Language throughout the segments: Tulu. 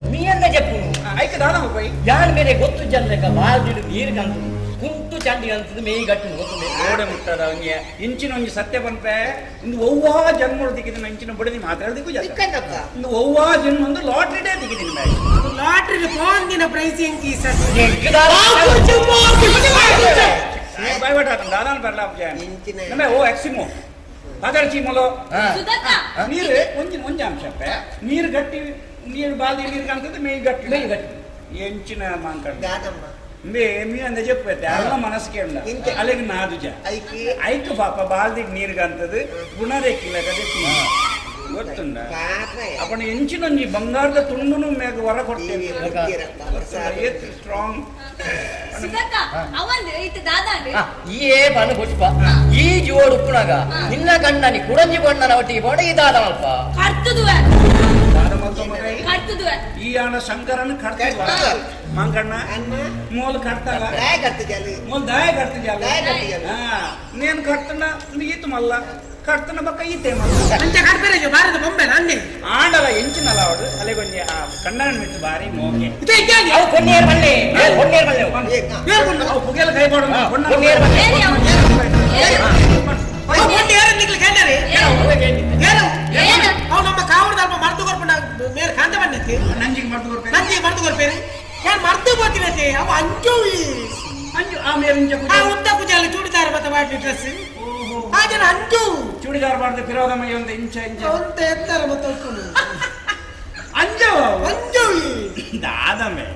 ಮೀಯಂದ ಜಪ್ಪುನು ಐಕ್ ದಾದ ಪೋಯಿ ಯಾನ್ ಬೇರೆ ಗೊತ್ತು ಜನ್ರಕ ಬಾಲ್ದಿಡು ನೀರು ಕಂತು ಕುಂಟು ಚಂಡಿ ಅಂತದ ಮೇಯಿ ಗಟ್ಟು ಗೊತ್ತು. ಓಡೆ ಮುಟ್ಟದ ಒಂಜಿ ಇಂಚಿನ ಒಂಜಿ ಸತ್ಯ ಪನ್ಪೆ ಇಂದು ಒವ್ವಾ ಜನ್ಮಡು ದಿಕ್ಕಿದಿನ ಇಂಚಿನ ಬುಡದಿ ಮಾತಾಡದಿಕ್ಕು ಜಾಸ್ತಿ ಇಂದು ಒವ್ವಾ ಜನ್ಮ ಒಂದು ಲಾಟ್ರಿ ಡೇ ದಿಕ್ಕಿದಿನ ಬ್ಯಾಗ್ ಲಾಟ್ರಿ ಫೋನ್ ದಿನ ಪ್ರೈಸ್ ಎಂಕಿ ಸರ್ ಬಾಯ್ ಬಟ್ ಆತನ ದಾದಾನ ಬರ್ಲಾ ನಮ್ಮ ಓ ಎಕ್ಸಿಮೋ ಮಾತಾಡ್ಚಿ ಮೊಲ ನೀರು ಒಂಜಿ ಒಂಜಿ ಅಂಶ ನೀರು ಗಟ್ಟಿ ನೀರು ಬಾಲ್ದಿ ನೀರು ಕಾಣ್ತದೆ ಮೇಯಿ ಗಟ್ಟಿ ಮೇಯಿ ಗಟ್ಟಿ ಎಂಚಿನ ಮಾಂಕಡ್ ಮೇ ಮೀ ಅಂದ చెప్పైతే ಅಲ್ಲ ಮನಸ್ಸಿಗೆ ಉಂಡ ಅಲ್ಲಿಗೆ ನಾದುಜ ಐಕ್ ಪಾಪ ಬಾಲ್ದಿಗ್ ನೀರು ಕಾಣ್ತದೆ ಗುಣರೇಕಿಲ್ಲ ಕದೆ ಗೊತ್ತುಂಡ ಅಪ್ಪಣ ಎಂಚಿನೊಂಜಿ ಬಂಗಾರದ ತುಂಡುನು ಮೇಗ ವರ ಕೊಡ್ತೇನೆ ಸ್ಟ್ರಾಂಗ್ ಈ ಬಣ್ಣ ಪುಷ್ಪ ಈ ಜೋಡು ಉಪ್ಪುನಾಗ ನಿನ್ನ ಗಂಡನಿ ಕುಡಂಜಿ ಬಣ್ಣನ ಒಟ್ಟಿಗೆ ಬೋಡ ಈ ದಾದ ಅಲ್ಪ ಈ ಆಣ ಶಂಕರನ ಕಡ್ತದ ಮಂಕಣ್ಣ ಮೂಲ ಕಡ್ತಾಗ ಮೂಲ ದಾಯ ಕಡ್ತಿದ್ಯಲ್ಲ నేను కడుతున్నా ఈత మళ్ళా కడుతున్న పక్క ఈతే ಅಂಚ ಕಡ್ಪೆರೆ ಬಾರದ ಬೊಂಬೆ ನಂಗೆ ಆಂಡಲ ಎಂಚಿನಲ ಅವಡು ಅಲೆ ಕೊಂಜಿ ಆ ಕಣ್ಣನ ಮಿತ್ತು ಬಾರಿ ಮೋಕೆ ಇದೇ ಇದ್ದಾನೆ ಅವು ಕೊನ್ನೇರ್ ಮಲ್ಲೆ ಕೊನ್ನೇರ್ ಮಲ್ಲೆ ಅವು ಪುಗೆಲ ಕೈ ಬಾಡು ಕೊನ್ನೇರ್ ಮಲ್ಲೆ ಅವು ಏರು ನಿಕ್ಲು ಕೇಂದರೆ ಏರು ಅವು ನಮ್ಮ ಕಾವಡದ ಅಲ್ಪ ಮರ್ದು ಕೊರ್ಪುಂಡ ಮೇರೆ ಕಾಂತ ಬಂದಿತ್ತು ನಂಜಿಗೆ ಮರ್ದು ಕೊರ್ಪೆ ನಂಜಿಗೆ ಮರ್ದು ಕೊರ್ಪೇರು ಯಾರು ಮರ್ದು పోತಿನತೆ ಅವು ಅಂಜು ಅಂಜು ಆ ಮೇರೆ ಇಂಚ ಆ ಉದ್ದ ಪೂಜಾಲ ಚೂಡಿದಾರ ಮತ್ತೆ ಮಾಡಿ ಡ್ರೆಸ್ ಆ ಜನ ಅಂಜು ಚೂಡಿದಾರ ಮಾಡಿದ ಫಿರೋದಮಯ್ಯ ಒಂದು ಇಂಚ ಇಂಚ ಅಂತ ಎತ್ತರ ಮತ್ತೆ ಉಟ್ಕೊಂಡು ಅಂಜು ಅಂಜು ದಾದಮೆ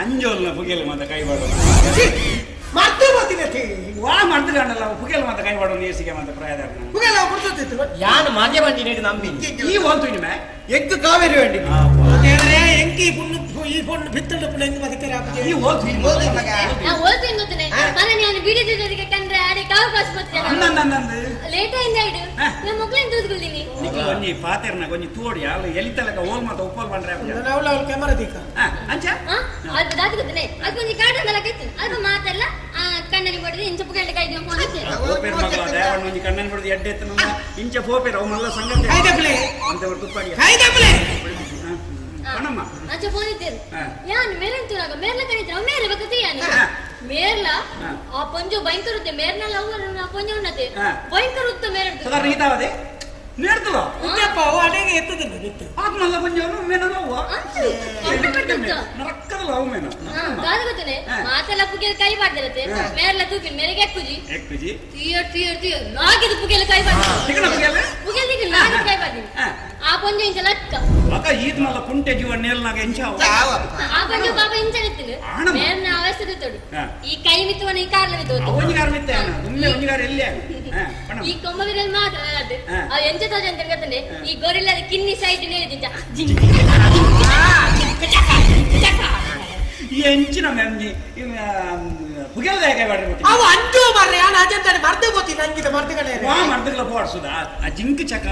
ಅಂಜೋಲ್ನ ಪುಗೆಲ್ ಮಾತ ಕೈ ಬಾಡು ಮರ್ದು ಹೋತಿನತೆ ವಾ ಮರ್ದು ಕಾಣಲ್ಲ ಪುಗೆಲ್ ಮಾತ ಕೈ ಬಾಡು ನೀಸಿಗೆ ಮಾತ ಪ್ರಾಯದಾರನ ಪುಗೆಲ ಪುಡ್ಸುತ್ತಿತ್ತು ಯಾನು ಮಾನ್ಯ ಬಂದಿ ನೀಡು ನಂಬಿ ಈ ಒಂದು ಇನ್ಮೆ ಎಗ್ ಕಾವೇರಿ ವಂಡಿ ದೇವರೇ ಎಂಕಿ ಪುಣ್ಣು ಈ ಪೊಣ್ಣು ಬಿತ್ತಂಡ ಪುಣ್ಣ ಎಂಗ್ ಬದುಕರೆ ಈ ಓಲ್ತು ನಾ ಓದ್ತೀನಿ ಗೊತ್ತನೆ ಮನೆ ನಾನು ಬಿಡಿದಿದ್ದದಕ್ಕೆ ಕಂಡ್ರೆ ಆಡಿ ಕಾವು ಕಾಸು ಬರ್ತೀನಿ ಅನ್ನಂದಂದು ಲೇಟ್ ಆಯಿಂದ ಇಡು ನಾನು ಮಕ್ಳಿನ ತೂದ್ಕೊಳ್ತೀನಿ ನಿಕ್ಲು ಒಂಜಿ ಪಾತೆರ್ನ ಒಂಜಿ ತೋಡಿ ಅಲ್ಲ ಎಲಿತಲಕ ಓಲ್ ಮಾತ ಉಪ್ಪಲ್ ಬಂಡ್ರೆ ಅವಳು ಅವಳು ಕ್ಯಾಮರಾ ದೀಕ ಅಂಚ ಅಲ್ಪ ದಾತಿ ಗೊತ್ತನೆ ಅಲ್ಪ ಒಂಜಿ ಕಾಡು ಅಂದಲ ಕೈತೀನಿ ಅಲ್ಪ ಮಾತೆಲ್ಲ ಕಣ್ಣನಿ ಬಡಿದು ಇಂಚ ಪುಗೆಲ್ಲ ಕೈ ಫೋನ್ ಪೋಪೇರ್ ಮಗಳ ದೇವಣ್ಣ ಒಂಜಿ ಕಣ್ಣನ್ ಬಿಡುದು ಎಡ್ಡೆ ಎತ್ತನ ಇಂಚ ಪೋಪೇರ್ ಅವು ಮಲ್ಲ ಸಂಗತಿ ಕಾಯ್ದಪ್ಲೆ ಅಂತ ತುಪ್ಪಾಡಿ ಕಾಯ್ದಪ್ಲೆ ಕಣಮ್ಮ ಅಂಚ ಫೋನ್ ಇದ್ದೇನೆ ಯಾನ್ ಮೇರಂತುನಾಗ ಮೇರ್ಲ ಕಣಿತ್ರ ಮೇರ್ಲ ಬಕತಿ ಯಾನು ಮೇರ್ಲ ಆ ಪಂಜು ಭಯಂಕರ ಉತ್ತೆ ಮೇರ್ನಲ್ಲ ಅವ್ವ ಪಂಜು ಉಣ್ಣತೆ ಭಯಂಕರ ಉತ್ತ ಮೇರ ಸದಾ ರೀತಾವದೆ ನೇರ್ತದ ಉತ್ತಪ್ಪ ಅವು ಅಡೆಗೆ ಎತ್ತದಿಲ್ಲ ಬಿತ್ತು ಆತ್ಮಲ್ಲ ಪಂಜು ಮೇನಲ್ಲ ಅವ್ವ ನರಕ್ಕದಲ್ಲ ಅವು ಮೇನ ದಾದ ಗೊತ್ತನೆ ಮಾತೆಲ್ಲ ಪುಗೆಲ್ಲ ಕೈ ಬಾಡ್ದಿರತ್ತೆ ಮೇರ್ಲ ತೂಪಿನ ಮೇರೆಗೆ ಎಕ್ಕುಜಿ ಎಕ್ಕುಜಿ ತೀಯರ್ ತೀಯರ್ ತೀಯರ್ ನಾಗಿದ ಪುಗೆಲ್ಲ ಕೈ ಬಾಡ್ದಿ ತಿಕ್ಕಣ ಪುಗೆಲ್ಲ ಪುಗೆಲ್ಲ ತಿಕ್ಕಣ ನಾಗಿದ ಕೈ ಬಾಡ್ದಿ ಆ ಪಂಜು ಇಂಚ ಲಕ್ಕ ಅಕ್ಕ ಈತ್ ಮಲ್ಲ ಕುಂಟೆ ಜೀವ ನೇಲ್ನಾಗ ಎಂಚ ಆ ಪಂಜು ಪಾಪ ಇಂಚ ನಿತ್ತಿನ ಮೇರ್ನ ಅವಸ್ಥೆ ತೋಡು ಈ ಕೈ ಮಿತ್ತವನ ಈ ಕಾರ್ಲ ಮಿತ್ತವ ಒಂಜಿಗಾರ ಮಿತ್ತ ಒಮ್ಮೆ ಒಂಜಿಗಾರ ಎಲ್ಲಿ ಈ ಕೊಂಬ ವಿರಲ್ ಮಾತ್ರ ಅದು ಆ ಎಂಚ ತೋಜ ಅಂತ ಗೊತ್ತನೆ ಈ ಗೊರಿಲ್ಲದ ಕಿನ್ನಿ ಸೈಡ್ ನೇರಿದಿಂಚ ಈ ಎಂಚಿನ ಮೆಂಜಿ ಪುಗೆಲ್ದ ಕೈ ಬಾಡ್ರಿ ಅವು ಅಂಜು ಮಾರ್ರೆ ಯಾನ್ ಅಜಂತಾನೆ ಮರ್ದು ಗೊತ್ತಿಲ್ಲ ನಂಗಿದ ಮರ್ದುಗಳೇ ವಾ ಮರ್ದುಗಳ ಪೋಡ್ಸುದ ಆ ಜಿಂಕ್ ಚಕ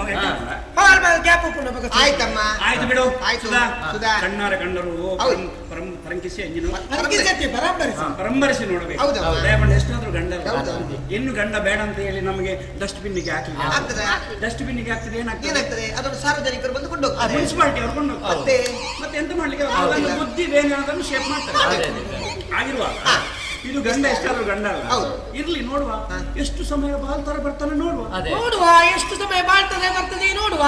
ಗ್ಯಾಪ್ ಉಪ್ಪುಂಡು ಬೊಕ ಆಯ್ತಮ್ಮ ಆಯ್ತು ಬಿಡು ಆಯ್ತು ಸುಧಾ ಕಣ್ಣಾರ ಕಂಡರು ಪರಂಕಿಸಿ ಎಂಜಿನ ಪರಂಕಿಸಿ ಪರಂಪರಿಸಿ ಪರಂಪರಿಸಿ ನೋಡಬೇಕು ದಯಮಾಡಿ ಎಷ್ಟಾದ್ರೂ ಗಂಡ ಇನ್ನು ಗಂಡ ಬೇಡ ಅಂತ ಹೇಳಿ ನಮಗೆ ಡಸ್ಟ್ಬಿನ್ಗೆ ಹಾಕಿ ಡಸ್ಟ್ಬಿನ್ಗೆ ಹಾಕ್ತದೆ ಏನಾಗ್ತದೆ ಅದನ್ನು ಸಾರ್ವಜನಿಕರು ಬಂದು ಕೊಂಡು ಹೋಗ್ತಾರೆ ಮುನ್ಸಿಪಾಲಿಟಿ ಅವರು ಕೊಂಡು ಹೋಗ್ತಾರೆ ಮತ್ತೆ ಎಂತ ಮಾಡ್ಲಿಕ್ಕೆ ಬುದ್ಧಿ ಬೇರೆ ಅದನ್ನು ಶೇಪ್ ಮಾಡ್ತಾರೆ ಆಗಿರುವಾಗ ಇದು ಗಂಡ ಎಷ್ಟಾದ್ರೂ ಗಂಡ ಅಲ್ಲ ಇರ್ಲಿ ನೋಡುವ ಎಷ್ಟು ಸಮಯ ಬಾಳ್ತಾರೆ ಬರ್ತಾನೆ ನೋಡುವ ನೋಡುವ ಎಷ್ಟು ಸಮಯ ಬಾಳ್ತದೆ ಬರ್ತದೆ ನೋಡುವ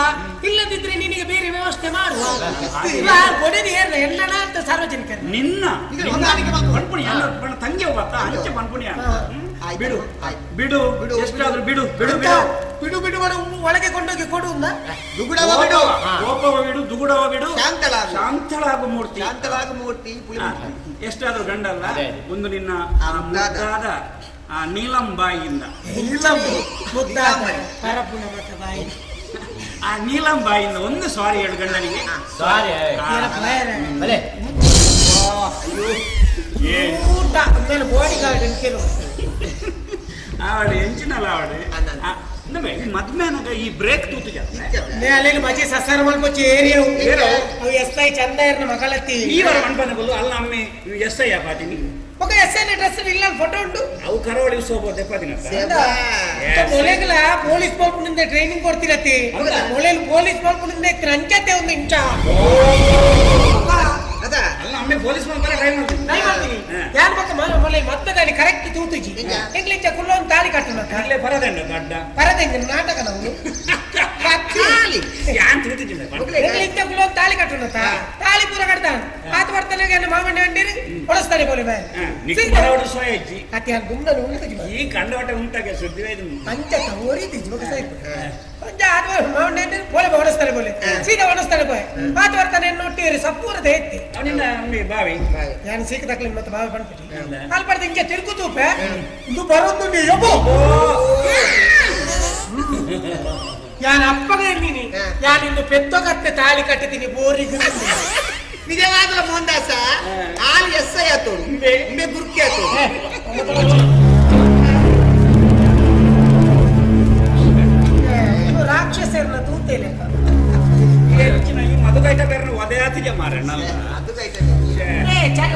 ಇಲ್ಲದಿದ್ರೆ ನಿನಗೆ ಬೇರೆ ವ್ಯವಸ್ಥೆ ಮಾಡುವ ಕೊಡಿದ ಎಲ್ಲ ಅಂತ ಸಾರ್ವಜನಿಕರು ನಿನ್ನ ಪನ್ಪುಣಿ ತಂಗಿ ಒಬ್ಬ ಅಂಚೆ ಪನ್ಪುಣಿ ಬಿಡು ಬಿಡು ಬಿಡು ಎಷ್ಟಾದ್ರೂ ಬಿಡು ಬಿಡು ಬಿಡು ಬಿಡು ಬಿಡು ಒಳಗೆ ಕೊಂಡೋಗಿ ಕೊಡು ದುಗುಡವ ಬಿಡು ಕೋಪವ ಬಿಡು ದುಗುಡವ ಬಿಡು ಶಾಂತಳಾಗು ಶಾಂತಳಾಗು ಮೂರ್ತಿ ಶಾಂತಳಾಗು ಮೂರ್ತಿ ಎಷ್ಟಾದ್ರೂ ಗಂಡಲ್ಲ ಒಂದು ನಿನ್ನ ಮುದ್ದಾದ ಆ ನೀಲಂ ಬಾಯಿಯಿಂದ ಆ ನೀಲಂ ಬಾಯಿಯಿಂದ ಒಂದು ಸಾರಿ ಹೇಳು ಗಂಡನಿಗೆ ಸಾರಿ ಆವಡೆ ಎಂಚಿನಲ್ಲ ಆವಡೆ ಮದ್ಮೇನಾಗ ಈ ಬ್ರೇಕ್ ತೂತು ಅಲ್ಲಿ ಮಜಿ ಸಸಾರ ಮಲ್ಪೊಚ್ಚಿ ಏರಿಯಾ ಅವು ಎಸ್ I ಚಂದ ಇರ್ನ ಮಗಳತ್ತಿ ಈ ವಾರ ಮನ್ಪನ ಬಲ್ಲು ಅಲ್ಲ ಅಮ್ಮೆ ಎಸ್ I ಆಪಾತೀನಿ ఒక ಎಸ್ ಎನ್ ಡ್ರೆಸ್ ಇಲ್ಲ ಫೋಟೋ ಉಂಟು. ಅವು ಕರಾವಳಿ ಸೋಬೋದೆ ಪದಿನ. ಮೊಲೆಗ್ಲ ಪೊಲೀಸ್ ಮಲ್ಪುನಿಂದ ಟ್ರೈನಿಂಗ್ ಕೊಡ್ತಿರತಿ. ಮೊಲೆಲ್ ಪೊಲೀಸ್ ಮಲ್ಪುನಿಂದ ಅಂಚತೆ ಒಂದು ಇಂಚ. ಅಲ್ಲ ಅಮ್ಮೆ ಪೊಲೀಸ್ ಮಲ್ಪರ ಟ್ರೈ ಮಾಡ್ತೀನಿ. ಟ್ರೈ ಮಾಡ್ತೀನಿ. ಯಾರ ಪಕ್ಕ ಮೊಲೆ ಮತ್ತೆ ದಾನಿ ಕರೆಕ್ಟ್ ತೂತುಜಿ. ಎಂಗ್ಲಿಂಚ ಕುಲ್ಲೊಂದು ತಾಳಿ ಕಟ್ಟುನ. ಅಲ್ಲೇ ಪರದಂಡ ದಡ್ಡ. ಪರದಂಡ ನಾಟಕ ನಾವು. ಯಾನ್ ತೂತುಜಿಲ್ಲ. ಎಂಗ್ಲಿಂಚ ಕುಲ್ಲೊಂದು ತಾಳಿ ಕಟ್ಟುನ ತಾಳಿ ಪೂರ ಕಟ್ತಾನ. ಆತ ಬರ್ತಾನೆ ಮಾಮಣ್ಣ ಅಂಡಿರಿ ಹೊಡಸ್ತಾನೆ ಪೊಲಿ ಬಾಯ್. ಅತಿ ಗುಂಡನು ಉಂಟು. ಈ ಕಂಡವಟ ಉಂಟಾಗೆ ಸುದ್ದಿ ಅಂಚ ಓರಿದಿಜಿ ఒక ಸೈಡ್. ಅಂಚ ಆತ ಮಾಮಣ್ಣ ಅಂಡಿರಿ ಪೊಲೆ ಹೊಡಸ್ತಾನೆ ಪೊಲೆ ಸೀದಾ ಹೊಡಸ್ತಾನೆ ಪೊಲೆ ಆತ ಬರ್ತಾನೆ ನೋಟ್ಟಿರಿ ಸಪ್ಪೂರದ ಎತ್ತಿ. ಅವನಿಂದ ಅಮ್ಮೆ ಬಾವಿ. ಯಾನ್ ಸೀಕ ತಕ್ಲಿ ಮತ್ತೆ ಬಾವಿ ಬಂದ್ಬಿಟ್ಟು ಅಲ್ಲಿ ಪಡೆದ ಹಿಂಗೆ ತಿರುಕು ತೂಪೆ ಇದು ಬರೋದು ಯಬ್ಬೋ. ಯಾನ್ ಅಪ್ಪಗೆ ನೀನಿ ಯಾನ್ ಇಂದು ಪೆತ್ತೊಗತ್ತೆ ತಾಳಿ ಕಟ್ಟಿದ್ದೀನಿ ಬೋರಿಗೆ. ನಿಜವಾಗ್ಲ ಮೋಹನ್ದಾಸ ಆಲ್ ಎಸ್ I ಆತೋಡು ಇಂಬೆ ಗುರ್ಕಿ ಆತೋಡು. ರಾಕ್ಷಸರನ್ನ ತೂತೇಲೆ ಮದುಕೈತ ಬೇರೆ ಒದೆಯಾತಿಗೆ ಮಾರ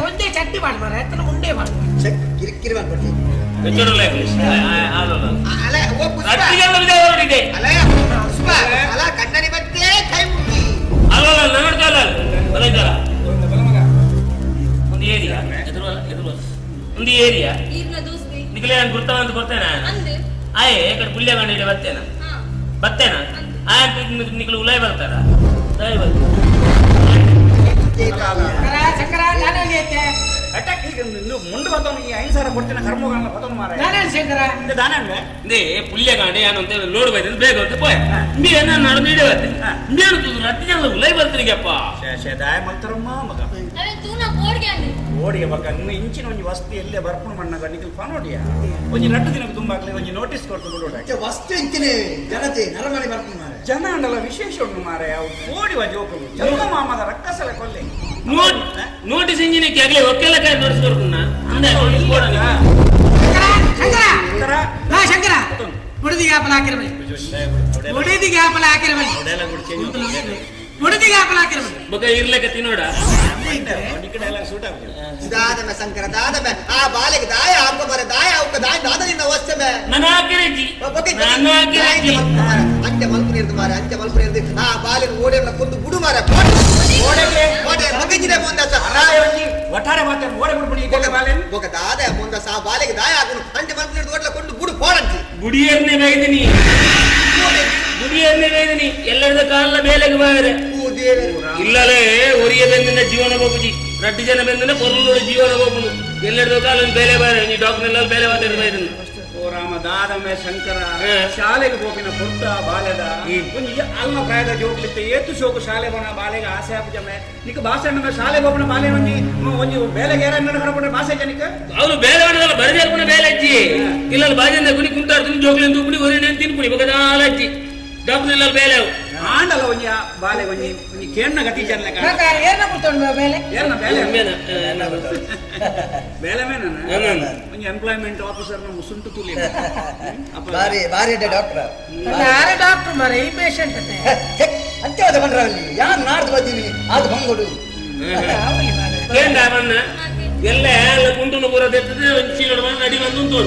ಒಂದೇ ಚಟ್ನಿ ಮಾಡಿ ಮಾರ ಎತ್ತನ ಮುಂಡೆ ಮಾಡಿ ಕಿರಿಕಿರಿ ಮಾಡ್ಕೊಡ್ತೀನಿ. ಅಲ್ಲ ಕಣ್ಣನಿ ಮತ್ತೆ ಕೈ ಮುಗಿ ಒಂದು ಏರಿಯಾ ಒಂದು ಏರಿಯಾ ನಿಖಲೇ ನಾನು ಗುರ್ತ ಅಂತ ಕೊಡ್ತೇನೆ. ಆಯ್ ಕಡೆ ಪುಲ್ಯ ಗಂಡ ಬರ್ತೇನ ಬರ್ತೇನ ಆಯ್ ನಿಖಲು ಉಲಾಯ್ ಬರ್ತಾರ ಉಲಾಯ್ ಬರ್ತಾರ. ಮುಂದೆ ಬರ್ತಾವ ಈ 5,000 ಕೊಡ್ತೇನೆ ಕರ್ಮೋಗಲ್ಲ ಬರ್ತವ ಮಾರ. ಇಂದೇ ಪುಲ್ಯ ಕಾಂಡೆ ಏನು ಅಂತ ಲೋಡ್ ಬೈತಂದ್ರೆ ಬೇಗ ಅಂತ ಪೋಯ್ ಇಂಬಿ ನಾನು ನಡೆದು ಇಡೇ ಬರ್ತೇನೆ. ಇಂಬೇನು ತೂದು ರಟ್ಟಿ ಜನ ಉಲಾಯ್ ಬರ್ತೀನಿಗಪ್ಪ. ದಾಯ ಮಲ್ತರಮ್ಮ ಮಗ ಓಡಿಗೆ ಬಕ್ಕ ಇನ್ನು ಇಂಚಿನ ಒಂಜಿ ವಸ್ತು ಎಲ್ಲೇ ಬರ್ಪುಣ ಮಣ್ಣಗ ನಿಖಲ್ ಫಾನೋಡಿಯ ಒಂಜಿ ರಟ್ಟು ದಿನಕ್ಕೆ ತುಂಬ ಆಗ್ಲಿ ಒಂಜಿ ನೋಟಿಸ್ ಕೊಡ್ತು ಬಿಡೋಡ. ವಸ್ತು ಇಂಚಿನ ಜನತೆ ನರಮನೆ ಬರ್ಪುಣ ಮಾರ. ಜನ ಅಂಡಲ ವಿಶೇಷ ಉಂಟು ಮಾರ. ಓಡಿವ ಜೋಕುಲು ಜನ್ಮ ಮಾಮದ ರಕ್ಕಸಲ ಕೊಲ್ಲೆ ನೋಟಿಸ್ ಇಂಜಿನಿಗೆ ಆಗಲಿ ಒಕ್ಕೆಲ್ಲ ಕಾಯಿ ನೋಟಿಸ್ ಕೊಡ್కున్నా ಅಂದೆ ಶಂಕರ ಬುಡದಿ ಗ್ಯಾಪಲ್ ಹಾಕಿರಬಲ್ಲಿ ಬುಡದಿ ಗ್ಯಾಪಲ್ ಹಾಕಿರಬಲ್ಲಿ ಬುಡದಿ ಗ್ಯಾಪಲ್ ಹಾಕಿರಬಲ್ಲಿ ಬೊಕ ಇರ್ಲಕ್ಕ ತಿನ್ನೋಡ ದಾದಮೆ ಶಂಕರ ದಾದಮೆ ಆ ಬಾಲೆಗೆ ದಾಯ ಹಾಕ ಬರ ದಾಯ ಅವಕ ದಾಯ ದಾದ ನಿನ್ನ ವಸ್ತಮೆ ನನ್ನ ಹಾಕಿರಜ್ಜಿ ನನ್ನ ಹಾಕಿರಜ್ಜಿ ಅಂಚೆ ಮಲ್ಪು ಇರ್ದು ಮಾರ ಅಂಚೆ ಮಲ್ಪು ಇರ್ದು ಆ ಬಾಲೆನ ಓಡೆಲ್ಲ ಕೊಂದು ಬುಡು ಮಾರ ಓಡೆ ಓಡೆ ಮಗಜಿನೆ ಮುಂದಾಸ ಒಟ್ಟಾರೆ ಮಾತಾಡ ಓಡೆ ಬಿಡ್ಬಿಡಿ ಈ ಬಾಲೆನ್ ಬೊಕ ದಾದ ಮುಂದಾಸ ಆ ಬಾಲೆಗೆ ದಾಯ ಹಾಕುನು ಅಂಚೆ ಮಲ್ಪು ಇರ್ದು ಓಡ್ಲ ಕೊಂಡು ಬುಡು ಪೋಡಂಚಿ ಗುಡಿಯನ್ನೇ ಬೇಯ್ದಿನಿ ಗುಡಿಯನ್ನೇ ಬೇಯ್ದಿನಿ ಎಲ್ಲರದ ಕಾಲ ಬೇಲೆಗೆ ಬಾರೆ ಇಲ್ಲಲೇ ಒರಿಯ ಬೆಂದಿನ ಜೀವನ ಬೋಪುಜಿ ರಡ್ಡು ಜನ ಬೆಂದಿನ ಪೊರ್ಲುಡು ಜೀವನ ಬೋಪುನು ಎಲ್ಲರದ ಕಾಲ ಬೇಲೆ ಬಾರೆ ನೀ ಡಾಕ್ಟರ್ ಬೇಲೆ ಬಾತಾರೆ ಬೈದನು. ಓ ರಾಮ ದಾದಮೆ ಶಂಕರ ಶಾಲೆಗೆ ಹೋಗಿನ ಪುಟ್ಟ ಬಾಲ್ಯದ ಒಂಜಿ ಅಲ್ಲ ಪ್ರಾಯದ ಜೋಕ್ಲಿತ್ತ ಏತು ಶೋಕು ಶಾಲೆ ಹೋನ ಬಾಲೆಗೆ ಆಸೆ ಆಪುಜಮೆ ನಿಕ್ಕ ಭಾಷೆ ಶಾಲೆಗೆ ಹೋಗೋಣ ಬಾಲೆ ಒಂಜಿ ಒಂಜಿ ಬೇಲೆಗೆ ಏರ ಕರಪಡ ಭಾಷೆ ಜನಿಕ ಅವನು ಬೇಲೆ ಮಾಡಲ್ಲ ಬರದೇ ಬೇಲೆ ಅಜ್ಜಿ ಇಲ್ಲ ಬಾಜಂದ ಗುಣಿ ಕುಂತಾಡ್ತೀನಿ ಜೋಗ್ಲಿಂದ ಉಪ್ಪುಡಿ ಒರಿನ ತಿನ್ಪುಡಿ ಬಗದಾಲ ಅಜ್ಜಿ ಡಾಕ್ಟರ್ ಇಲ್ಲ ಬೇಲೆ ಆಂಡಲ ಒಂಜಿ ಬಾಲೆ ಒಂಜಿ ಒಂಜಿ ಕೇಣ್ಣ ಗತಿ ಜನ ಏನ ಕೊಡ್ತಾನೆ ಬೇಲೆ ಏನ ಬೇಲೆ ಬೇಲೆ ಮೇನ ಒಂಜಿ ಎಂಪ್ಲಾಯ್ಮೆಂಟ್ ಆಫೀಸರ್ ನ ಮುಸುಂಟು ತುಲಿ ಬಾರಿ ಬಾರಿ ಡಾಕ್ಟರ್ ಯಾರ ಡಾಕ್ಟರ್ ಮಾರೆ ಈ ಪೇಷಂಟ್ ಅಂತ್ಯವಾದ ಬಂದ್ರಲ್ಲಿ ಯಾರು ನಾಡ್ದು ಬಂದೀನಿ ಅದು ಬಂಗೋಡು ಕೇಂದ್ರ ಬಣ್ಣ ಎಲ್ಲ ಎಲ್ಲ ಕುಂಟುನ ಪೂರ ತೆತ್ತದೆ ಒಂಜಿ ಚೀಲೋಡು ಬಂದು ನಡಿ ಬಂದು ಉಂಟು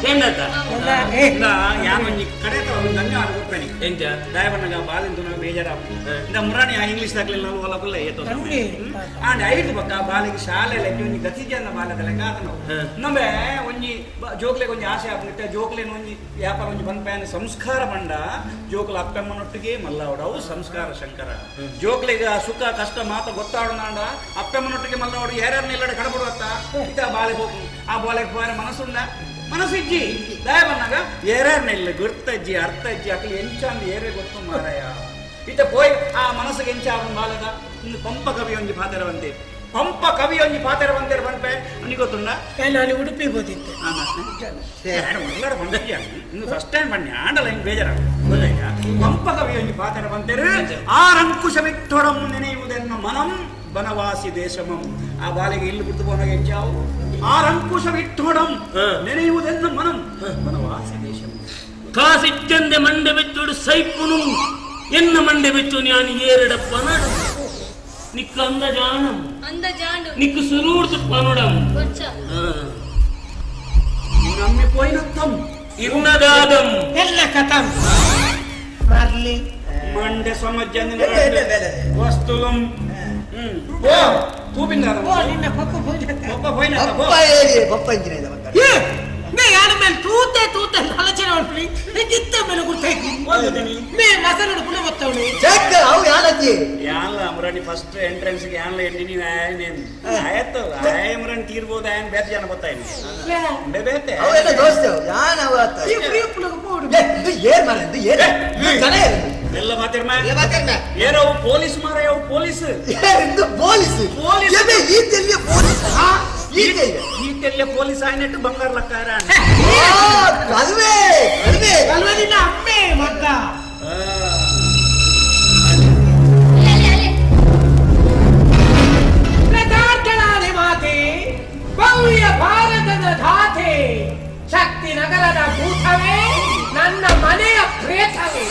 ಕೇಂದ್ರ ಯಾನ್ ಒಂಜಿ ಕಡೆ ಒಂದು ಧನ್ಯವಾದ ಕೊಡ್ತೇನೆ ಎಂಚ ದಯವಣ್ಣಗ ಬಾಲಿಂದು ಬೇಜಾರ ಇಂದ ಮುರಾಣಿ ಆ ಇಂಗ್ಲಿಷ್ ದಾಖಲೆ ನಾವು ಹೊಲ ಕುಲ್ಲ ಏತೋ ಆಂಡ್ ಐದು ಪಕ್ಕ ಬಾಲಿಗೆ ಶಾಲೆ ಲೆಕ್ಕ ಒಂಜಿ ಗತಿ ಜನ ಬಾಲದ ಲೆಕ್ಕ ಆತ ನಾವು ನಮ್ಮೆ ಒಂಜಿ ಜೋಕ್ಲೆಗೆ ಒಂಜಿ ಆಸೆ ಆಪುನಿತ್ತೆ ಜೋಕ್ಲೇನು ಒಂಜಿ ವ್ಯಾಪಾರ ಒಂಜಿ ಬಂದ್ಪ್ಯಾನ ಸಂಸ್ಕಾರ ಬಂಡ ಜೋಕ್ಲ ಅಪ್ಪಮ್ಮನೊಟ್ಟಿಗೆ ಮಲ್ಲಾವಡವು ಸಂಸ್ಕಾರ ಶಂಕರ ಜೋಕ್ಲೆಗೆ ಸುಖ ಕಷ್ಟ ಮಾತ ಗೊತ್ತಾಡೋಣ ಅಪ್ಪಮ್ಮನೊಟ್ಟಿಗೆ ಮಲ್ಲಾವಡು ಯಾರ್ಯಾರನ್ನ ಇಲ್ಲಡೆ ಕಡಬಡುವತ್ತ ಇತ ಬಾಲೆ ಹೋಗು ಆ ಬಾಲೆಗೆ ಹೋದ್ರೆ ಮನಸ್ಸುಂಡ ಮನಸ್ಸಿಜ್ಜಿ ದಯ ಬಂದಾಗ ಏರ್ಯಾರನ್ನ ಇಲ್ಲ ಗುರ್ತಜ್ಜಿ ಅರ್ಥಜ್ಜಿ ಅಕ್ಲಿ ಎಂಚಾಂದ್ ಏರೇ ಗೊತ್ತು ಮಾರಾಯ ಇತ ಪೋಯ್ ಆ ಮನಸ್ಸಿಗೆ ಎಂಚ ಆಗುನ್ ಬಾಲದ ಇನ್ನು ಪಂಪ ಕವಿ ಒಂಜಿ ಪಾತೆರ ಬಂದೆ ಪಂಪ ಕವಿ ಒಂಜಿ ಪಾತೆರ ಬಂದೇರು ಪಂಪೆ ಅವನಿಗೆ ಗೊತ್ತುಂಡ ನಾನು ಉಡುಪಿ ಹೋದಿದ್ದೆ ಬಂದ ಇನ್ನು ಫಸ್ಟ್ ಟೈಮ್ ಬನ್ನಿ ಆಂಡಲ ಹಿಂಗ್ ಬೇಜಾರ ಗೊತ್ತಾಯ್ತಾ ಪಂಪ ಕವಿ ಒಂಜಿ ಪಾತೆರ ಬಂತೇರು ಆರಂಕುಶವಿತ್ತೊಡಂ ನೆನೆಯುವುದೆನ್ನ ಮನಂ ಬನವಾಸಿ ದೇಶಮಂ ಆ ಬಾಲಿಗೆ ಇಲ್ಲಿ ಬಿಟ್ಟು ಪೋನಾಗ ಎಂಚಾವು ಆರಂಕುಶವಿತ್ತೊಡಂ ನೆನೆಯುವುದೆನ್ನ ಮನಂ ಬನವಾಸಿ ದೇಶಮಂ ಕಾಸಿಚ್ಚಂದೆ ಮಂಡೆ ಬೆಚ್ಚೋಡು ಸೈಪುನು ಎನ್ನ ಮಂಡೆ ಬೆಚ್ಚು ನಾನು ಏರಡಪ್ಪ ನಾಡು ನಿಕ್ಕು ಅಂದ ಜಾಣಂ ಅಂದ ಜಾಂಡು ನಿಕ್ಕು ಸುರೂರ್ತು ಪನುಡಂ ಬೊಚ್ಚ ನಮ್ಮೆ ಪೋಯಿನತ್ತಂ ಇರ್ನದಾದಂ ಎಲ್ಲ ಕಥಂ ಮಾರ್ಲಿ ಮಂಡೆ ಸಮಜ್ಜಂದಿನ ವಸ್ತುಲಂ ಓ ತೂಪಿಂದ ಓ ನಿನ್ನ ಪಪ್ಪ ಪೋಯಿನ ಪಪ್ಪ ಪೋಯಿನ ಪಪ್ಪ ಏರಿ ಪಪ್ಪ ಇಂಜಿನ ಮಕ್ಕಳು ಏ ಮೇ ಯಾನ ಮೇಲೆ ತೂತೆ ತೂತೆ ಆಲೋಚನೆ ಮಾಡ್ಲಿ ಇತ್ತ ಮೇಲೆ ಗುರ್ತಾಯ್ತು ಮೇ ಮಸಲುಡು ಪುನ ಬತ್ತವಣಿ ಚೆಕ್ ಅವು ಯಾನಜ್ಜಿ ಯಾನ್ಲ ಅಮರಾಣಿ ಫಸ್ಟ್ ಎಂಟ್ರೆನ್ಸ್ ಗೆ ಯಾನ್ಲ ಎಣ್ಣಿ ಆಯನೇನು ಆಯತ್ತು ಆಯ ಅಮರಾಣಿ ತೀರ್ಬೋದು ಆಯನ್ ಬೇತೆ ಜನ ಗೊತ್ತಾಯ್ತು ಬೇತೆ ಅವೆಲ್ಲ ದೋಸ್ತ ಯಾನ್ ಅವ ಆತ ಈ ಪ್ರಿಯ ಪುಲಗ ಪೋಡು ಏ, ಇದು ಏನ್ ಮಾರ್ರೆ, ಇದು ಏನ್ ಇದು ಜನ ಏನ್? ಎಲ್ಲ ಮಾತಿರ್ಮ ಎಲ್ಲ ಮಾತಾಡ್ಮ. ಏನೋ ಪೊಲೀಸ್ ಮಾರ ಅವು ಪೊಲೀಸ್ ಏ, ಇದು ಪೊಲೀಸ್ ಪೊಲೀಸ್. ಏ, ಬೇ, ಈ ತೆಲ್ಲಿಯ ಪೊಲೀಸ್ ಈ ತೆಲ್ಲಿಯ. ಈ ತೆಲ್ಲೆ ಪೊಲೀಸ್ ಆಯ್ನೆಟ್ಟು ಬಂಗಾರ ಲಕ್ಕಾರ ಆ, ಕಲ್ವೆ ಕಲ್ವೆ ಅಲ್ವಾ ನಿನ್ನ ಅಮ್ಮೆ ಮಗ್ಗ ಅಲೆ ಅಲೆ ಪ್ರತಾರ್ಕಣಾದಿ ಮಾತೆ ಭವ್ಯ ಭಾರತದ ಧಾತೆ ಶಕ್ತಿ ನಗರದ ಭೂತವೇ ನನ್ನ ಮನೆಯ ಪ್ರೇತವೇ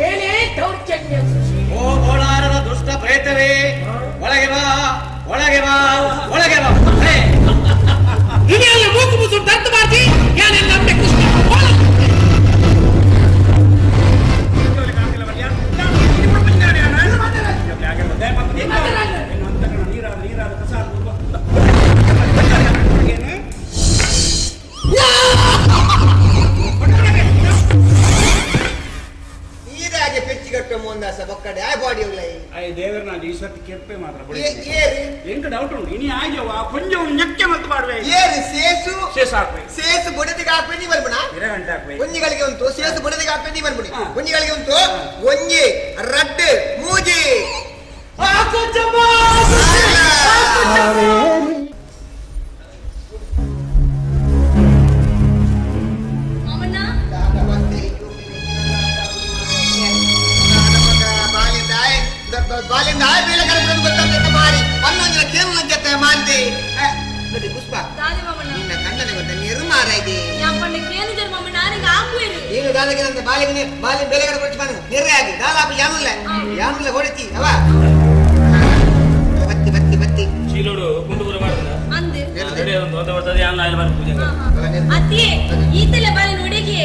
ಏನೇ ದೌರ್ಜನ್ಯ ಸುಶೀಲ ಓ ಗೋಳಾರದ ದುಷ್ಟ ಪ್ರೇತವೇ ಒಳಗೆ ಬಾ ಒಳಗೆ ಬಾ ಒಳಗೆ ಬಾ ಹೇ. ಇದೆಲ್ಲ ಮೂಕು ಮುಸು ದತ್ತು ಮಾಡ್ತಿ ಯಾನೆಲ್ಲ ಅಮ್ಮೆ ಕೃಷ್ಣ ಬೋಲ. ನೀರಾಗೆ ಪೆಚ್ಚಿಗಟ್ಟ ಮುಂದಾಸ ಬೊಕ್ಕಡೆ ಆ ಬಾಡಿ ಉಲ್ಲ ದೇವರ ಈ ಸರ್ತಿ ಕೆಪ್ಪೆ ಮಾತ್ರ ಏರಿ ಎಂಟು ಡೌಟ್ ಉಂಟು ಇನಿ ಆಯ್ಯವ ಕೊಂಚ ಒಂದು ಮತ್ತೆ ಮಾಡುವೆ ಏರಿ ಸೇಸು ಶೇಷ ಹಾಕ್ವೆ ಸೇಸು ಬುಡದಿಗೆ ಹಾಕ್ವೆ ನೀ ಬರ್ಬಿಣ ಇರ ಗಂಟೆ ಹಾಕ್ವೆ ಒಂಜಿಗಳಿಗೆ ಉಂಟು ಸೇಸು ಬುಡದಿಗೆ ಹಾಕ್ವೆ ನೀ ಬರ್ಬಿಡಿ ಹಾ. ಒಂಜಿಗಳಿಗೆ ಉಂಟು ಒಂಜಿ ರಡ್ಡು ಮೂಜಿ ಆ ಕೊಚ್ಚಮ್ಮ, ಆ ಕೊಚ್ಚಮ್ಮ. ಮಾಮಣ್ಣ ಬಾಲಿಂದ ಆಯ್ ಬೇಲೆ ಕರೆದು ಗೊತ್ತಾಗ್ತದೆ ಮಾರಿ ಪನ್ನೊಂದಿನ ಕೇವಲ ಜೊತೆ ಮಾಂದಿ ನೋಡಿ ಪುಷ್ಪ ದಾದಿ ಮಾಮಣ್ಣ ನಿನ್ನ ಕಣ್ಣನೆ ಗೊತ್ತ ನಿರ್ಮಾರ ಇದೆ ಯಾಪಣ್ಣ ಕೇಳಿದರು ಮಾಮಣ್ಣ ನನಗೆ ಆಪುವೇರು ನೀನು ದಾದಗೆ ನನ್ನ ಬಾಲಿಗೆ ಬಾಲಿ ಬೇಲೆ ಕಡೆ ಕೊಚ್ಚಿ ಬಂದು ನಿರ್ರೆ ಆಗಿ ದಾಲಾಪು ಯಾನುಲ್ಲ ಯಾನುಲ್ಲ ಹೊಡಿತಿ ಅವ ಬತ್ತಿ ಬತ್ತಿ ಬತ್ತಿ ಚೀಲೋಡು ಗುಂಡುಗುರ ಮಾಡ್ದ ಅಂದೆ ರೆಡಿ ಒಂದು ಒಂದು ಬರ್ತದೆ ಯಾನ್ ಆಯ್ಲ್ ಬಾರಿ ಪೂಜೆ ಅತ್ತಿಯೇ ಈತಲೆ ಬಾಲೆ ನೋಡಿಗೆ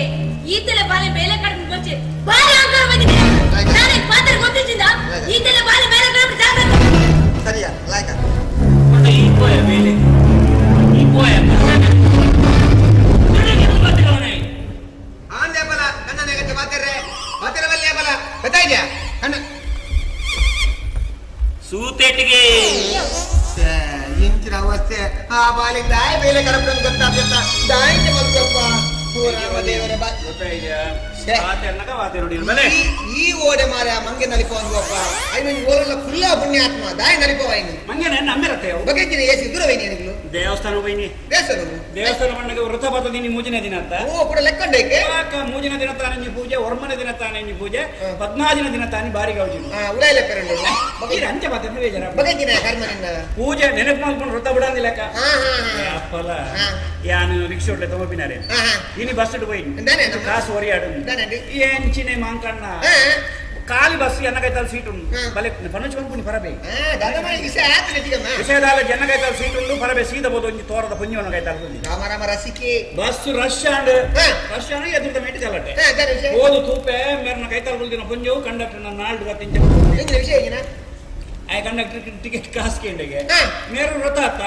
ಈತಲೆ ಬಾಲೆ ಬೇಲೆ ಕಡೆ ಗೊಚ್ಚೆ ಬಾರಿ ಅಂಕಾರ ಬಂದಿದೆ ನಾನೇ ಪಾತ್ರ ಗೊತ್ತಿದ್ದ ಈತಲೆ ಬಾಲೆ ಬೇಲೆ ಕಡೆ ಜಾಗ್ರತೆ ಸರಿಯಾ ಲಾಯ್ಕ ಮತ್ತೆ ಈ ಪೋಯ ಬೇಲೆ ಈ ಪೋಯ ಆಂದೆ ಬಲ ಕಣ್ಣನೆ ಗಂಟೆ ಮಾತಾಡ್ರೆ ಮಾತಾಡಬಲ್ಲೆ ಬಲ ಗೊತ್ತಾಯ್ತಾ ಕಣ್ಣ ಸೂತೆಟ್ಟಿಗೆ ಇಂಚಿನ ಅವಸ್ಥೆ ಆ ಬಾಲಿಂದ ಆಯ್ ಬೇಲೆ ಕರಪ್ಪ ಗೊತ್ತಾಗ್ತ ದಾಯಿಗೆ ಮಲ್ಕಪ್ಪ ರಾಮ ದೇವರ ಬಾ ಗೊತ್ತಾಯ್ತಾ ಛೆ. ವಾತೆ ವಾತೆ ನೋಡಿ ಮೇಲೆ ಈ ಓಡೆ ಮಾರ ಮಂಗೆ ನಲಿಪೋ ಅಂದ್ವಪ್ಪ I mean ಓರೆಲ್ಲ ಫುಲ್ಲ ಪುಣ್ಯಾತ್ಮ ದಾಯಿ ನಲಿಪೋ ಐನು ಮಂಗೆ ನನ್ನ ಅಮ್ಮಿರತ್ತೆ ಅವು ಬಗೆಜಿನ ಏಸಿ ದೂರವೈನಿ ನಿನಗಳು ದೇವಸ್ಥಾನ ಹೋಯ್ನಿ ದೇವಸ್ಥಾನ ದೇವಸ್ಥಾನ ಮಣ್ಣಗೆ ವೃತ ಬರ್ತದೆ ಮೂಜಿನ ದಿನ ಅಂತ ಓ ಕೂಡ ಲೆಕ್ಕಂಡೈಕೆ ಯಾಕ ಮೂಜಿನ ದಿನ ತಾನೇ ನೀ ಪೂಜೆ ಒರ್ಮನ ದಿನ ತಾನೇ ನೀ ಪೂಜೆ ಪದ್ನಾದಿನ ದಿನ ತಾನೇ ಬಾರಿಗೆ ಅವಜಿ ಉಳಾಯಿ ಲೆಕ್ಕರಂಡು ಅಂಚೆ ಬರ್ತದೆ ಬೇಜಾರ ಬಗೆಜಿನ ಕರ್ಮ ನಿನ್ನ ಪೂಜೆ ನೆನಪು ಮಾಡ್ಕೊಂಡು ವೃತ ಬಿಡಂದಿಲ್ಲ ಹಾ ಹಾ ಹಾ ಅಪ್ಪಲ ಹಾ. ಯಾನು ರಿಕ್ಷಾ ಹೊಟ್ಟೆ ತಗೋಬಿನಾರೆ ಹಾ ಹಾ ಇನಿ ಬಸ್ ಇಟ್ಟು ಹೋಯ್ನಿ ದಾನೆ ನಮ್ಮ- ಕಾಸು ಒರಿಯಾಡು ದಾನೆ ಎಂಚಿನೆ ಮಾಂಕಣ್ಣ ಹಾ ಖಾಲಿ ಬಸ್ ಎನ್ನಕೈತಾಲ್ ಸೀಟ್ ಉಂಡು ಹಾ. ಬಲೆ ಪನುಚ್ ಪನ್ಪುನಿ ಪರಬೆ ಹಾ ದಾದ ಮಾಡಿ ವಿಷಯ ಆತು ನಿಜಿಗಮ್ಮ ವಿಷಯದಾಲ ಜನ್ನಕೈತಾಲ್ ಸೀಟ್ ಉಂಡು ಪರಬೆ ಸೀದ ಬೋದು ಒಂಜಿ ತೋರದ ಪುಂಜವನ ಕೈತಾಲ್ ರಾಮ ರಾಮ ರಸಿಕೆ ಬಸ್ ರಶ್ ಆಂಡ್ ಹಾ. ರಶ್ ಆಂಡ್ ಎದುರುದ ಮೇಟ್ ಗಲಾಟೆ ಹಾ ದಾನೆ ವಿಷಯ ಓದು ತೂಪೆ ಮೇರ್ನ ಕೈತಾಲ್ ಕುಲ್ದಿನ ಪುಂಜವು ಕಂಡಕ್ಟರ್ ನನ್ನ ನಾಲ್ಡು ಗತಿಂಚ ಎಂಜಿನ ವಿಷಯ ಏನ ಆ ಕಂಡಕ್ಟರ್ ಟಿಕೆಟ್ ಕಾಸು ಕೇಂಡಿಗೆ ಹಾ. ಮೇರು ವ್ರತ ಆತ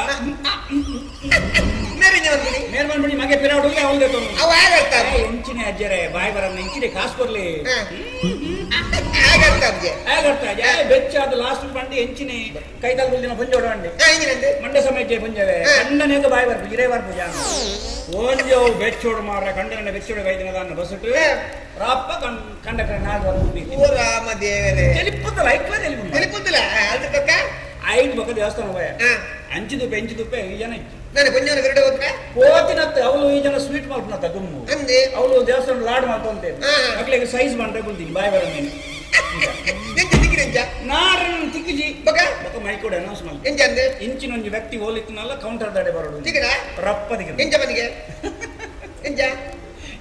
ಮೇರೆ ಬಂದ್ಬಿಡಿ ಮೇರ್ ಬಂದ್ಬಿಡಿ ಮಗೆ ಪಿರಾಡುಗೆ ಅವಲ್ದೆ ತೊಂದು ಅವ ಹಾಗಾಗ್ತಾವೆ ಎಂಚಿನ ಅಜ್ಜರೆ ಬಾಯ್ ಬರನ್ನ ಎಂಚಿನ ಕಾಸು ಕೊರ್ಲಿ ಹಾಗಾಗ್ತಾವೆ ಹಾಗರ್ತ ಬೆಚ್ಚಾದ ಲಾಸ್ಟ್ ಬಂಡಿ ಎಂಚಿನ ಕೈತಾಲ್ ಕುಲ್ದಿನ ಪುಂಜೋಡ ಬಂಡಿ ಹಾ ಎಂಜಿನಂದೆ ಮಂಡೆ ಸಮಯ ಪುಂಜವೆ ಹಾ. ಕಂಡನೇಗ ಬಾಯ್ ಬರ್ಪು ಇರೇ ಬರ್ಪು ಜಾನ ಓಂಜೋ ಬೆಚ್ಚೋಡು ಮಾರ ಕಂಡನ ಬೆಚ್ಚೋಡು ಕೈದಿನ ದಾನ ಬಸ್ಸುಟ್ಟು ಹಾ. ರಾಪ್ಪ ಕಂಡಕ್ಟರ್ ನಾಲ್ಕು ಬರ್ಪು ಓ ರಾಮ ದೇವರೇ ತೆಲಿಪುತ್ತಲ್ಲ ಐಕ್ಲ ತೆಲಿಪು తెలిపుద్దులా ಅದು ಪಕ್ಕ ಐದು ಬೊಕ್ಕ ದೇವಸ್ಥಾನ ಹೋಯ ಹಾ ಅಂಚಿದುಪ್ಪೆ ಎಂಚಿದುಪ್ಪೆ ಈ ಜನ ಇತ್ತು ನಾನು ಕೊಂಜನ ವಿರುಡ ಹೋದ್ರೆ ಕೋತಿನತ್ತೆ ಅವಳು ಈ ಜನ ಸ್ವೀಟ್ ಮಾಡ್ಕೊಳತ್ತ ಗುಮ್ಮು ಅಂದೆ ಅವಳು ದೇವಸ್ಥಾನ ಲಾಡ್ ಮಾಡ್ಕೊಂತೆ ಹಾ. ಮಕ್ಕಳಿಗೆ ಸೈಜ್ ಮಾಡ್ರೆ ಕುಲ್ತೀನಿ ಬಾಯ್ ಬರ ನೀನು ಎಂಚ ತಿಕ್ಕಿರೆಂಚ ನಾರನ್ ತಿಕ್ಕಿಜಿ ಬೊಕ ಬೊಕ್ಕ ಮೈಕೋಡ್ ಅನೌನ್ಸ್ ಮಾಡಿ ಎಂಚ ಅಂದೆ ಇಂಚಿನ ಒಂಜಿ ವ್ಯಕ್ತಿ ಹೋಲಿತ್ತಿನಲ್ಲ ಕೌಂಟರ್ ದಾಡೆ ಬರೋಡು ತಿಕ್ಕಿಡ ರಪ್ಪ ದಿಕ್ಕ ಎಂಚ ಮನಿಗೆ ಎಂಚ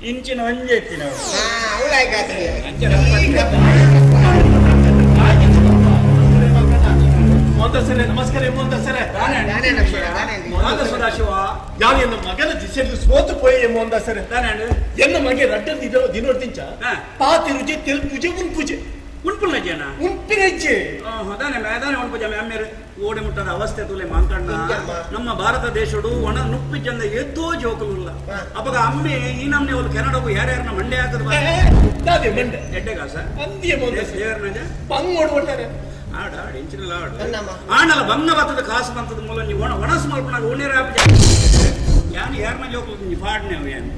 ಇಂಚಿನ ಒಂಜೆ ಎತ್ತಿನ ಹಾ ಅವಳಾಯ್ಕಾತ್ರಿ ಅಂಚೆ ರಪ್ಪ ದಿಕ್ಕ. ನಮಸ್ಕಾರ ಮೋಹನ್ ಸದಾಶಿವ ಯಾರು ಎನ್ನ ಮಗನ ದಿಸೆಯಲ್ಲಿ ಸೋತು ಪೋಯೆ ಮೋಹನ್ ದಾಸರೇ ಎನ್ನ ಮಗೆ ರಡ್ಡ ದಿನೋಡ್ತಿಂಚ ಪಾತಿ ರುಜೆ ತೆಲ್ ಪೂಜೆ ಉನ್ ಪೂಜೆ ಉಣ್ಪುಲ್ಲ ಜನ ಉಂಪಿನೆಜ್ಜೆ ಅದಾನೆ ಅದಾನೆ ಉಣ್ಪುಜ ಅಮ್ಮೇರು ಓಡೆ ಮುಟ್ಟದ ಅವಸ್ಥೆ ತುಲೆ ಮಾಂಕಣ್ಣ ನಮ್ಮ ಭಾರತ ದೇಶಡು ಒಣ ನುಪ್ಪಿ ಜಂದ ಎದ್ದೋ ಜೋಕುಲುಲ್ಲ ಅಪಗ ಅಮ್ಮೆ ಈ ನಮ್ನೆ ಒಂದು ಕೆನಡಾಗು ಯಾರ್ಯಾರನ್ನ ಮಂಡೆ ಹಾಕದ ದಾದೆ ಮಂಡೆ ಎಡ್ಡೆಗಾಸ ಅಂದಿಯ ಮೋಹನ್ ದೇವರನಜ ಬಂಗೋಡು ಒಟ್ಟಾರೆ ಆಡ ಆಡ ಇಂಚಿನಲ್ಲ ಆಡು ಆಣಲ ಬಂಗ ಬತ್ತದ ಕಾಸು ಬಂತದ ಮೂಲ ನೀವು ಒಣ ಒಣಸು ಮಲ್ಪನಾಗ ಉಣ್ಣೇರ ಯಾನು ಯಾರನ್ನ ಜೋಕುಲು ನೀ ಫಾಡ್ನೆ ಅವು ಏನು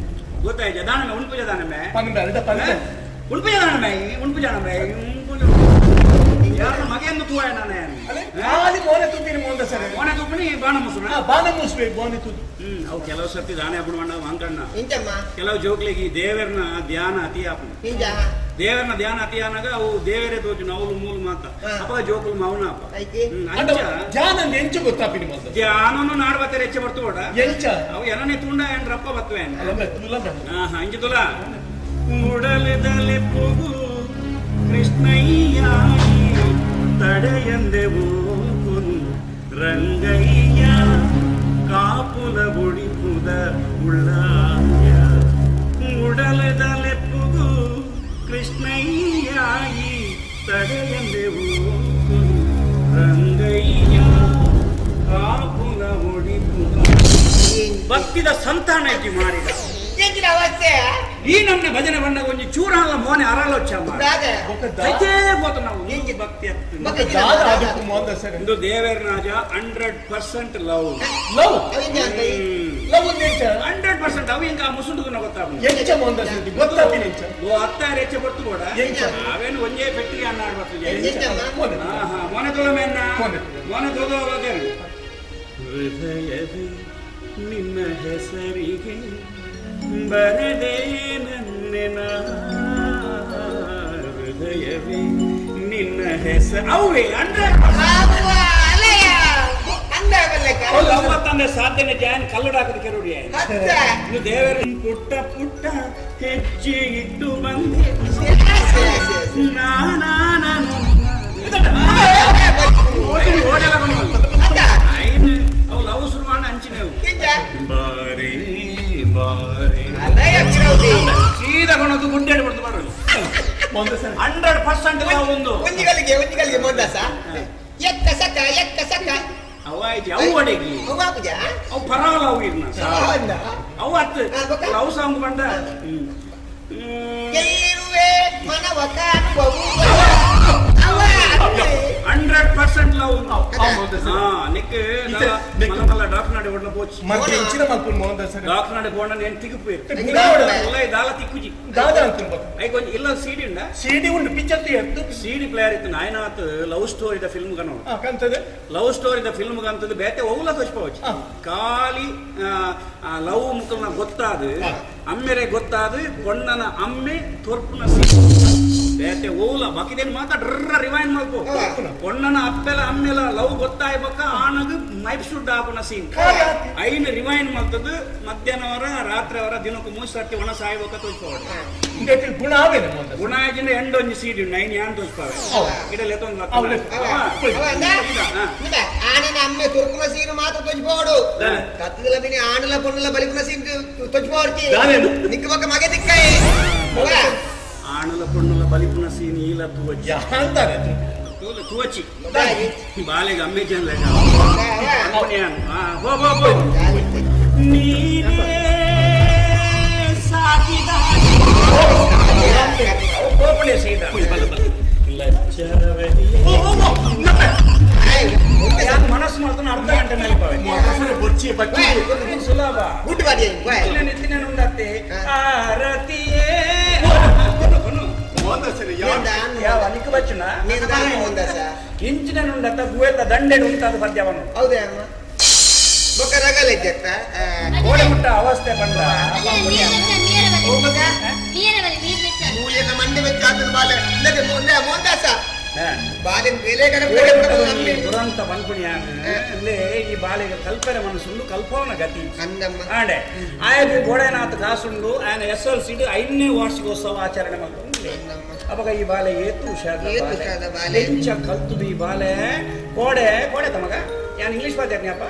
ಗೊತ್ತಾಯ್ತು ದಾನಮೆ ಉಣ್ಪುಜ ದಾನಮೆ ಪಂಗ ಉಣ್ಪುಜ ದಾನಮೆ ಉಣ್ಪುಜ ದಾನಮೆ ಯಾರನ್ನ ಮಗೆಯನ್ನು ತೂಯ ನಾನು ಖಾಲಿ ಮೋನೆ ತೂತೀನಿ ಮೋಹನ್ ಸರ್ ಮೋನೆ ತೂಪಣಿ ಬಾಣ ಮುಸುನ ಬಾಣ ಮುಸುವೆ ಮೋನೆ ತೂದು ಅವು ಕೆಲವು ಸರ್ತಿ ದಾನೆ ಹಬ್ಬ ವಾಂಕಣ್ಣ ಕೆಲವು ಜೋಕ್ಲಿಗೆ ಈ ದೇವರನ್ನ ಧ್ಯಾನ ಅತಿ ಆಪು ದೇವರನ್ನ ಧ್ಯಾನ ಅತಿ ಆನಾಗ ಅವು ದೇವರೇ ತೋಚು ಅವಳು ಮೂಲ ಮಾತ ಅಪ್ಪ ಜೋಕುಲು ಮೌನ ಅಪ್ಪ ಧ್ಯಾನ ಎಂಚ ಗೊತ್ತಾಪಿನಿ ಮಾತ ಧ್ಯಾನನು ನಾಡ್ಬತ್ತಾರೆ ಹೆಚ್ಚ ಬರ್ತು ಕೂಡ ಎಂಚ ಅವು ಏನನೇ ತುಂಡ ಏನ್ರಪ್ಪ ಬತ್ತವೆ ಹಂಗೆ ತುಲ ಉಡಲಿದಲ್ಲಿ ಪುಗು ಕೃಷ್ಣಯ್ಯ ತಡೆಯಂದೆವು ರಂಗಯ್ಯ ಕಾಪುಲ ಬುಡಿಪುದ ಉಳ್ಳಾಯ ಉಡಲದಲೆಪ್ಪುಗು ಕೃಷ್ಣಯ್ಯ ತಡೆಯಂದೆವು ರಂಗಯ್ಯ ಕಾಪುಲ ಒಡಿಪುದ ಭಕ್ತಿದ ಸಂತಾನ ಮಾಡಿದ ಈ ನಮ್ನೆ ಭಜನೆ ಬಣ್ಣ ಒಂಜಿ ಚೂರಾಲ ಮೋನೆ ಅರಳೊಚ್ಚ ನಾವು ಭಕ್ತಿ ಇಂದು ದೇವರ ರಾಜ 100% ಲವ್ ಲವ್ ಲವ್ 100% ಅವು ಇಂಕ ಮುಸುಂಡುಗುನ ಗೊತ್ತಾಗ ಅತ್ತಾರ ಹೆಚ್ಚ ಬರ್ತು ಕೂಡ ಅವೇನು ಒಂಜೇ ಪೆಟ್ಟಿಗೆ ಅನ್ನ ಆಡ್ಬರ್ತದೆ ಮೋನೆ ತೋಲ ಮೇನ್ನ ಮೋನೆ ತೋದ ಹೃದಯದಿ ನಿನ್ನ ಹೆಸರಿಗೆ ಬರದೇ ನನ್ನೆನ ಹೃದಯವೇ ನಿನ್ನ ಹೆಸರು ಅವೇ ಅಂದ್ರೆ ಸಾಧನೆ ಜಾನ್ ಕಲ್ಲಡಾಕದ ಕೆರುಡಿ ದೇವರ ಪುಟ್ಟ ಪುಟ್ಟ ಹೆಜ್ಜೆ ಇಟ್ಟು ಬಂದೆ ಅವು ಲವ್ ಶುರುವಾಣ ಹಂಚಿನೆವು ಬಾರಿ ಬಾರಿ ಸೀದಾ ಕೊಣದು ಗುಂಡೆ ಬಿಡ್ತು ಬರೋದು 100% ಒಂದು ಒಂಜಿಗಳಿಗೆ ಒಂಜಿಗಳಿಗೆ ಮೊಂದಾಸ ಎಕ್ಕ ಸಕ ಎಕ್ಕ ಸಕ ಅವ ಆಯ್ತು ಅವು ಅಡಿಗೆ ಅವು ಪರವಲ್ಲ ಅವು ಇರ್ನ ಅವು ಹತ್ತು ಲವ್ ಸಾಂಗ್ ಬಂದ ಎಲ್ಲಿರುವೆ ಮನವ ಕಾಣುವವು 100% ಲವ್ ನಿಕ್ ಮಲ್ಲ ಡಾಕ್ಟರ್ ನಾಡೆ ಒಡ್ಲ ಪೋಚಿ ಮತ್ತೆ ಇಂಚಿನ ಮಲ್ಪುನ್ ಮೋಹನ್ ದಾಸ್ ಡಾಕ್ಟರ್ ನಾಡೆ ಬೋಣ ನೇನ್ ತಿಕ್ಕು ಇಲ್ಲ ದಾಲ ತಿಕ್ಕುಜಿ ದಾದ ಅಂಕುನ್ ಬಕ I ಕೊಂಚ ಇಲ್ಲ ಸಿಡಿ ಉಂಡ ಸಿಡಿ ಉಂಡು ಪಿಕ್ಚರ್ ಎತ್ತು ಸಿಡಿ ಪ್ಲೇಯರ್ ಇತ್ತು ನಾಯನಾತ್ ಲವ್ ಸ್ಟೋರಿ the film ಗನೋ ಕಂತದೆ love story the film ಗಂತದ ಬೇತೆ ಓಲ ತೋಚ್ಪೋಚಿ ಖಾಲಿ ಲವ್ ಮುಖನ ಗೊತ್ತಾದ ಅಮ್ಮೆರೆ ಗೊತ್ತಾದ ಪೊಣ್ಣನ ಅಮ್ಮೆ ತೋರ್ಪುನ ಬೇತೆ ಓಲ ಬಾಕಿದೇನು ಮಾತಾಡ್ರ ರಿವೈಂಡ್ ಮಲ್ಪೋ ಪೊಣ್ಣನ ಅಪ್ಪೆಲ ಅಮ್ಮೆಲ ಲವ್ ಗೊತ್ತಾಯ್ಬಕ್ಕ ಆನಗ ಮೈಪ್ ಶುಡ್ ಹಾಕುನ ಸೀನ್ ಐನ್ ರಿವೈಂಡ್ ಮಲ್ತದ ಮಧ್ಯಾಹ್ನವರ ರಾತ್ರಿವರ ದಿನಕ್ಕೂ ಮೂರು ಸರ್ತಿ ಒಣ ಸಾಯ್ಬಕ್ಕ ತೋಚ್ಪೋಡು ಗುಣ ಆವೇನೆ ಗುಣ ಆಜಿಂದ ಎಂಡೊಂಜಿ ಸೀಡಿ ನೈನ್ ಯಾನ್ ತೋಚ್ಪಾವೆ ಇಡಲೆ ತೊಂದು ಆನನ ಅಮ್ಮೆ ತುರ್ಕುನ ಸೀನು ಮಾತ್ರ ತೋಚ್ಪೋಡು ಕತ್ತಲ ಬಿನಿ ಆನಲ ಪೊಣ್ಣಲ ಬಲಿಕುನ ಸೀನ್ ತೋಚ್ಪೋಡ್ತಿ ನಿಕ್ಕ ಬಕ್ಕ ಮಗೆ ತಿಕ್ಕಾಯಿ ಆಣಲ ಪೊಣ್ಣಲ ಬಲಿಪುನ ಸೀನ್ ಈಲ ತೂವಚ್ಚಿ ತೂವಚ್ಚಿ ಬಾಲೆಗೆ ಅಮ್ಮೆ ಜನ ಹೋ ನೀನೇ ಸಾಕಿದ ಕೋಪಣೆ ಸೀದ ಮನಸ್ಸು ಮಾಡ್ತಾನೆ ಅರ್ಧ ಗಂಟೆ ಮೇಲೆ ಸುಲಭ ಉಂಡತ್ತೆ ಆರತಿಯೇ ಇಂಚಿನ ಉಂಡತ್ತ ಗುವೆತ್ತ ದಂಡೆ ಉಂಟಾದ ಪದ್ಯವನು ಹೌದೇ ಅಮ್ಮ ಬೊಕ್ಕ ರಗಲ ಇದ್ದ ಕೋಡೆ ಮುಟ್ಟ ಅವಸ್ಥೆ ಬಂದ ಮಂಡೆ ಬೆಚ್ಚ ಬಾಲೆ ಮೋಹನ್ದಾಸ ದುರಂತ ಬಂದ್ಪುಣಿಯಾಗ ಈ ಬಾಲೆಗೆ ಕಲ್ಪನೆ ಮನಸ್ಸುಂಡು ಕಲ್ಪವನ ಗತಿ ಆಂಡೆ ಆಯಗ ಗೋಡೆನಾಥ ಕಾಸುಂಡು ఆయన ಎಸ್ ಎಲ್ ಸಿ ಐದನೇ ವಾರ್ಷಿಕೋತ್ಸವ ಆಚರಣೆ ಮಾಡ್ಕೊಂಡು ಅವಾಗ ಈ ಬಾಲೆ ಏತು ಹುಷಾರ ಕಲ್ತುದು ಈ ಬಾಲೆ ಕೋಡೆ ಕೋಡೆ ತಮಗ ಯಾನ್ ಇಂಗ್ಲಿಷ್ ಪಾತೆರ್ನಿ ಅಪ್ಪ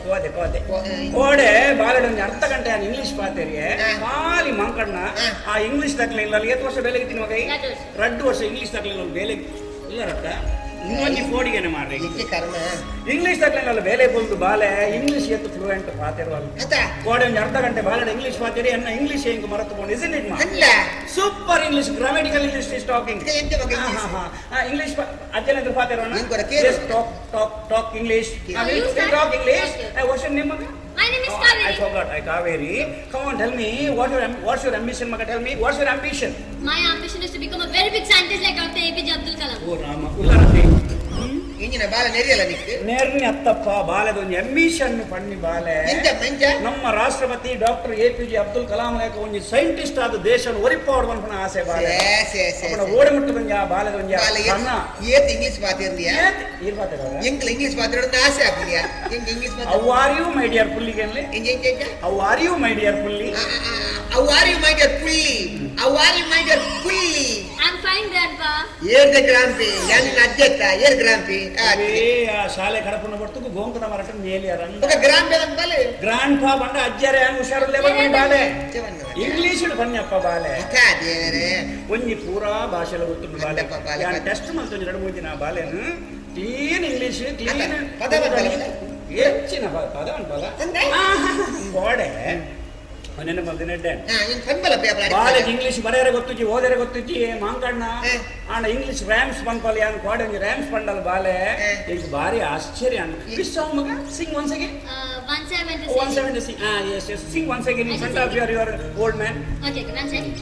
ಕೋದೆ ಕೋದೆ ಕೋಡೆ ಬಾಲೆಡ್ ಒಂಜಿ ಅರ್ಧ ಗಂಟೆ ಯಾನ್ ಇಂಗ್ಲಿಷ್ ಪಾತೆರಿಯೆ ಖಾಲಿ ಮಂಕಣ್ಣ ಆ ಇಂಗ್ಲಿಷ್ ತಕ್ಲೆ ಇಲ್ಲ ಏತ್ ವರ್ಷ ಬೇಲೆಗೆ ತಿನ್ನುವ ಕೈ 2 ವರ್ಷ ಇಂಗ್ಲಿಷ್ ತಕ್ಲೆ ಇಲ್ಲ ಬೇಲೆ ಇಲ್ಲ ರತ್ತ ಇನ್ನೊಂಜಿ ಕೋಡಿಗೆನೆ ಮಾರ್ರೆ ಇಂಗ್ಲಿಷ್ ತಕ್ಲೆ ಬೇಲೆ ಬಂದು ಬಾಲೆ ಇಂಗ್ಲಿಷ್ ಎತ್ತು ಫ್ಲೂಯೆಂಟ್ ಪಾತೆರುವಲ್ಲ ಕೋಡೆ ಒಂಜಿ ಅರ್ಧ ಗಂಟೆ ಬಾಲೆಡ್ ಇಂಗ್ಲಿಷ್ ಪಾತೆರಿ ಅನ್ನ ಇಂಗ್ಲಿಷ್ ಹೆಂಗ್ ಮರೆತುಕೊಂಡು is it ಮಾ super English grammatical English is talking English ಅಜ್ಜನ ಪಾತೆರೋಣ talk talk talk English talk English what's your name ಮಗ? My name is Kaveri. I forgot. I Kaveri. Come on, tell me what's your ambition, Maga? Tell me what's your ambition? My ambition is to become a very big scientist like Dr. APJ Abdul Kalam. Oh Rama, ullarate. ಇಂಜಿನ ಬಾಲ ನೆರಿಯಲ್ಲ ನಿಕ್ಕು ನೇರ್ನಿ ಅತ್ತಪ್ಪ ಬಾಲೆದ ಒಂಜಿ ಅಂಬಿಷನ್ ಪಣ್ಣಿ ಬಾಲೆ ಎಂಚ ಮಂಚ ನಮ್ಮ ರಾಷ್ಟ್ರಪತಿ ಡಾಕ್ಟರ್ ಎಪಿಜೆ ಅಬ್ದುಲ್ ಕಲಾಂ ಲೇಕ ಒಂಜಿ ಸೈಂಟಿಸ್ಟ್ ಆದ ದೇಶನ ಒರಿಪಾವಡ್ ಪನ್ಪುನ ಆಸೆ ಬಾಲೆ ಸೇ ಸೇ ಅಪ್ಪನ ಓಡೆ ಮುಟ್ಟುದಂಜ ಬಾಲೆದ ಒಂಜಿ ಕನ್ನ ಏತ್ ಇಂಗ್ಲಿಷ್ ಮಾತಾಡ್ತೀಯಾ ಏರ್ ಮಾತಾಡೋರ ಎಂಕ್ಲ ಇಂಗ್ಲಿಷ್ ಮಾತಾಡೋದು ಆಸೆ ಆಪುನಿಯಾ ಎಂಕ್ ಇಂಗ್ಲಿಷ್ ಮಾತಾಡ how are you my dear ಪುಲ್ಲಿಗೆನ್ಲೆ ಎಂಚ ಎಂಚ ಎಂಚ how are you my dear ಪುಲ್ಲಿ how are you my dear ಪುಲ್ಲಿ how are you my dear ಪುಲ್ಲಿ I am fine grandpa ಏರ್ ದ ಗ್ರಾಂಪಿ ಯಾನ್ ಅಜ್ಜತ್ತ ಏರ್ ಗ್ರಾಂಪಿ ಆ ಶಾಲೆ ಕಡಪುನ ಬರ್ತುಕು ಗೋಂಕದ ಮರಟ ಮೇಲಿಯರ ఒక ಗ್ರಾಂಪಿ ಅಂತ ಬಾಲೆ ಗ್ರಾಂಡ್ ಪಾ ಬಂಡ ಅಜ್ಜರೆ ಹಂಗ ಹುಷಾರಲ್ಲೇ ಬಂದ ಬಾಲೆ ಇಂಗ್ಲಿಷ್ ಬನ್ನಿಯಪ್ಪ ಬಾಲೆ ಒಂಜಿ ಪೂರಾ ಭಾಷೆಲ ಗೊತ್ತುಂಡು ಬಾಲೆ ಯಾನ್ ಟೆಸ್ಟ್ ಮಲ್ತೊಂಜಿ 2 3 ದಿನ ಬಾಲೆನು ಕ್ಲೀನ್ ಇಂಗ್ಲಿಷ್ ಕ್ಲೀನ್ ಪದ ಬಂತಲ್ಲ ಹೆಚ್ಚಿನ ಪದ ಅನ್ಪದ ಗೋಡೆ ಅವನೇನು ಬಂದಿನ ಬಾಲೆಗ್ ಇಂಗ್ಲಿಷ್ ಬರೆಯರೆ ಗೊತ್ತುಜ್ಜಿ ಓದರೆ ಗೊತ್ತುಜ್ಜಿ ಮಾಂಕಣ್ಣ ಆಂಡ ಇಂಗ್ಲಿಷ್ ರ್ಯಾಮ್ಸ್ ಬಂಪಲ್ ಯಾನ್ ಕೋಡೆ ಒಂಜಿ ರ್ಯಾಮ್ಸ್ ಬಂಡಲ್ ಬಾಲೆ ಈಗ ಭಾರಿ ಆಶ್ಚರ್ಯ ಅಣ್ಣ ವಿಶ್ ಮಗ sing once again 176 yes yes sing once again in front of your old man okay okay one second.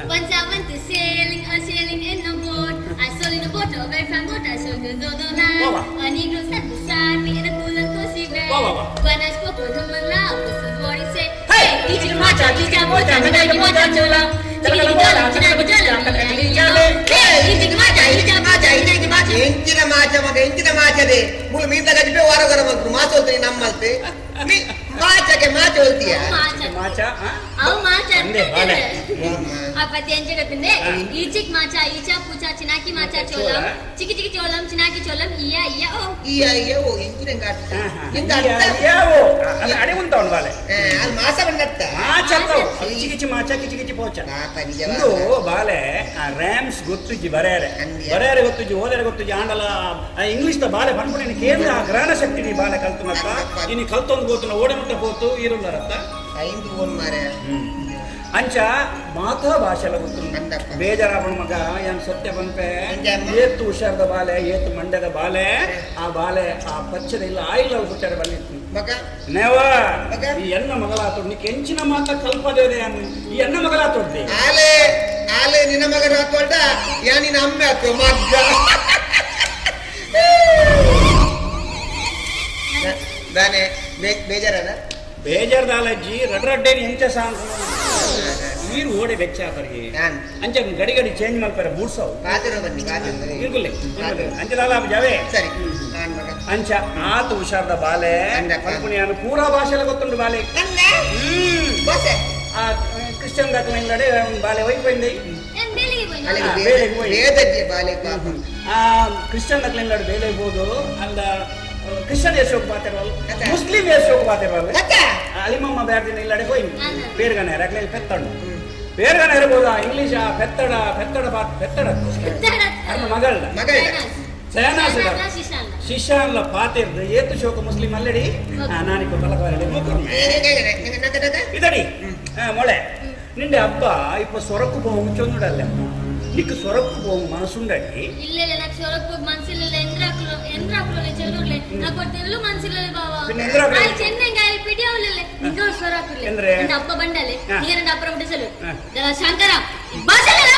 Once I went to sailing, a sailing in a boat. I saw in a boat, a very fine boat. I saw the dodo land. A negro sat beside me in a cool and cozy bed. When I spoke with him aloud, this is what he said. Hey, teacher macha, teacher mocha, teacher mocha chola. Teacher mocha, teacher mocha, hey, teacher macha, teacher macha, teacher macha. ಎಂಚಿನ ಮಾಚ ಮಗ ಎಂಚಿನ ಮಾಚದೆ ಮುಳು ಮೀಂದ ಗಜಿಪೆ ವಾರ ಗರ ಮಲ್ತು ಮಾಚೋಲ್ತೀನಿ ನಮ್ಮಲ್ತೆ ಮಾಚಕ್ಕೆ ಮಾಚ ಹೋಲ್ತೀಯ ಮಾಚ ಅವು ಮಾಚ ಅಪ್ಪತ್ತೆ ಎಂಚಗತ್ತಂದೆ ಈಚಿಕ್ ಮಾಚ ಈಚಾ ಪೂಚಾ ಚಿನಾಕಿ ಮಾಚಾ ಚೋಲಂ ಚಿಕ್ಕಿ ಚಿಕ್ಕಿ ಚೋಲಂ ಚಿನಾಕಿ ಚೋಲಂ ಇಯಾ ಇಯಾ ಓ ಇಯಾ ಇಯಾ ಓ ಎಂಚಿನ ಗಾಟ ಎಂತ ಇಯಾ ಓ ಅದು ಅಡೆ ಉಂಟವನು ಬಾಲೆ ಅದು ಮಾಸ ಬಂದತ್ತ ಮಾಚ ಕಿಚಿ ಕಿಚಿ ಮಾಚ ಕಿಚಿ ಕಿಚಿ ಪೋಚ ಇದು ಬಾಲೆ ಆ ರ್ಯಾಮ್ಸ್ ಗೊತ್ತುಜ್ಜಿ ಬರೆಯರೆ ಬರೆಯರೆ ಗೊತ್ತುಜ್ಜಿ ಓದರೆ ಗೊತ್ತುಜ್ಜಿ ಆಂಡಲ ಇಂಗ್ಲಿಷ್ ದ ಬಾಲೆ ಪನ್ಪುಣ ಕೇಂದ್ರ ಗ್ರಹಣ ಶಕ್ತಿ ನೀ ಬಾಲೆ ಕಲ್ತು ಮತ್ತ ಇನಿ ಕಲ್ತೊಂದು ಗೋತುನ ಓಡೆ ಮುಟ್ಟ ಪೋತು ಈರುಲ್ಲರತ್ತ ಐದು ಓನ್ ಮಾರೆ ಅಂಚ ಮಾತಾ ಭಾಷೆಲ ಗೊತ್ತು ಬೇಜಾರಾಪಣ ಮಗ ಏನ್ ಸತ್ಯ ಬಂಪೆ ಏತು ಹುಷಾರದ ಬಾಲೆ ಏತು ಮಂಡ್ಯದ ಬಾಲೆ ಆ ಬಾಲೆ ಆ ಪಚ್ಚದ ಇಲ್ಲ ಆಯಿಲ್ ಅಲ್ಲಿ ಹುಟ್ಟಾರ ಬಂದಿತ್ತು ಮಗ ನೆವರ್ ಈ ಎಣ್ಣ ಮಗಳಾತೊಡ್ ನೀ ಕೆಂಚಿನ ಮಾತ ಕಲ್ಪದೇ ಈ ಎಣ್ಣ ಮಗಳಾತೊಡ್ದೆ ಆಲೆ ಆಲೆ ನಿನ್ನ ಮಗನ ಆತೊಡ್ಡ ಯಾ ನಿನ್ನ ಅಮ್ಮೆ ಆತು ಮಗ್ಗ ದಾನೆ ಬೇಜಾರನ ಬೇಜಾರ್ದಾಲಜ್ಜಿ ರಡ್ರಡ್ಡೇನು ಎಂಚ ಸಾಂಗ್ ನೀರು ಓಡೆ ಬೆಚ್ಚ ಆತರಿಗೆ ಅಂಚ ಗಡಿ ಗಡಿ ಚೇಂಜ್ ಮಲ್ಪರೆ ಬೂಡ್ಸವು ಇರ್ಗುಲ್ಲೆ ಅಂಚದಾಲ ಜಾವೆ ಸರಿ ಅಂಚ ಆತ ಹುಷಾರ್ದ ಬಾಲೆ ಪಲ್ಪುಣಿಯಾನು ಪೂರಾ ಭಾಷೆಲ ಗೊತ್ತುಂಡು ಬಾಲೆ ಆ ಕ್ರಿಶ್ಚಿಯನ್ ದಾಖಲೆ ಬಾಲೆ ಹೋಯ್ಪೋయింది ಆ ಕ್ರಿಶ್ಚಿಯನ್ ದಾಖಲೆ ಬೇಲೆ ಹೋದು ಅಂದ ಕ್ರಿಶ್ಚಿಯನ್ ಯಶೋಕ್ ಬಾತಿರವಲ್ಲ ಮುಸ್ಲಿಂ ಯಶೋಕ್ ಬಾತಿರವಲ್ಲ ಅಲಿಮಮ್ಮ ಬ್ಯಾರ್ದಿನ ಇಲ್ಲಡೆ ಹೋಯ್ ಪೇರ್ಗನೆ ರಕ್ಲೆ ಪೆತ್ತಣ್ಣು ಪೇರ್ಗನೆ ಇರ್ಬೋದಾ ಇಂಗ್ಲಿಷ್ ಆ ಪೆತ್ತಡ ಪೆತ್ತಡ ಬಾತ್ ಪೆತ್ತಡ ಅರ್ನ ಮಗಳ ಸೇನಾಸ ಶಿಶಾನ್ಲ ಪಾತಿರ್ದು ಏತು ಶೋಕ ಮುಸ್ಲಿಂ ಅಲ್ಲಡಿ ನಾನಿಕ ಬಲಕವರಡಿ ಇದಡಿ ಮೊಳೆ ನಿಂಡೆ ಹಬ್ಬ ಇಪ್ಪ ಸೊರಕು ಹೋಗು ಚೊಂದುಡಲ್ಲ ನಿಕ್ ಸೊರಕು ಹೋಗು ಮನಸ್ಸುಂಡಡಿ ಇಲ್ಲ ಇಲ್ಲ నాకు ಸೊರಕು ಹೋಗಿ ಮನಸ್ಸಿಲ್ಲ ಎಂದ್ರಾಕ್ಲು ಎಂದ್ರಾಕ್ಲು ಚೆಲ್ಲುರ್ಲೆ నాకు ತೆಲ್ಲು ಮನಸ್ಸಿಲ್ಲ ಬಾವ ಆಯ್ ಚೆನ್ನಂಗ ಆಯ್ ಪಿಡಿ ಅವಲಲ್ಲ ನಿಂಗ ಸೊರಕುರ್ಲೆ ನಿಂಡ ಅಪ್ಪ ಬಂಡಲೆ ನೀ ನನ್ನ ಅಪ್ಪರ ಮುಟ್ಟಿಸಲು ದಲ ಶಂಕರ ಬಾಸಲಲ್ಲ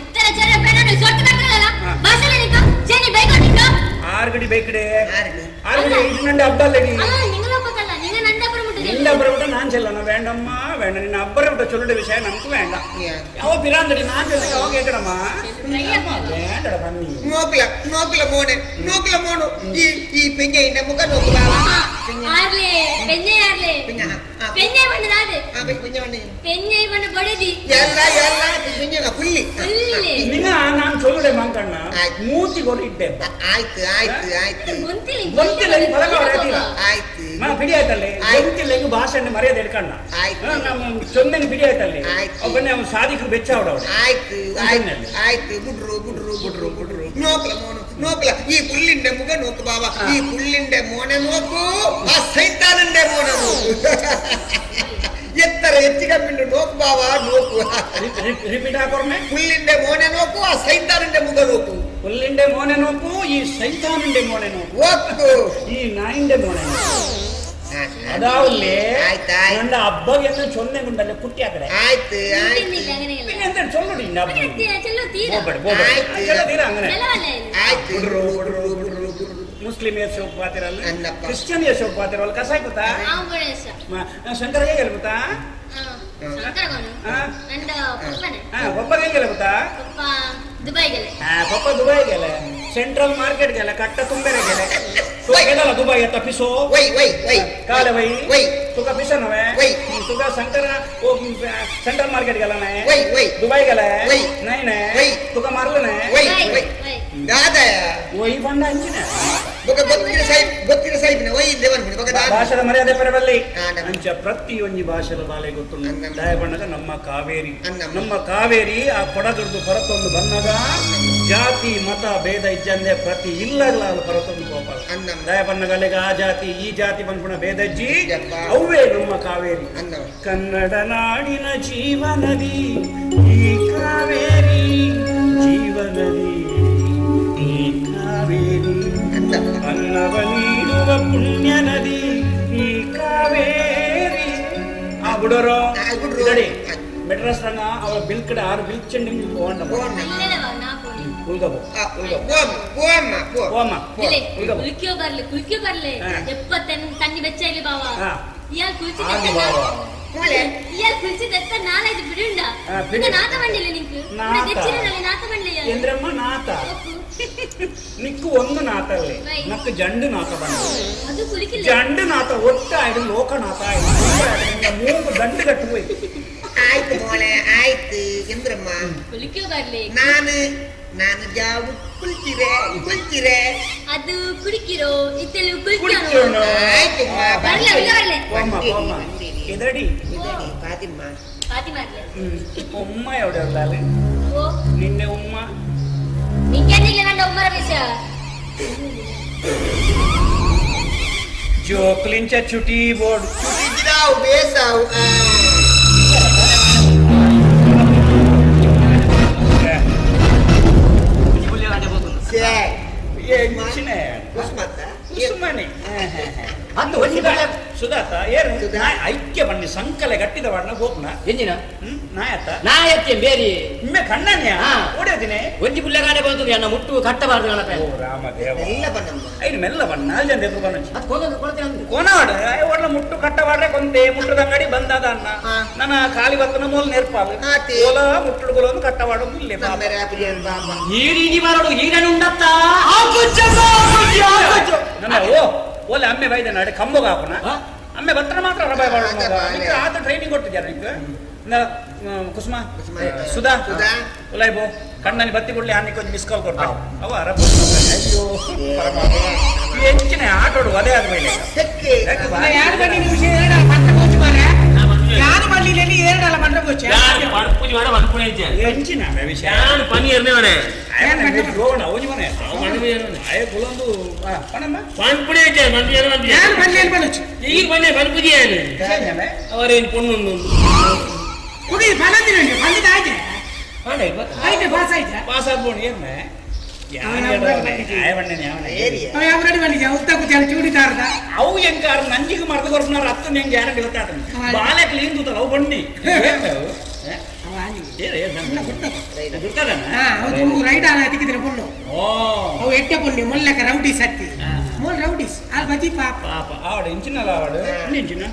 ಇತ್ತರ ಚರೆ ಪೇನ ಸೊಟ್ಟು ಕಟ್ಟಲ್ಲ ಬಾಸಲ ನಿಕ ಚೆನ್ನಿ ಬೈಕ ನಿಕ ಆರ್ಗಡಿ ಬೈಕಡೆ ಆರ್ಗಡಿ ಇದು ನಂಡ ಅಬ್ಬಲ್ಲಡಿ ಅಲ್ಲ ನಿಂಗಲಪ್ಪಲ್ಲ ನಿಂಗ ನಂಡ ಅಪ್ಪರ ಮುಟ್ಟಿಸಲು ನಿಂಡ ಅಪ್ಪರ ಬಿಟ್ಟ ನಾನ್ ಚೆಲ್ಲನ வேண்டம்மா வேண்டாம் ನಿನ್ನ ಅಬ್ಬರ ಬಿಟ್ಟ ಚೊಲ್ಲುಡ ವಿಷಯ ನಮಕು வேண்டாம் ಯಾವ ಪಿರಾಂದಡಿ ನಾನ್ ಚೆಲ್ಲ ಯಾವ ಕೇಕಡಮ್ಮ வேண்டಡ ಬನ್ನಿ ನೋಕ್ಲ ನೋಕ್ಲ ಮೋನೆ ನೋಕ್ಲ ಮೋನು ಈ ಈ ಪೆಂಜೆ ಇನ್ನ ಮುಖ ನೋಕ್ಲ ಆರ್ಲೆ ಪೆಂಜೆ ಆರ್ಲೆ ಪೆಂಜೆ ಪೆನ್ನೆ ಬಣ್ಣ ನಾದೆ ಪೆನ್ನೆ ಬಣ್ಣ ಬಡದಿ ಎಲ್ಲ ಎಲ್ಲ ಪೆನ್ನೆ ಪುಲ್ಲಿ ಪುಲ್ಲಿ ನಿನ್ನ ನಾನು ಚೊಲ್ಲುಡೆ ಮಾಂಕಣ್ಣ ಮೂತಿ ಕೊರು ಇಡ್ಡೆ ಆಯ್ತು ಆಯ್ತು ಆಯ್ತು ಗೊಂತಿಲ್ಲ ಫಲಕ ಆಯ್ತು ಮಾ ಬಿಡಿ ಆಯ್ತಲ್ಲಿ ಗೊಂತಿಲ್ಲ ಹಿಂಗ್ ಭಾಷಣ ಮರ್ಯಾದೆ ಹಿಡ್ಕಣ್ಣ ಆಯ್ತು ನಮ್ಮ ಚೊಂದನೆ ಬಿಡಿ ಆಯ್ತಲ್ಲಿ ಒಬ್ಬನೇ ಅವ್ನು ಸಾಧಿಕರು ಬೆಚ್ಚ ಅವಡ ಆಯ್ತು ಆಯ್ತು ಆಯ್ತು ಬುಡ್ರು ಬುಡ್ರು ಬುಡ್ರು ಬುಡ್ರು ನೋಕ್ಲ ಮೋನು ನೋಕ್ಲ ಈ ಪುಲ್ಲಿಂಡೆ ಮುಗ ನೋಕು ಬಾಬಾ ಈ ಪುಲ್ಲಿಂಡೆ ಮೋನೆ ನೋಕು ಆ ಸೈತಾನಂಡೆ ಮೋನೆ ನೋಕು ಎತ್ತರ ಹೆಚ್ಚು ಕಮ್ಮಿಂಡು ನೋಕು ಬಾಬಾ ನೋಕು ರಿಪೀಟ್ ಹಾಕೋರ್ಮೆ ಪುಲ್ಲಿಂಡೆ ಮೋನೆ ನೋಕು ಆ ಸೈತಾನಂಡೆ ಮುಗ ನೋಕು ಪುಲ್ಲಿಂಡೆ ಮೋನೆ ನೋಕು ಈ ಸೈತಾನಂಡೆ ಮೋನೆ ನೋಕು ಓಕು ಈ ನಾಯಿಂಡೆ ಮೋನೆ ನೋಕು ಅದಾವಲ್ಲಿ ನನ್ನ ಹಬ್ಬಗೆ ಚೊಂದೆ ಗುಂಡಲ್ಲಿ ಕುಟ್ಟಿ ಹಾಕಡೆ ಆಯ್ತು ಆಯ್ತು ಎಂತ ಚೊಲ್ಲುಡಿ ಆಯ್ತು ಮುಸ್ಲಿಂ ಯಶೋಕ್ ಪಾತಿರಲ್ಲ ಕ್ರಿಶ್ಚಿಯನ್ ಯಶೋಕ್ ಪಾತಿರಲ್ಲ ಕಸಾಯ ಗೊತ್ತಾ ಶಂಕರ ಹೇಗೆ ಗೊತ್ತಾ ಪಪ್ಪ ಹೇಗೆ ಗೊತ್ತಾ ಪಪ್ಪ ದುಬೈ ಗೆಲೆ ಸೆಂಟ್ರಲ್ ಮಾರ್ಕೆಟ್ ಗೆಲೆ ಕಟ್ಟ ತುಂಬೆರೆ ಗೆಲೆ ಗೆಲ್ಲ ದುಬೈ ಎತ್ತ ಪಿಸೋ ವೈ ವೈ ವೈ ಕಾಲೆ ವೈ ವೈ ತುಕ ಪಿಸನವೇ ವೈ ತುಕ ಶಂಕರ ಸೆಂಟ್ರಲ್ ಮಾರ್ಕೆಟ್ ಗೆಲ್ಲನೆ ವೈ ವೈ ದುಬೈ ಗೆಲೆ ವೈ ನೈನೆ ವೈ ತುಕ ಮಾರ್ಲನೆ ವೈ ವೈ ದಾದಾ ವೈ ಬಂಡ ಅಂಚಿನ ಬೊಕ ಗೊತ್ತಿರ ಸಾಹಿಬ್ ಗೊತ್ತಿರ ಸಾಹಿಬ್ನ ವೈ ದೇವನ್ ಬೊಕ ದಾದ ಭಾಷೆದ ಮರ್ಯಾದೆ ಪರವಲ್ಲಿ ಅಂಚ ಪ್ರತಿಯೊಂದು ಭಾಷೆದ ಬಾಲೆ ಗೊತ್ತು ದಯಬಣ್ಣದ ನಮ್ಮ ಕಾವೇರಿ ನಮ್ಮ ಕಾವೇರಿ ಆ ಕೊಡಗರ್ದು ಹೊರತೊಂದು ಬಂದಾಗ ಜಾತಿ ಮತ ಭೇದ ಇಜ್ಜಂದೆ ಪ್ರತಿ ಇಲ್ಲಗಳ ಹೊರತೊಂದು ಗೋಪಾಲ ದಯಬಣ್ಣಗಳಿಗೆ ಆ ಜಾತಿ ಈ ಜಾತಿ ಬಂದ್ಪುಣ ಭೇದಜ್ಜಿ ಅವೇ ನಮ್ಮ ಕಾವೇರಿ ಕನ್ನಡ ನಾಡಿನ ಜೀವನದಿ ಈ ಕಾವೇರಿ ಜೀವನದಿ ಈ ಕಾವೇರಿ ಅನ್ನವ ನೀಡುವ ಪುಣ್ಯ ನದಿ ಈ ಕಾವೇರಿ ಆ ಬುಡೋರು ಮೆಡ್ರಾಸ್ ರಂಗ ಅವಳ ಬಿಲ್ ಕಡೆ ಆರು ಬಿಲ್ ಚೆಂಡಿ ಹೋಗಣ್ಣ ಕುಲ್ಕ್ಯೋ ಬರ್ಲಿ ಕುಲ್ಕ್ಯೋ ಬರ್ಲಿ ಎಪ್ಪತ್ತೆನ್ ತಣ್ಣಿ ಬೆಚ್ಚ ಇಲ್ಲಿ ಬಾವ ಇಯಾಲ್ ಕುಲ್ಚಿ ಇಯಾಲ್ ಕುಲ್ಚಿ ತೆತ್ತ ನಾಲೈದು ಬಿಡುಂಡ ನಾತ ಬಂಡಿಲ್ಲ ನಿಂಕು ದೆಚ್ಚಿರಲ್ಲಿ ನಾತ ಬಂಡ್ಲಿ ಎಂದ್ರಮ್ಮ ನಾತ ನಿಕ್ಕು ಒಂದು ನಾತಲ್ಲಿ ನಕ್ಕು ಜಂಡು ನಾತ ಬಂಡ ಅದು ಕುಲಿಕಿಲ್ಲ ಜಂಡು ನಾತ ಒಟ್ಟ ಆಯ್ತು ಲೋಕನಾಥ ಆಯ್ತು ಮೂಗು ದಂಡು ಕಟ್ಟು ಹೋಯ್ತು ಆಯ್ತು ಮೋಳೆ ಆಯ್ತು ಎಂದ್ರಮ್ಮ ಕುಲಿಕ್ಯೋ ಬರ್ಲಿ ನಾನು ನಾನು ಜಾವು ಕುಲ್ಚಿರೆ ಕುಲ್ಚಿರೆ ಅದು ಕುಡಿಕಿರೋ ಇತ್ತೆಲು ಕುಲ್ಕ್ಯೋನು ಆಯ್ತು ಬರ್ಲೆ ಬರ್ಲೆ ಎದಡಿ ಎದಡಿ ಫಾತಿಮ್ಮ ಫಾತಿಮಾ ಅರ್ಲೆ ಉಮ್ಮ ಎವಡೆ ಉಳ್ಳಾಲೆ ಓ ನಿನ್ನೆ ಉಮ್ಮ ನಿಂಗೆನ್ನಿಲ್ಲ ನನ್ನ ಉಮ್ಮರ ವಿಷಯ ಜೋಕ್ಲಿಂಚ ಚುಟಿ ಬೋರ್ಡ್ ಚುಟಿ ಜಿರಾವ್ ಬೇಸಾವ್ ಸುಧಾತ ಏನು ಐಕ್ಯ ಬನ್ನಿ ಸಂಕಲೆ ಗಟ್ಟಿದ ವಾಡ್ನ ಗೋಪ್ನ ಎಂಜಿನ ನಾಯತ್ತ ನಾಯತ್ತೆ ಬೇರಿ ಇಮ್ಮೆ ಕಣ್ಣನ್ಯ ಓಡೋದಿನಿ ಒಂಜಿ ಪುಲ್ಲೆಗಾನೆ ಬಂತು ಎನ್ನ ಮುಟ್ಟು ಕಟ್ಟಬಾರದು ಗಣಪ ಓ ರಾಮ ದೇವ ಮೆಲ್ಲ ಬನ್ನಮ್ಮ ಐನು ಮೆಲ್ಲ ಬಣ್ಣ ನಾಲ್ ಜನ ಎದುರು ಬನ್ನ ಅದು ಕೋನ ಕೊಳತೆ ಅಂದು ಕೋನಾಡ ಓಡ್ಲ ಮುಟ್ಟು ಕಟ್ಟವಾಡ್ರೆ ಕೊಂತೆ ಮುಟ್ಟದ ಅಂಗಡಿ ಬಂದಾದ ಅನ್ನ ನನ್ನ ಕಾಲಿ ಬತ್ತನ ಮೂಲ ನೆರ್ಪಾಲು ಓಲ ಮುಟ್ಟುಡುಗುಲ ಒಂದು ಕಟ್ಟವಾಡೋದು ಇಲ್ಲೇ ಈರಿ ಬಾರೋಡು ಈರನ್ನು ಉಂಡತ್ತ ನನ್ನ ಓ ಓಲೆ ಅಮ್ಮೆ ಬೈದ ನಾಡೆ ಕಂಬಗ ಹಾಕೋಣ ಅಮ್ಮೆ ಬತ್ತನ ಮಾತ್ರ ರಬಾಯ್ ಬಾಳು ಆತ ಟ್ರೈನಿಂಗ್ ಕೊಟ್ಟಿದ್ದಾರೆ ನಿಂಗೆ ಕುಸುಮ ಸುಧಾ ಉಲಾಯ್ಬೋ ಕಣ್ಣಲ್ಲಿ ಬತ್ತಿ ಕೊಡ್ಲಿ ಆನಿಗೆ ಕೊಂಚ ಮಿಸ್ ಕಾಲ್ ಕೊಟ್ಟ ಅವ ಅರಬ್ ಅಯ್ಯೋ ಹೆಚ್ಚಿನ ಆಟೋಡು ಅದೇ ಆದ್ಮೇಲೆ ಯಾರು ಬನ್ನಿ ನಿಮಿಷ ಎರಡಲ್ಲ ಪಂದ್ರ ಕೋಚು ಮಾರ್ರೆ ಯಾರು ಬನ್ನಿ ಎರಡಲ್ಲ ಪಂದ್ರ ಕೋಚು ಯಾರು ಪಣಪೂಜೆ ಮಾಡ ಪಣಪುಣೆ ಹೆಚ್ಚಿನ ವಿಷಯ ಯಾರು ಪನಿ ಎರನೇ ಮನೆ ಅವರೇನು ಪೊಣ್ಣು ಕುಡಿ ಫಲದಿನ ಫಲದ ಆಯ್ತು ಆಯ್ತು ಪಾಸ್ ಆಯ್ತಾ ಪಾಸ್ ಆಗ್ಬೋದು ಏನ್ಮೆ ಅವು ಹೆಂಗಾರ ನಂಜಿಗೆ ಮರದ ಕೊರ್ಪುನಾರ ಅತ್ತ ಹೆಂಗೆ ಗ್ಯಾರಂಟಿ ಗೊತ್ತಾತ ಬಾಲೆ ಕ್ಲೀನ್ ತೂತಲ್ಲ ಅವು ಬಣ್ಣಿ ರೈಡ್ ಆನ ತಿಕ್ಕಿದ್ರೆ ಪೊಣ್ಣು ಅವು ಎಟ್ಟೆ ಪೊಣ್ಣು ಮೊಲ್ಲಕ ರೌಡೀಸ್ ಹತ್ತಿ ಮೊಲ್ ರೌಡೀಸ್ ಅಲ್ಲಿ ಬಜಿ ಪಾಪ ಪಾಪ ಆವಡು ಇಂಚಿನಲ್ಲ ಆವಡು ಇಂಚಿನ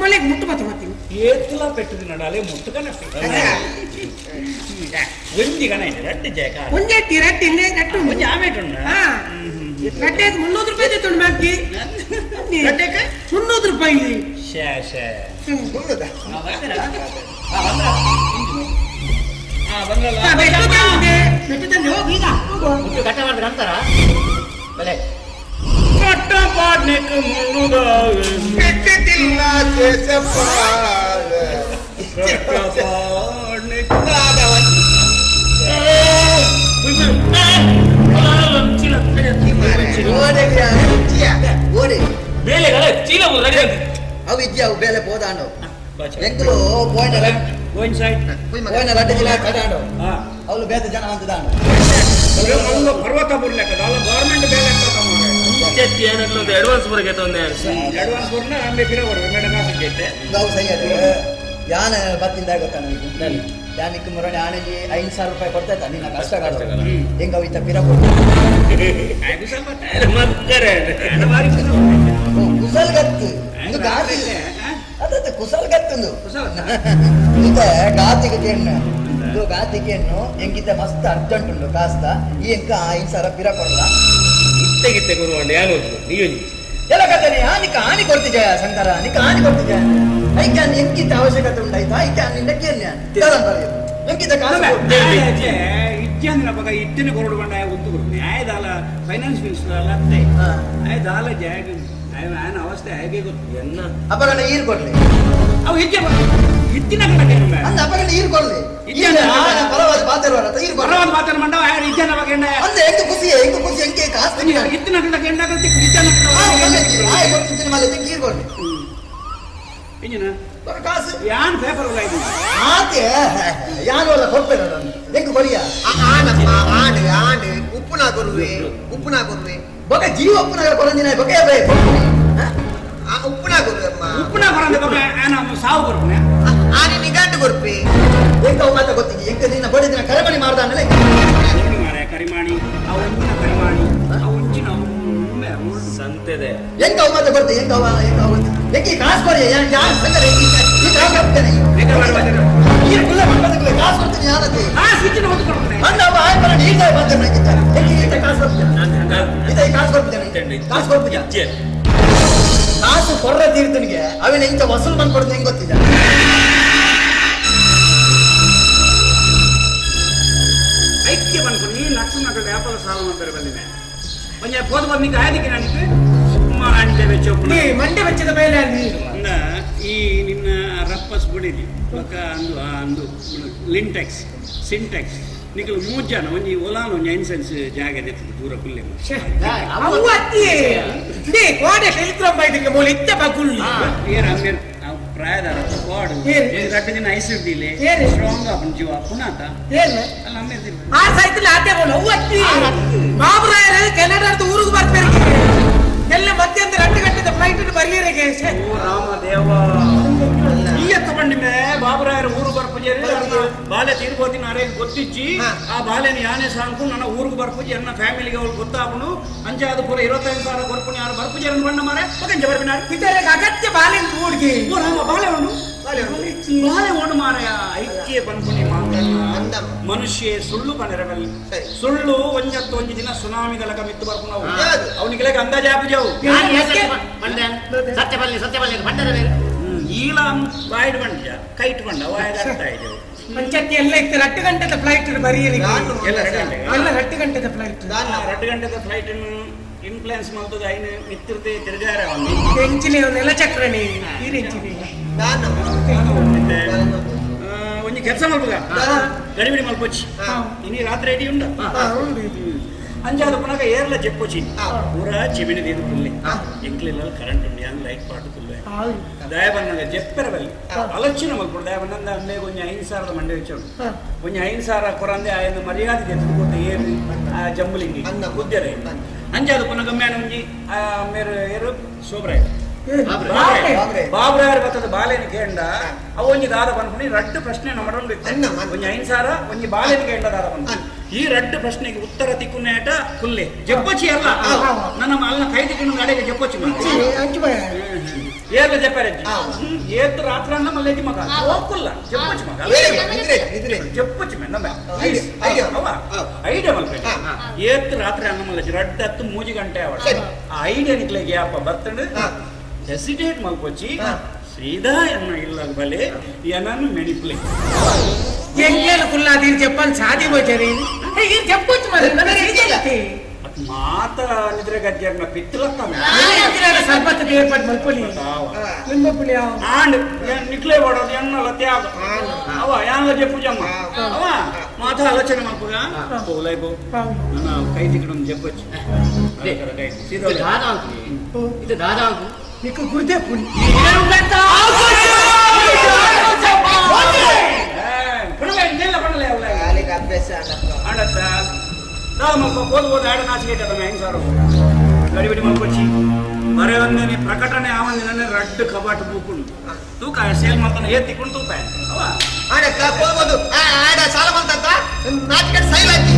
ಮೊಲೆಗೆ ಮುಟ್ಟು ಬತ್ತು ಮತ್ತೆ ಏತ್ತುಲ ಪೆಟ್ಟುದು ನಡಾಲೆ ಮುಟ್ಟು ಕನಪ್ಪಿ ಒಂಜಿ ಗಣ ಇದೆ ರಡ್ಡು ಜಯಕ ಒಂಜೆಟ್ಟಿ ರಡ್ಡು ಇನ್ನೇ ರಟ್ಟು ಒಂಜಿ ಆಮೇಟುಂಡ ಹಾ ರಡ್ಡೆಗೆ 300 ರೂಪಾಯಿ ತಂದು ಮಾಡ್ತಿ ರಡ್ಡೆಗೆ 300 ರೂಪಾಯಿ ಶೇ ಶೇ ಬೇಲೆ ಪೋದಾಂಡು ಎಂಕುಲು ಪೋಯಿನ ಪೋಯಿನ ರಡ್ಡು ಜಿಲ್ಲೆ ಕಟಾಂಡು ಅವಳು ಬೇತೆ ಜನ ಅಂತದಾಂಡು ಪರ್ವತ ಬುರ್ಲೆಕ್ಕ ಗವರ್ಮೆಂಟ್ ಬೇಲೆ ಅಡ್ವಾನ್ಸ್ ಬರಕ್ಕೆ ಅಡ್ವಾನ್ಸ್ ಬರ್ನ ಆಮೇಲೆ ಪಿರ ಬರು ಮೇಡಮ್ ಕಾಸು ಅವು ಸಹಿ ಅದು ಯಾನ ಬತ್ತಿಂದ ಗೊತ್ತಾ ನನಗೆ ಯಾನಿಕ್ ಮುರಣಿ ಆನೆಗೆ 5,000 ರೂಪಾಯಿ ಕೊಡ್ತಾ ಇದ್ದ ನಿನ್ನ ಕಷ್ಟ ಹೆಂಗ ಅವು ಇತ್ತ ಪಿರ ಕುಸಲ್ ಗತ್ತು ಇದು ಗಾತಿ ಅದೇ ಕುಸಲ್ ಗತ್ತೊಂದು ಈತ ಗಾತಿಗೆ ಕೇಣ್ಣು ಇದು ಗಾತಿಗೆ ಹೆಣ್ಣು ಹೆಂಗಿದ್ದ ಮಸ್ತ್ ಅರ್ಜೆಂಟ್ ಉಂಟು ಕಾಸ್ತ ಈ ಎಂಕ 5,000 ಪಿರ ಕೊಡಲ್ಲ ಇತ್ತೆ ಗಿತ್ತೆ ಕೊಡುವಂಡೆ ಯಾನು ನೀವು ಎಲ್ಲ ಕತೆ ಆನಿಕ ಹಾನಿ ಕೊಡ್ತಿದ್ಯಾ ಶಂಕರ ನಿಕ ಹಾನಿ ಕೊಡ್ತಿದ್ಯಾ ಐಕೆ ಎಂಕಿತ ಅವಶ್ಯಕತೆ ಉಂಟಾಯ್ತಾ ಐಕೆ ನಿನ್ನ ಕೇಳ್ಯ ಎಂಕಿತ ಕಾಸು ಇಜ್ಜಂದ್ರ ಬಗ ಇತ್ತಿನ ಕೊರಡು ಬಂಡ ಉಂಟು ನ್ಯಾಯದಾಲ ಫೈನಾನ್ಸ್ ಮಿನಿಸ್ಟರ್ ಅಲ್ಲ ಅತ್ತೆ ಆಯ್ದಾಲ ಜಾಗ ಆಯನ ಅವಸ್ಥೆ ಹೇಗೆ ಗೊತ್ತು ಎನ್ನ ಅಪ್ಪಗಣ್ಣ ಈರು ಕೊಡ್ಲಿ ಅವು ಹೆಜ್ಜೆ ಇತ್ತಿನ ಕಡೆ ಅಂದ ಅಪ್ಪಗಣ್ಣ ಈರು ಕೊಡ್ಲಿ ಪರವಾದ ಪಾತ್ರ ಈರು ಪರವಾದ ಮಾತಾಡ ಮಂಡ ಇಜ್ಜನ ಬಗ್ಗೆ ಅಂದ ಎಂಕ ಖುಷಿ ಎಂಕ ಖುಷಿ ಎಂಕೆ ಕಾಸು ಇತ್ತಿನ ಕಡೆ ಎಂಡ ಇಜ್ಜನ ಆಯ್ ಕೊಡ್ತೀನಿ ಮಲ್ಲ ಈರು ಕೊಡ್ಲಿ ಇಂಜಿನ ಕಾಸು ಯಾನ್ ಪೇಪರ್ ಉಲ್ಲ ಇದು ಆತೆ ಯಾನು ಅಲ್ಲ ಕೊಡ್ಪೇನೆ ನಾನು ಎಂಕ ಕೊರಿಯ ಆನಮ್ಮ ಆಡು ಆಡು ಉಪ್ಪುನಾ ಕೊರುವೆ ಉಪ್ಪುನಾ ಕೊರುವೆ ಬೊಕ ಜೀವ ಉಪ್ಪುನ ಕೊರಂದಿನ ಬೊಕ ಬೇ ಉಪ್ಪುನಾ ಕೊರುವೆ ಅಮ್ಮ ಉಪ್ಪುನಾ ಕೊರಂದ ಬೊಕ ಆನ ಸಾವು ಕೊರುವೆ ಆನೆ ನಿಗಾಂಡು ಕೊರುಪೆ ಎಂಕ ಅವು ಮಾತ ಗೊತ್ತಿಗೆ ಎಂಕ ನಿನ್ನ ಬಡಿದಿನ ಕರಮಣಿ ಮಾಡ್ದಾನಲ್ಲ ಮಾರೆ ಕರಿಮಾಣಿ ಅವು ಉಂಚಿನ ಕರಿಮಾಣಿ ಅವು ಉಂಚಿನ ಸಂತೆದೆ ಎಂಕ ಅವು ಮಾತ ಗೊತ್ತೆ ಎಂಕ ಅವ ಎಂಕ ಅವು ಎಂಕಿ ಕಾಸು ಕೊಡಿ ಯಾರು ಸಂಗರ ಈ ಕಾಸು ಕೊಡ್ತೇನೆ ಈ ಕುಲ್ಲ ಮಾಡ್ಬೇಕು ಕಾಸು ಕೊಡ್ತೀನಿ ಯಾರತ್ತೆ ಕಾಸು ಇಚ್ಚಿನ ಒಂದು ಕೊಡ್ತೇನೆ ಅಂದ ಅವ ಆಯ್ ಬರ ನೀರ್ ಬಂದೆ ನಂಗಿತ್ತ ಎಂಕಿ ಈತ ಕಾಸು ಕೊಡ್ತೇನೆ ಈತ ಕಾಸು ಕೊಡ್ತೇನೆ ಕಾಸು ಕೊಡ್ತೀನಿ ಕಾಸು ಕೊರ್ರ ತೀರ್ಥನಿಗೆ ಅವನ ಇಂಥ ವಸೂಲ್ ಬಂದು ಕೊಡ್ತೀನಿ ಹೆಂಗ್ ಗೊತ್ತಿದೆ ಐಕ್ಯ ಬಂದ್ಕೊಂಡು ನೀ ನಕ್ಕು ಮಕ್ಕಳು ವ್ಯಾಪಾರ ಸಾಲ ಮಾಡ್ತಾರೆ ಬಂದಿದೆ ಒಂಜೆ ಪೋದ ಬಂದಿಗೆ ಆಯ್ದಿಕ್ಕೆ ನನಗೆ ಮಂಡೆ ವೆಚ್ಚ ಮಂಡೆ ವೆಚ್ಚದ ಮೇಲೆ ಅಲ್ಲಿ ಈ ನಿನ್ನ ರಪ್ಪಸ್ ಬುಡಿದಿ ಬೊಕ ಅಂದು ಅಂದು ಲಿಂಟೆಕ್ಸ್ ಸಿಂಟೆಕ್ಸ್ ನಿಕಲು ಮೂರು ಜನ ಒಂಜಿ ಒಲಾನ ಒಂಜಿ ಐನ್ಸೆನ್ಸ್ ಜಾಗ ದೆತ್ತದು ಪೂರ ಕುಲ್ಲೆ ಅವು ಅತ್ತಿ they ಕೋಡೆ ಟೆಲಿಗ್ರಾಮ್ ಬೈದಿಗೆ ಮೂಲ ಇತ್ತ ಬಕುಲ್ಲಿ ಏರ್ ಅಮ್ಮೇರ್ ಅವು ಪ್ರಾಯದಾರ ಕೋಡು ರಡ್ಡು ದಿನ ಐಸ್ ಇರ್ದಿಲ್ಲ ಸ್ಟ್ರಾಂಗ್ ಆಪನ್ ಜೀವ ಪುನಾತ ಏನ್ ಅಲ್ಲ ಅಮ್ಮೇರ್ ದಿನ ಆ ಸೈತಿಲ್ ಆತೆ ಬೋಲ ಅವು ಅತ್ತಿ ಬಾಬುರಾಯರು ಕೆನಡಾದ ಊರಿಗೆ ಬರ್ತಾರೆ ಎಲ್ಲ ಮಧ್ಯಾಹ್ನ 2 ಗಂಟೆದ ಫ್ಲೈಟ್ ಬರಿಯರಿಗೆ ಓ ರಾಮ ದೇವ ಈ ಎತ್ತ ಬಂಡಿಮೆ ಬಾಬುರಾಯರ ಊರು ಬರ್ಪುಜೇರಿ ಬಾಲೆ ತೀರ್ಬೋತಿನ ಅರೆ ಗೊತ್ತಿಜ್ಜಿ ಆ ಬಾಲೆನ ಯಾನೆ ಸಾಂಕು ನನ್ನ ಊರಿಗೆ ಬರ್ಪುಜಿ ನನ್ನ ಫ್ಯಾಮಿಲಿಗೆ ಅವ್ಳು ಗೊತ್ತಾಪುನು ಅಂಚೆ ಅದು ಪೂರ 25,000 ಕೊರ್ಪುಣಿ ಯಾರು ಬರ್ಪುಜೇರನ್ನು ಬಣ್ಣ ಮಾರೆ ಪಕಂಚ ಬರ್ಪಿನಾರು ಇದರ ಅಗತ್ಯ ಬಾಲೆ ಊರಿಗೆ ಓ ರಾಮ ಬಾಲೆ ಉಂಡು ಬಾಲೆ ಉಂಡು ಮಾರಾಯ ಐಕ್ಯ ಬನ್ಪುಣಿ ಮಾಂಗಣ್ಣ ಮನುಷ್ಯ ಸುಳ್ಳು ಪನೆರವಲ್ಲಿ ಸುಳ್ಳು ಒಂಜತ್ತು ಒಂಜಿ ದಿನ ಸುನಾಮಿದಲಕ ಮಿತ್ತು ಬರ್ಪುನವು ಅವನಿಗೆ ಅಂದಾಜು ಆಪುಜವು ಸತ್ಯ ಬಲ್ಲಿ ಸತ್ಯ ಬಲ್ಲಿ ಬಂಡರ ಬೇರೆ ಈಲ ವಾಯ್ಡ್ ಬಂಡ ಕೈಟ್ ಬಂಡ ವಾಯ್ಡ್ ಅರ್ಥ ಆಯ್ತು ಪಂಚಾಯತಿ ಎಲ್ಲ ಇತ್ತು 2 ಗಂಟೆದ ಫ್ಲೈಟ್ ಬರಿಯರಿಗೆ ಎಲ್ಲ 2 ಗಂಟೆದ ಫ್ಲೈಟ್ 2 ಗಂಟೆದ ಫ್ಲೈಟ್ ಇನ್ಫ್ಲುಯೆನ್ಸ್ ಮಾಡ್ತದೆ ಐನ ಮಿತ್ರತೆ ತಿರುಗಾರ ಎಂಚಿನ ನೆಲ ಚಕ್ರಣಿ ಈ ರೆಂಚಿನಿ ಒಂಜಿ ಕೆಲಸ ಮಲ್ಪುಗ ಗಡಿಬಿಡಿ ಮಲ್ಪೊಚ್ಚಿ ಇನಿ ರಾತ್ರಿ ಐಡಿ ಉಂಡ ಅಂಜಾದ ಪುನಗ ಏರ್ಲ ಜೆಪ್ಪೊಚ್ಚಿ ಪೂರ ಚಿಮಿಣಿ ದೀದು ಕುಲ್ಲೆ ಎಂಕ್ಲೆಲ್ಲ ಕರೆಂಟ್ ಉಂಡು ಯಾನ್ ಲೈಟ್ ಪಾಟು ಕುಲ್ಲೆ ದಯ ಬನ್ನಗ ಜೆಪ್ಪೆರ ಬಲ್ಲಿ ಅಲಕ್ಷಣ ಮಲ್ಪುಡು ದಯ ಬನ್ನಂದ ಅಮ್ಮೆ ಒಂಜಿ 5,000 ಮಂಡೆ വെಚ್ಚೋಡು ಒಂಜಿ 5,000 ಕೊರಂದೆ ಆಯನ ಮರ್ಯಾದೆ ಎತ್ತುಕೋತ ಏರು ಆ ಜಂಬುಲಿಂಗಿ ಗುದ್ದೆರೆ ಅಂಜಾದ ಪುನಗ ಮೇನ ಒಂಜಿ ಮೇರು ಏರು ಸೋಬ್ರಾಯ ಬಾಬುರಾಯರು ಬತ್ತದ ಬಾಲೆನ ಕೇಂಡ ಅವು ಒಂಜಿ ದಾದ ಬಂದ್ಕೊಂಡು ರಡ್ಡು ಪ್ರಶ್ನೆ ನಮ್ಮಡೊಂದು ಒಂಜಿ 5,000 ಒಂಜಿ ಬಾಲೆನ ಕೇಂಡ ದಾದ ಬಂದು ಈ ರಡ್ಡು ಪ್ರಶ್ನೆಗೆ ಉತ್ತರ ತಿಕ್ಕುನೇಟ ಕುಲ್ಲೆ ಜಪ್ಪಚಿ ಅಲ್ಲ ನನ್ನ ಅಲ್ಲ ಕೈ ತಿಕ್ಕೊಂಡು ಅಡೆಗೆ ಜಪ್ಪಚಿ ಏರ್ಲ ಜಪ್ಪಾರಜ್ಜಿ ಏತ್ತು ರಾತ್ರಿ ಅನ್ನ ಮಲ್ಲೇಜಿ ಮಗ ಹೋಗ್ಕುಲ್ಲ ಜಪ್ಪಚಿ ಮಗ ಜಪ್ಪಚಿ ನಮ್ಮ ಐಡಿಯಾ ಮಲ್ಪೆ ಏತ್ತು ರಾತ್ರಿ ಅನ್ನ ಮಲ್ಲೇಜಿ ರಡ್ಡು ಹತ್ತು 3 ಗಂಟೆ ಅವಳ ಆ ಐಡಿಯಾ ನಿಕ್ಲೆಗೆ ಯಾಪ ಬರ್ತಂಡು ಹೆಸಿಟೇಟ್ ಮಲ್ಪೊಚ್ಚಿ ಸೀದಾ ಎನ್ನ ಇಲ್ಲ ಬಲೆ ಏನನ್ನು ಮೆಣಿಪ್ಲೆ ಎಂಗೇನು ಕುಲ್ಲಾದೀರ್ ಜಪ್ಪನ್ ಸಾದಿ ಬೋಜರಿ ಈ ಜಪ್ಪೊಚ್ಚು ಮಾರೆ ಮಾತ ನಿದ್ರೆ ಗಜ್ಜರ್ನ ಪಿತ್ತಲಕ್ಕ ಸ್ವಲ್ಪ ಏರ್ಪಾಟ್ ಮಲ್ಪೊಲಿ ನಿಮ್ಮಪುಲಿ ಆಂಡ್ ನಿಕ್ಲೆ ಓಡೋದು ಎನ್ನಲ ತ್ಯಾಗ ಅವ ಯಾನ್ಲ ಜಪ್ಪು ಜಮ್ಮ ಅವ ಮಾತ ಆಲೋಚನೆ ಮಲ್ಪುಗ ಪೋಲೈ ಬೋ ನನ್ನ ಕೈ ತಿಕ್ಕಡೊಂದು ಜಪ್ಪೊಚ್ಚು ಇದು ದಾದಾಂಕು ಇದು ದಾದಾಂಕು ನಿಕ್ಕ ಗುರ್ದೆ ಪುಣಿ ಗಡಿಬಿಡಿ ಮಲ್ಕೊಚ್ಚಿ ಮರೆ ಒಂದೇನೆ ಪ್ರಕಟಣೆ ಆವಂದಿನ ರಡ್ಡು ಕಬಾಟ್ ಬೂಕುಂಡು ತೂಕ ಸೇಲ್ ಮಾಡ್ತಾನೆ ಏ ತಿಕ್ಕೊಂಡು ತೂಕ ಅವ ಆಡಕ್ಕ ಹೋಗ್ಬೋದು ಆಡ ಸಾಲ ಬಂತಂತ ನಾಚಿಕೆ ಸೈಲ್ ಹಾಕಿ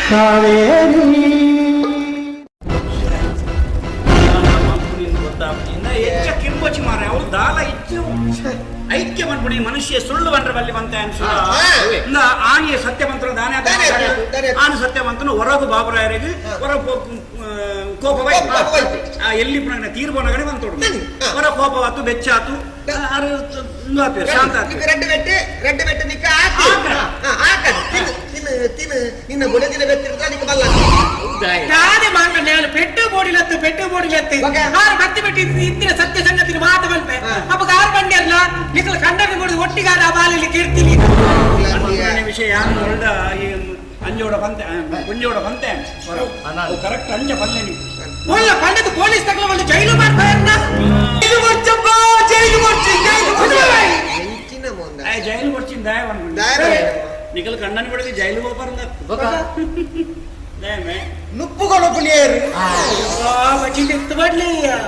ಕಾವೇರಿ ಹೆಚ್ಚ ಕಿಂಬೊಚ್ಚಿ ಮಾರೆ ಅವಳು ದಾಲ ಇಚ್ಚು ಐಕ್ಯ ಬಂದ್ಬಿಡಿ ಮನುಷ್ಯ ಸುಳ್ಳು ಬಂದ್ರೆ ಬಲ್ಲಿ ಬಂತ ಅನ್ಸುತ್ತ ಆನಿಯ ಸತ್ಯವಂತರು ದಾನೆ ಆನು ಸತ್ಯವಂತನು ಹೊರಗು ಬಾಬುರಾಯರಿಗೆ ಹೊರ ಕೋಪ ಎಲ್ಲಿ ತೀರ್ಪೋನಗಡೆ ಬಂತು ಹೊರ ಕೋಪವಾತು ಬೆಚ್ಚಾತು ಶಾಂತ ರೆಡ್ಡು ಬೆಟ್ಟು ರೆಡ್ಡು ಬೆಟ್ಟು ನಿಕ್ಕ ತಿನ್ನು ನಿನ್ನ ಬುಡದಿನ ಬೆತ್ತಿರ್ತಾ ನಿಕ್ಕ ಬಲ್ಲ ದಾದೆ ಮಾಂಗಣ್ಯ ಪೆಟ್ಟು ಬೋಡಿಲತ್ತು ಪೆಟ್ಟು ಬೋಡಿಲತ್ತು ಆರು ಬತ್ತಿ ಬಿಟ್ಟು ಇಂದಿನ ಸತ್ಯ ಸಂಗತಿನ ಮಾತು ಬಲ್ಪೆ ಅಪ್ಪ ಆರು ಬಂಡಿ ಅಲ್ಲ ನಿಕ್ಕಲ ಕಂಡನ ಮುಡಿದು ಒಟ್ಟಿಗಾದ ಆ ಬಾಲಲ್ಲಿ ಕೀರ್ತಿಲಿ ವಿಷಯ ಯಾರು ಅಂಜೋಡ ಬಂತೆ ಕುಂಜೋಡ ಬಂತೆ ಕರೆಕ್ಟ್ ಅಂಜ ಬಲ್ಲೆ ನೀವು ಒಳ್ಳೆ ಪಂಡದ ಪೊಲೀಸ್ ತಗಲ ಒಂದು ಜೈಲು ಮಾಡ್ತಾರನ್ನ ಜೈಲು ಜೈಲು ಕೊಡ್ಚಿಂದ ನಿಕಲ್ ಕಣ್ಣನ್ ಬಿಡದಿ ಜೈಲು ಹೋಗ್ಬಾರ್ದ ನುಪ್ಪುಗಳು ಪುಲಿಯರು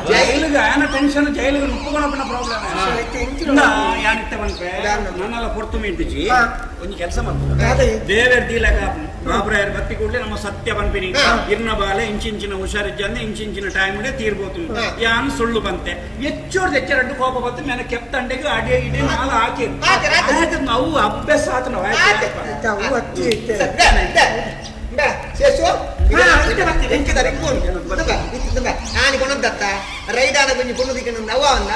ಜೈಲಿಗೆ ಆನ ಟೆನ್ಷನ್ ಜೈಲಿಗೆ ನುಪ್ಪುಕೊಳಪನ ಪ್ರಾಬ್ಲಮ್ ಯಾನಿತ್ತ ಬಂಪೆ ನನ್ನೆಲ್ಲ ಕೊಡ್ತು ಮಿಂಟಿಜಿ ಒಂದು ಕೆಲಸ ಮಾಡ್ತಾರೆ ದೇವೇರ್ ದೀಲಕ ಬಾಬ್ರಾಯರ್ ಬತ್ತಿ ಕೂಡಲೇ ನಮ್ಮ ಸತ್ಯ ಬಂಪಿನಿ ಇರ್ನ ಬಾಲೆ ಇಂಚಿಂಚಿನ ಹುಷಾರಿಜ್ಜಂದೆ ಇಂಚಿಂಚಿನ ಟೈಮ್ ತೀರ್ಬೋದು ಯಾನು ಸುಳ್ಳು ಬಂತೆ ಹೆಚ್ಚೋರ್ದು ಹೆಚ್ಚರಡ್ಡು ಕೋಪ ಬಂತು ಮೇಲೆ ಕೆಪ್ತಂಡೆಗೆ ಅಡಿ ಇಡಿ ನಾಲ್ ಹಾಕಿ ನಾವು ಅಭ್ಯಾಸ ಆತ ನಾವು ರೈಡಾನ ಕೊಂಚ ಪೊಣ್ಣು ದಿಕ್ಕನ ಅವ್ವ ಅಂದ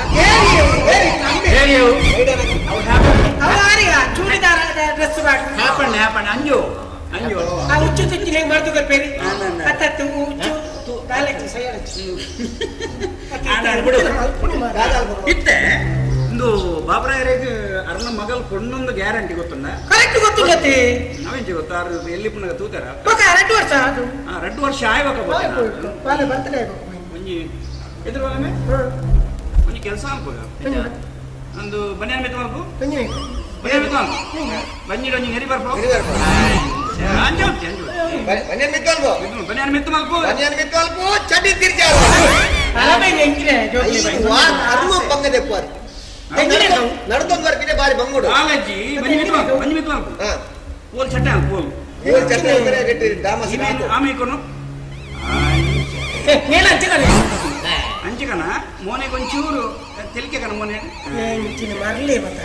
ಚೂಡಿದಾರ ಡ್ರೆಸ್ ಹ್ಯಾಪಣ್ಣ ಹ್ಯಾಪಣ್ಣ ಅಂಜು ಅಂಜು ಆ ಹುಚ್ಚು ತುಚ್ಚಿ ಹೆಂಗ್ ಮಾಡ್ತು ಪೇರಿ ಹತ್ತತ್ತು ಹುಚ್ಚು ಕಾಲಚ್ಚಿ ಇತ್ತೆ ಒಂದು ಬಾಬ್ರಾಯರಿಗೆ ಅರ್ನ ಮಗಲ್ ಕೊಂಡೊಂದು ಗ್ಯಾರಂಟಿ ಗೊತ್ತುಂಡ ಕರೆಕ್ಟ್ ಗೊತ್ತುಂಡತಿ ನಾವೇಂಚಿ ಗೊತ್ತಾ ಎಲ್ಲಿ ಪುನಗ ತೂತಾರ ಎರಡು ವರ್ಷ ಅದು ಎರಡು ವರ್ಷ ಆಯ್ವಾಗ ಬರ್ತಡೇ ಒಂಜಿ ಎದುರು ಒಂಜಿ ಕೆಲಸ ಅನ್ಪುಗ ಒಂದು ಬನ್ಯಾನ್ ಮಿತ್ತು ಮಲ್ಪು ಬನ್ಯಾನ್ ಮಿತ್ತು ಮಲ್ಪು ಬಂಜಿಡ ಒಂಜಿ ನೆರಿ ಬರ್ಪು ಅಂಜು ಅಂಜು ಬನ್ಯಾನ್ ಮಿತ್ತು ಮಲ್ಪು ಬನ್ಯಾನ್ ಮಿತ್ತು ಮಲ್ಪು ಬನ್ಯಾನ್ ಮಿತ್ತು ಮಲ್ಪು ಚಡ್ಡಿ ತಿರ್ಜಾರು ಅರ್ಮ ಬಂಗದೆ ಪೋರ್ ನಡ್ದೊಂದು ವರ್ಕಿದೆ ಬಾರಿ ಬಂಗುಡು ಕಾಲಜ್ಜಿ ಬಂಜಿ ಮಿತ್ತು ಮಲ್ಪು ಬಂಜಿ ಮಿತ್ತು ಮಲ್ಪು ಪೋಲ್ ಚಟ್ಟೆ ಪೋಲ್ ಪೋಲ್ ಚಟ್ಟೆ ಅಂದರೆ ರೆಟ್ಟಿ ದಾಮಸ್ ಆಮೇಕೊನು ಏನ ಅಂಚಿಕನ ಅಂಚಿಕನ ಮೋನೆಗೆ ಒಂಚೂರು ತೆಲಿಕೆ ಕಣ ಮೋನೆ ಮರಲಿ ಮತ್ತ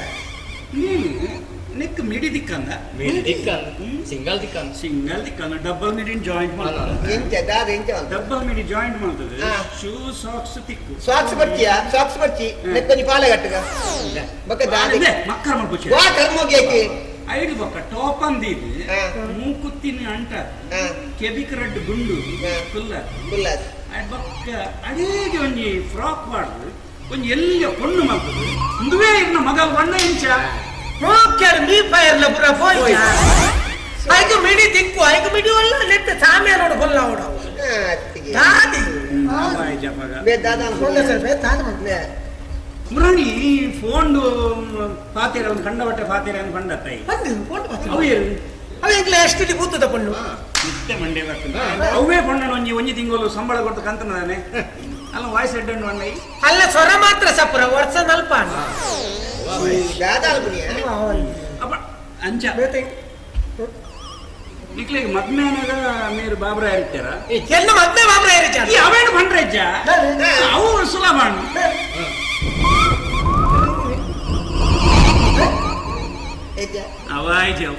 ನೆಕ್ ಮಿಡಿ ದಿಕ್ಕಂದ ಮಿಡಿ ದಿಕ್ಕಂದ ಸಿಂಗಲ್ ದಿಕ್ಕಂದ ಸಿಂಗಲ್ ದಿಕ್ಕಂದ ಡಬಲ್ ಮಿಡಿ ಜಾಯಿಂಟ್ ಮಾಡ್ತದೆ ಎಂಚ ದಾದ ಎಂಚ ಡಬಲ್ ಮಿಡಿ ಜಾಯಿಂಟ್ ಮಾಡ್ತದೆ ಶೂ ಸಾಕ್ಸ್ ತಿಕ್ಕು ಸಾಕ್ಸ್ ಬರ್ಚಿಯಾ ಸಾಕ್ಸ್ ಬರ್ಚಿ ನೆಕ್ ಕೊಂಚ ಪಾಲೆ ಕಟ್ಟಗ ಬಕ್ಕ ದಾದ ಮಕ್ಕರ ಮಲ್ಪುಚಿ ವಾ ಕರ್ಮೋಗಿ ಐದು ಬೊಕ್ಕ ಟಾಪ್ ಅಂದಿದ್ದು ಮೂಕುತ್ತಿನ ಅಂಟ ಕೆಬಿಕ್ ರಡ್ಡು ಗುಂಡು ಕುಲ್ಲ ಕುಲ್ಲ ಬೊಕ್ಕ ಅಡೇಗೆ ಒಂಜಿ ಫ್ರಾಕ್ ಮಾಡುದು ಒಂಜಿ ಎಲ್ಲ ಪೊಣ್ಣು ಮಲ್ಪುದು ಇಂದುವೇ ಇರ್ನ ಮಗ ಬಣ್ಣ ಇಂಚ ಮೋಕ್ಯಾರ ಮೀ ಫೈರ್ಲ ಪುರ ಫೋಯ್ ಐಕು ಮಿಡಿ ದಿಕ್ಕು ಐಕು ಮಿಡಿ ಒಲ್ಲ ನೆತ್ತ ಸಾಮ್ಯ ನೋಡು ಕೊಲ್ಲ ಅವಡು ದಾದಿ ಬೇ ದಾದಾ ಕೊಲ್ಲ ಸರ್ ಬೇ ದಾದ ಮಂದೆ ಮುರಾಣಿ ಫೋನ್ ಪಾತೀರ ಒಂದು ಕಂಡ ಬಟ್ಟೆ ಪಾತೀರ ಅಂತ ಕಂಡತ್ತಾಯಿ ಬಂದು ಫೋನ್ ಪಾತೀರ ಅವು ಏನು ಅವ ಈಗಲೇ ಎಷ್ಟು ಕೂತದ ಪಣ್ಣು ನಿತ್ಯ ಮಂಡೆ ಬರ್ತದೆ ಅವೇ ಪಣ್ಣು ಒಂಜಿ ಒಂಜಿ ತಿಂಗಳು ಸಂಬಳ ಕೊಟ್ಟು ಕಂತನಾನೆ ಅಲ್ಲ ವಾಯ್ಸ್ ಅಡ್ಡಂಡು ಅಣ್ಣ ಅಲ್ಲ ಸ್ವರ ಮಾತ್ರ ಸಪುರ ವರ್ಷ ನಲ್ಪ ಅಪ್ಪ ಅಂಚ ನಿಕ್ಲಿಗೆ ಮದ್ಮೇನಾಗ మీరు ಬಾಬ್ರ ಇರ್ತಾರ ಎಲ್ಲ ಮದ್ಮೆ ಬಾಬ್ರ ಇರ್ತಾರ ಈ ಅವೇನು ಬಂಡ್ರೆ ಅಜ್ಜ ಅವು ಸುಲಭ ಅವಾಯ್ ಜಾವ್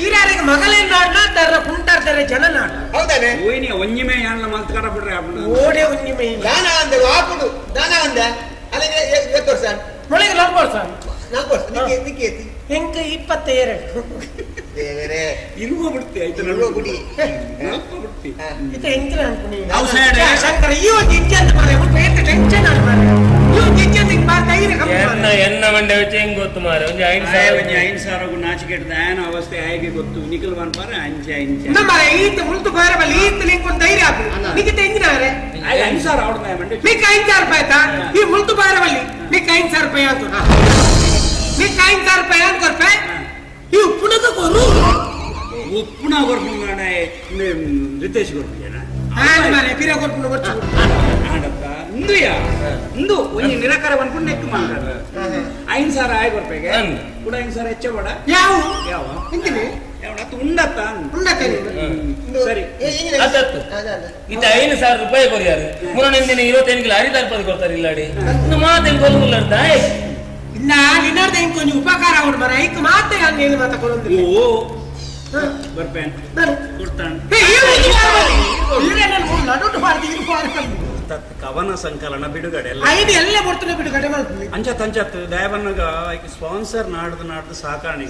ಈರಾರಿಗೆ ಮಗಲೇನ್ ನಾಡ್ನ ತರ ಕುಂಟಾರ್ತಾರೆ ಜನ ನಾಡ ಹೌದಾನೆ ಓಯ್ನಿ ಒಂಜಿಮೆ ಯಾನ್ಲ ಮಲ್ತ್ ಕಡ ಬಿಡ್ರೆ ಅಪ್ಪನ ಓಡೆ ಒಂಜಿಮೆ ದಾನ ಅಂದೆ ಆಪುಡು ದಾನ ಅಂದೆ ಅಲ್ಲಿಗೆ ಎಷ್ಟು ವರ್ಷ ಮೊಳಗೆ 4 ವರ್ಷ 4 ವರ್ಷ ನಿಕ್ಕೆ ನಿಕ್ಕೆ ಏತಿ ಎಂಕ 22 ದೇವರೇ ಇರುವ ಬಿಡ್ತಿ ಆಯ್ತು ಇರುವ ಗುಡಿ ನಲ್ಪ ಬಿಡ್ತಿ ಇತ ಎಂಕಿನ ಅನ್ಕುನಿ ಶಂಕರ ಈ ಒಂದು ಇಂಚಂದ ಮಾರೆ ಒಟ್ಟು ಏತ ಟೆನ್ಷನ್ ಆಡ್ ಮಾರೆ ಈ ಒಂದು ಇಂಚಂದ ಇಂಗ್ ಬಾರ್ ಧೈರ್ಯ ಕಮ್ಮಿ ಎನ್ನ ಎನ್ನ ಮಂಡೆ വെച്ച് ಹೆಂಗ್ ಗೊತ್ತು ಮಾರೆ ಒಂಜಿ 5,000 ಒಂಜಿ 5,000 ಗು ನಾಚಿಕೆಟ್ದ ಆಯನ ಅವಸ್ಥೆ ಆಯ್ಗೆ ಗೊತ್ತು ನಿಕಲ್ ವನ್ ಪಾರ ಅಂಚೆ ಅಂಚೆ ನಮ್ಮ ಮಾರೆ ಈತ ಮುಲ್ತು ಬಾರ ಬಲ್ಲಿ ಈತ ನಿಂಗ್ ಒಂದು ಧೈರ್ಯ ಆಪು ನಿಕಿತ ಎಂಗಿನಾರೆ 5,000 ಅವಡ್ದ ಮಂಡೆ ನಿಕ್ 5,000 ರೂಪಾಯಿ ಆಯ್ತಾ ಈ ಮುಲ್ತು ಬಾರ ಬಲ್ಲಿ ನಿಕ್ 5,000 ರೂಪಾಯಿ ಆಯ್ತು ನಿಕ್ 5,000 ರೂಪಾಯಿ ಅಂತ ಕೊರ್ಪೆ ಈ ಉಪ್ಪುಣದ ಕೊರು ಉಪ್ಪುಣ ಕೊರ್ಪುಣ ರಿತೇಶ್ ಕೊರ್ಪುಜನ ಆನ್ ಮಾರೆ ಪಿರ ಕೊರ್ಪುಣ ಕೊರ್ಚು ಆಡಪ್ಪ ಇಂದುಯಾ ಇಂದು ಒಂಜಿ ನಿರಾಕಾರ ಬಂದ್ಕೊಂಡು ನೆಕ್ಕು ಮಾಡ್ತಾರೆ 5,000 ಆಯ್ ಕೊರ್ಪೆಗೆ ಕೂಡ 5,000 ಹೆಚ್ಚ ಬೇಡ ಯಾವ ಯಾವ ಇಂತಿನಿ ಯಾವ ಅದು ಉಂಡತ್ತ ಉಂಡತ್ತ ಸರಿ ಅದತ್ತು ಇತ್ತ 5,000 ರೂಪಾಯಿ ಕೊರಿಯಾರು ಮುರಣಿಂದಿನ 25 ಕಿಲೋ ಅರಿದಾರ್ ಪದ ಕೊಡ್ತಾರೆ ಇಲ್ಲಾಡಿ ಇನ್ನು ಮಾತೆನ್ ಕೊಲ್ಲುಲ್ಲರ್ದ ಇಲ್ಲ ನಿನ್ನರ್ದ ಇಂಕ್ ಒಂಜಿ ಉಪಕಾರ ಅವಡು ಮರ ಐಕ್ ಮಾತೆ ನಾನು ಮಾತ ಕೊರೊಂದಿಲ್ಲ ಓ ಬರ್ಪೇನ್ ಕೊಡ್ತಾನ್ ಕವನ ಸಂಕಲನ ಬಿಡುಗಡೆ ಐದು ಎಲ್ಲ ಬರ್ತದೆ ಬಿಡುಗಡೆ ಮಾಡ್ತೀವಿ ಅಂಚತ್ ಅಂಚತ್ ದಯಬನ್ನಗ ಸ್ಪಾನ್ಸರ್ ನಾಡ್ದು ನಾಡ್ದು ಸಾಕಾಣಿ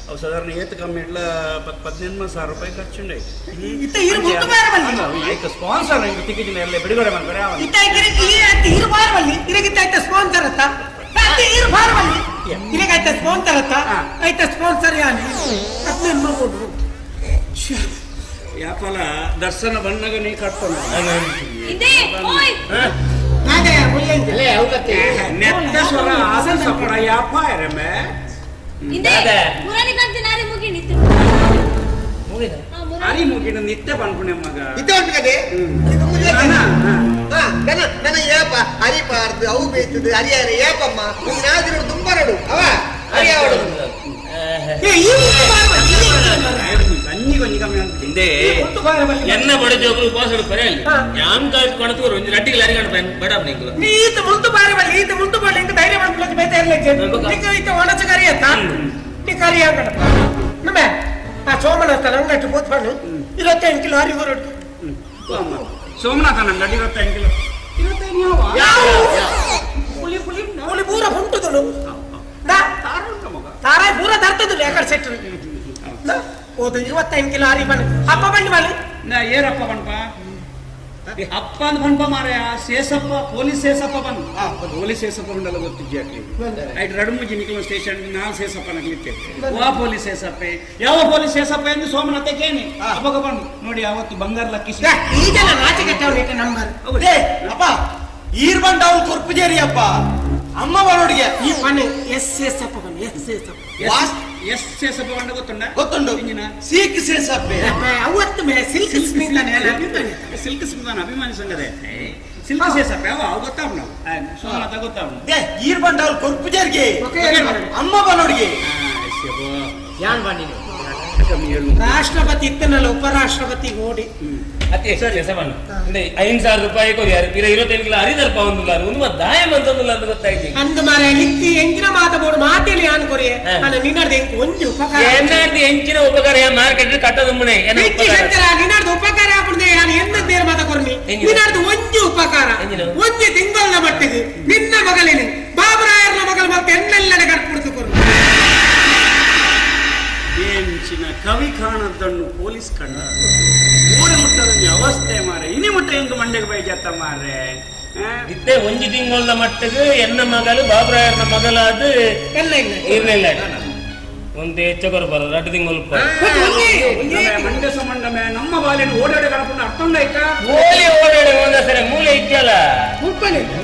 ಅವು ಸಾಧಾರಣ ಏತ್ ಕಮ್ಮಿ ಇಡ್ಲ 18,000 ರೂಪಾಯಿ ಖರ್ಚುಂಡೆ ಸ್ಪಾನ್ಸರ್ ತಿಕ್ಕಿಜಿನ ಎಲ್ಲ ಬಿಡುಗಡೆ ಮಾಡ್ತಾರೆ ಸ್ಪಾನ್ಸರ್ ಅತ್ತ ಇರಗಾಯ್ತ ಸ್ಪಾನ್ಸರ್ ಅತ್ತ ಆಯ್ತ ಸ್ಪಾನ್ಸರ್ ಯಾನೆ 18 ಕೊಡು ಯಾಪಲ ದರ್ಶನ ಬಣ್ಣಗ ನೀ ಕಟ್ಕೊಂಡು ನೆತ್ತ ಸ್ವರ ಆಸನ ಸಪಡ ಯಾಪ ರಮೆ ಅರಿ ಮುಗಿನ ನಿತ್ಯ ಬಂದ್ಪುಣೆ ಮಗ ಇತ್ತೆ ಉಂಟು ನನ್ನ ಏಪ ಅರಿ ಪಾರ್ದು ಅವು ಬೇಯ್ತದೆ ಅರಿಯಾರ ಏಪಮ್ಮ ನಾದಿರು ತುಂಬ ನಡು ಅವ ಅರಿಯಾವಡು ಎನ್ನ ಬಡ ಜೋಗುಲು ಉಪವಾಸ ಇಡ್ತಾರೆ ಅಲ್ಲಿ ಯಾನ್ ಕಾಯ್ದು ಕೊಣತು ಒಂಜಿ ರಟ್ಟಿಗೆ ಲಾರಿ ಕಾಣು ಬಡ ನಿಂಕುಲು ಈತ ಮುಲ್ತು ಬಾರಿ ಬಲ್ಲಿ ಈತ ಮುಲ್ತು ಬಾರಿ ಇಂಕ ಧೈರ್ಯ ಮಾಡ್ಕೊಳ್ಳೋಕೆ ಬೇತ ಇರಲಿ ನಿಂಕ ಈತ ಒಣಚ ಕರಿ ಅತ್ತ ನೀ ಕರಿ ಹಾಕಣ ನಮ್ಮ ಆ ಸೋಮನಾಥ ನಂಗಟ್ಟು ಕೂತ್ಕೊಂಡು 25 ಕಿಲೋ ಅರಿ ಹೊರಟು ಸೋಮನಾಥ ನಂಗಟ್ಟು 25 ಕಿಲೋ 25 ಪುಲಿ ಪುಲಿ ಪುಲಿ ಪೂರ ಹೊಂಟುದಳು ತಾರಾಯ್ ಪೂರ ತರ್ತದಳು ಯಾಕಡೆ ಸೆಟ್ರು ಓದು 25 ಕಿಲೋ ಅರಿ ಬನ್ನಿ ಅಪ್ಪ ಬನ್ನಿ ಬನ್ನಿ ನಾ ಏರಪ್ಪ ಬನ್ಪ ಅಪ್ಪ ಅಂದ್ ಬನ್ಪ ಮಾರಾಯ ಸೇಸಪ್ಪ ಪೊಲೀಸ್ ಸೇಸಪ್ಪ ಬನ್ ಪೊಲೀಸ್ ಸೇಸಪ್ಪ ಉಂಡಲ್ಲ ಗೊತ್ತಿದ್ಯಾಕ್ಲಿ ಐಟ್ ರಡುಮುಜಿ ನಿಕಲ ಸ್ಟೇಷನ್ ನಾಲ್ ಸೇಸಪ್ಪ ನಕ್ಲಿತ್ತೆ ವಾ ಪೊಲೀಸ್ ಸೇಸಪ್ಪೆ ಯಾವ ಪೊಲೀಸ್ ಸೇಸಪ್ಪ ಎಂದು ಸೋಮನಾಥ ಕೇನಿ ಅಪ್ಪಗ ಬನ್ ನೋಡಿ ಅವತ್ತು ಬಂಗಾರ ಲಕ್ಕಿಸಿ ಈಗೆಲ್ಲ ನಾಚಿಕೆ ಕೆಟ್ಟವ್ರು ನಂಬರ್ ಅಪ್ಪ ಈರ್ ಬಂಡ ಅವ್ನು ಕೊರ್ಪುಜೇರಿ ಅಪ್ಪ ಅಮ್ಮ ಬರೋಡಿಗೆ ಈ ಬನ್ನಿ ಎಸ್ ಎಸ್ ಅಪ್ಪ ಬನ್ನಿ ಎಸ್ ಎಸ್ ಅಪ್ಪ ಎಸ್ ಸೇಸಪ್ಪ ಬಂಡ ಗೊತ್ತುಂಡ ಗೊತ್ತುಂಡು ಸೀಕ್ ಸೇಸಪ್ಪೆ ಅವತ್ತು ಮೇ ಸಿಲ್ಕ್ ಸ್ಮಿತಾನೆ ಸಿಲ್ಕ್ ಸ್ಮಿತಾನ ಅಭಿಮಾನಿ ಸಂಘದ ಸಿಲ್ಕ್ ಸೇಸಪ್ಪೆ ಅವ ಅವು ಗೊತ್ತಾವ್ ನಾವು ಸೋಮನಾಥ ಗೊತ್ತಾವ್ they ಈರ್ ಬಂಡ ಅವ್ರು ಕೊರ್ಪುಜೇರಿಗೆ ಅಮ್ಮ ಬರೋಡಿಗೆ ಯಾನ್ ಬನ್ನಿ ರಾಷ್ಟ್ರಪತಿ ಇತ್ತನಲ್ಲ ಉಪರಾಷ್ಟ್ರಪತಿ ಓಡಿ ಅತಿ 5,000 ರೂಪಾಯಿ ಕೊರಿಯಾರು 25 ಕಿಲೋ ಅರಿದಲ್ಪ ಒಂದುಲ್ಲ ಒಂದು ದಾಯ ಮಂತೊಂದುಲ್ಲ ಅಂತ ಗೊತ್ತಾಯ್ತು ಅಂದ ಮಾರೆ ನಿತ್ತಿ ಎಂಚಿನ ಮಾತ ಬೋಡು ಮಾತೇಲಿ ಆನ್ ಕೊರಿಯೆ ಅಲ್ಲ ನಿನ್ನರ್ದು ಎಂಕ್ ಒಂಜಿ ಉಪಕಾರ ಎನ್ನಾರ್ದು ಎಂಚಿನ ಉಪಕಾರ ಮಾರ್ಕೆಟ್ ಕಟ್ಟದು ಮುನೆ ಶಂಕರ ನಿನ್ನರ್ದು ಉಪಕಾರ ಆಪುಂಡೆ ಯಾನ್ ಎನ್ನ ದೇರ ಮಾತ ಕೊರ್ನಿ ನಿನ್ನರ್ದು ಒಂಜಿ ಉಪಕಾರ ಒಂಜಿ ತಿಂಗಳದ ಮಟ್ಟಿಗೆ ನಿನ್ನ ಮಗಳಿನಿ ಬಾಬುರಾಯರ್ನ ಮಗಳ ಮತ್ತೆ ಎನ್ನೆಲ್ಲಡೆ ಕಟ್ಬಿಡ್ತು ಕೊರ್ನಿ ಎಂಚಿನ ಕವಿ ಕಾಣದ್ದನ್ನು ಪೊಲೀಸ್ ಕಣ್ಣ ಊರ ಮುಟ್ಟದ ಅವಸ್ಥೆ ಮಾರೆ ಇನಿ ಮುಟ್ಟ ಎಂಕು ಮಂಡೆಗೆ ಬೈಜತ್ತ ಮಾರೆ ಇತ್ತೆ ಒಂಜಿ ತಿಂಗಳ ಮಟ್ಟಿಗೆ ಎನ್ನ ಮಗಳು ಬಾಬುರಾಯರ್ನ ಮಗಳಾದ ಎಲ್ಲ ಇಲ್ಲ ಇರ್ಲಿಲ್ಲ ಒಂದು ಹೆಚ್ಚು ಬರ 2 ತಿಂಗಳು ಮಂಡೆ ಸಂಬಂಧ ನಮ್ಮ ಬಾಲಿನ ಓಡಾಡಿ ಕಣಕೊಂಡು ಅರ್ಥ ಆಯ್ತಾ ಓಲಿ ಓಡಾಡಿ ಒಂದ ಸರಿ ಮೂಲೆ ಇದ್ದಲ್ಲ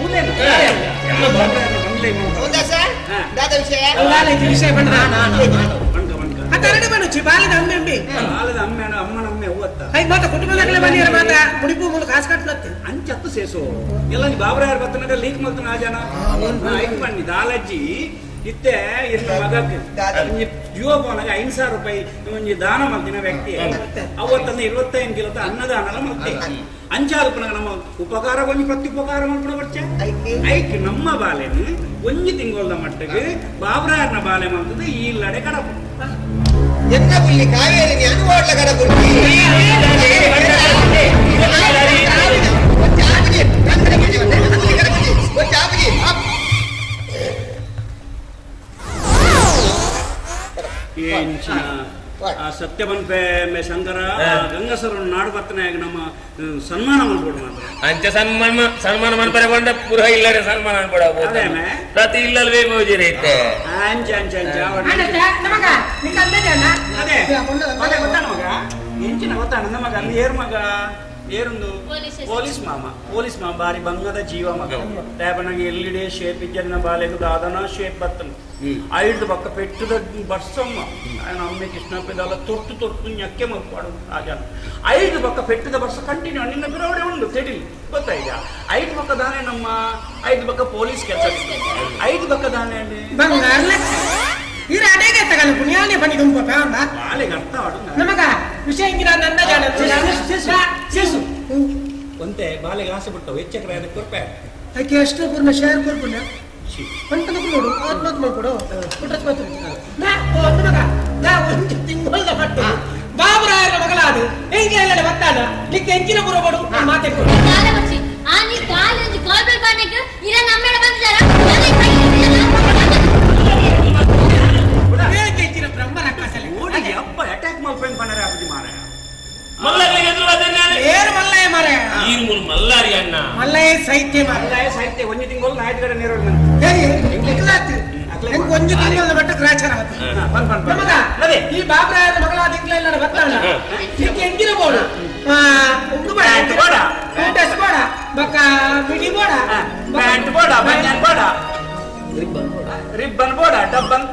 ಮೂಲೆ ವಿಷಯ ಬಂದ ಬಾಲದ ಅಮ್ಮೆ ಅಂಬಿ ಬಾಲದ ಅಮ್ಮೆ ಅಮ್ಮನ ಅಮ್ಮೆ ಹೂವತ್ತ I ಮಾತ ಕುಟುಂಬದಾಗಲೇ ಬನ್ನಿ ಮಾತ ಮುಡಿಪು ಮೂಲ ಕಾಸು ಕಟ್ಲತ್ತೆ ಅಂಚತ್ತು ಸೇಸು ಎಲ್ಲ ನೀ ಬಾಬ್ರಾಯರ್ ಬತ್ತನಾಗ ಲೀಕ್ ಮಲ್ತನ ಆ ಜನ ಐಕ್ ಬನ್ನಿ ದಾಲಜ್ಜಿ ಇತ್ತೆ ಇರ್ನ ಮಗಕ್ಕೆ ಜೀವ ಪೋನಾಗ 5,000 ರೂಪಾಯಿ ಒಂಜಿ ದಾನ ಮಲ್ತಿನ ವ್ಯಕ್ತಿ ಅವತ್ತಂದ 25 ಕಿಲೋ ಅನ್ನದಾನಲ ಮಲ್ತೆ ಅಂಚಾದ ಪುನಗ ನಮ್ಮ ಉಪಕಾರ ಒಂಜಿ ಪ್ರತ್ಯುಪಕಾರ ಮಲ್ಪುಣ ಬರ್ಚೆ ಐಕ್ ನಮ್ಮ ಬಾಲೆನು ಒಂಜಿ ತಿಂಗೊಳ್ದ ಮಟ್ಟಕ್ಕೆ ಬಾಬ್ರಾರ್ನ ಬಾಲೆ ಮಲ್ತದ ಈ ಲಡೆ ಕಡಪು ಎನ್ನ ಪುಲ್ಲಿ ಕಾವೇರಿ ಅನುವಾಡ್ಲ ಕಡಪು ಸತ್ಯ ಬನ್ಪೆ ಮೇ ಶಂಕರ ಗಂಗಸರ ನಾಡು ಬತ್ತನಾಗ ನಮ್ಮ ಸನ್ಮಾನ ಮಾಡ್ಕೊಡು ಮಾತ್ರ ಅಂಚ ಸನ್ಮಾನ ಸನ್ಮಾನ ಮನ್ಪರೆ ಬಂದ ಪುರ ಇಲ್ಲರೆ ಸನ್ಮಾನ ಅನ್ಕೊಡ ಪ್ರತಿ ಇಲ್ಲಲ್ವೇ ಮೋಜಿರ ಐತೆ ಅಂಚ ಅಂಚ ಅಂಚ ಅದೇ ಗೊತ್ತಾನ ಮಗ ಎಂಚಿನ ಗೊತ್ತಾನ ನಮಗ ಅಲ್ಲಿ ಏರ್ ಮಗ ಏರುಂದು ಪೊಲೀಸ್ ಮಾಮ ಪೊಲೀಸ್ ಮಾಮ ಬಾರಿ ಬಂಗದ ಜೀವ ಮಗ ದಾಪನಾಗ ಎಲ್ಲಿಡೆ ಶೇಪ್ ಇಜ್ಜನ ಬಾಲೆಗು ದಾದನ ಶೇಪ್ ಬತ್ತನು ಐದು ಪಕ್ಕ ಪೆಟ್ಟದ ಬರ್ಸಮ್ಮ ఆయన ಅಮ್ಮೆ ಕೃಷ್ಣಪ್ಪ ತೊಟ್ಟು ತೊಟ್ಟು ñಕ್ಕೆ ಮಲ್ಪಾಡು ಆ ಜನ ಐದು ಪಕ್ಕ ಪೆಟ್ಟದ ಬರ್ಸ ಕಂಟಿನ್ಯೂ ನಿನ್ನ ಬಿರವಡೆ ಉಂಡು ತೆಡಿಲಿ ಗೊತ್ತಾಯ್ತಾ ಐದು ಪಕ್ಕ ದಾನೆ ನಮ್ಮ ಐದು ಪಕ್ಕ ಪೊಲೀಸ್ ಕೆಲಸ ಐದು ಪಕ್ಕ ದಾನೆ ಬಾಲೆಗೆ ಅರ್ಥ ನಮಗ ವಿಷಯ ಇಂಗಿನ ನನ್ನ ಜಾಣ ಒಂತೆ ಬಾಲೆಗೆ ಆಸೆ ಬಿಟ್ಟವು ಹೆಚ್ಚಕ್ರೆ ಅದಕ್ಕೆ ಕೊರ್ಪೆ ಆಕೆ ಅಷ್ಟು ಪೂರ್ಣ ಶೇರ್ ಕೊರ್ಪುಣ್ಯ ಪಂಟದ ನೋಡು ಆತ್ಮಹತ್ಯೆ ಮಾಡ್ಕೊಡು ಪುಟ್ಟಸ್ ನಾ ಒಂದು ಮಗ ನಾ ಒಂದು ತಿಂಗಳ ಪಟ್ಟು ಬಾಬುರಾಯರ ಮಗಳಾದು ಹೆಂಗೆ ಎಲ್ಲ ಬತ್ತಾನ ನಿಕ್ಕೆ ಎಂಚಿನ ಪುರ ಕೊಡು ಮಾತೆ ಕೊಡು ಆ ನೀ ಕಾಲು ಒಂಜಿ ಕಾಲ್ ಬೆಲ್ ಬಾನೆಕ್ ಇರ ನಮ್ಮೆಡ ಬಂದಿದಾರ ಬ್ರಹ್ಮ ರಕ್ಕಸಲೆ ಓಡಿಗೆ ಅಪ್ಪ ಅಟ್ಯಾಕ್ ಮಾಡ್ಕೊಂಡು ಬಂದರೆ ಅಪ್ಪಿ ಮಾರಾಯ ಮಲ್ಲರಿಗೆ ಎದುರು ಅದೇನೆ ಏರು ಮಲ್ಲಯ್ಯ ಮಾರಾಯ ನೀರು ಮೂರು ಮಲ್ಲಾರಿ ಅಣ್ಣ ಮಲ್ಲಯ್ಯ ಸಾಹಿತ್ಯ ಮಲ್ಲಯ್ಯ ಸಾಹಿತ್ಯ ಒಂಜಿ ತಿಂಗಳು ನಾಯ್ದು ಕಡೆ ನೀರು ಹೆಂಗ್ ಒಂಜಿ ತಿಂಗಳ ಮಟ್ಟ ಗ್ರಾಚಾರ ನಮಗ ಈ ಬಾಬ್ರಾಯನ ಮಗಳ ತಿಂಗಳ ಬರ್ತಾಳ ನಿಕ್ಕೆ ಎಂಗಿನ ಬೋಡು ಒಂದು ಪ್ಯಾಂಟ್ ಬೋಡ ಪ್ಯಾಂಟ್ ಬೋಡ ಬಕ್ಕ ಮಿಡಿ ಬೋಡ ಪ್ಯಾಂಟ್ ಬೋಡ ಬನಿಯನ್ ಬೋಡ ರಿಬ್ಬನ್ ಬೋಡ ಡಬ್ಬನ್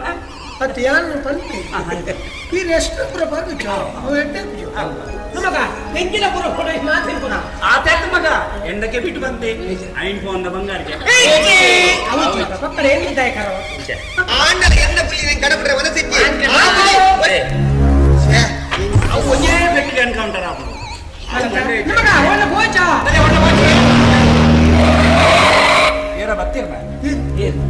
ಅದು ಯಾರು ಪಂಪಿ ಈ ರೆಸ್ಟ್ ಪುರ ಬರ್ಬೇಕು ನಮಗ ಎಂಗಿನ ಪುರ ಕೊಡ ಮಾತಿನ ಪುರ ಆತ ಮಗ ಎಂಡಕ್ಕೆ ಬಿಟ್ಟು ಬಂತೆ ಐನ್ ಫೋನ್ ಬಂಗಾರಕ್ಕೆ ಪಕ್ಕಡ ಏನಿದ್ದಾಯ ಕರವ ಆಂಡಲ ಎನ್ನ ಪುಲ್ಲಿ ಕಡಪಟ್ರೆ ಮನಸ್ಸಿಕ್ಕಿ ಅವು ಒಂದೇ ಪೆಟ್ಟಿಗೆ ಎನ್ಕೌಂಟರ್ ಆಪು ನಮಗ ಒಳ್ಳೆ ಬೋಚ ಏರ ಬತ್ತಿರ ಏರು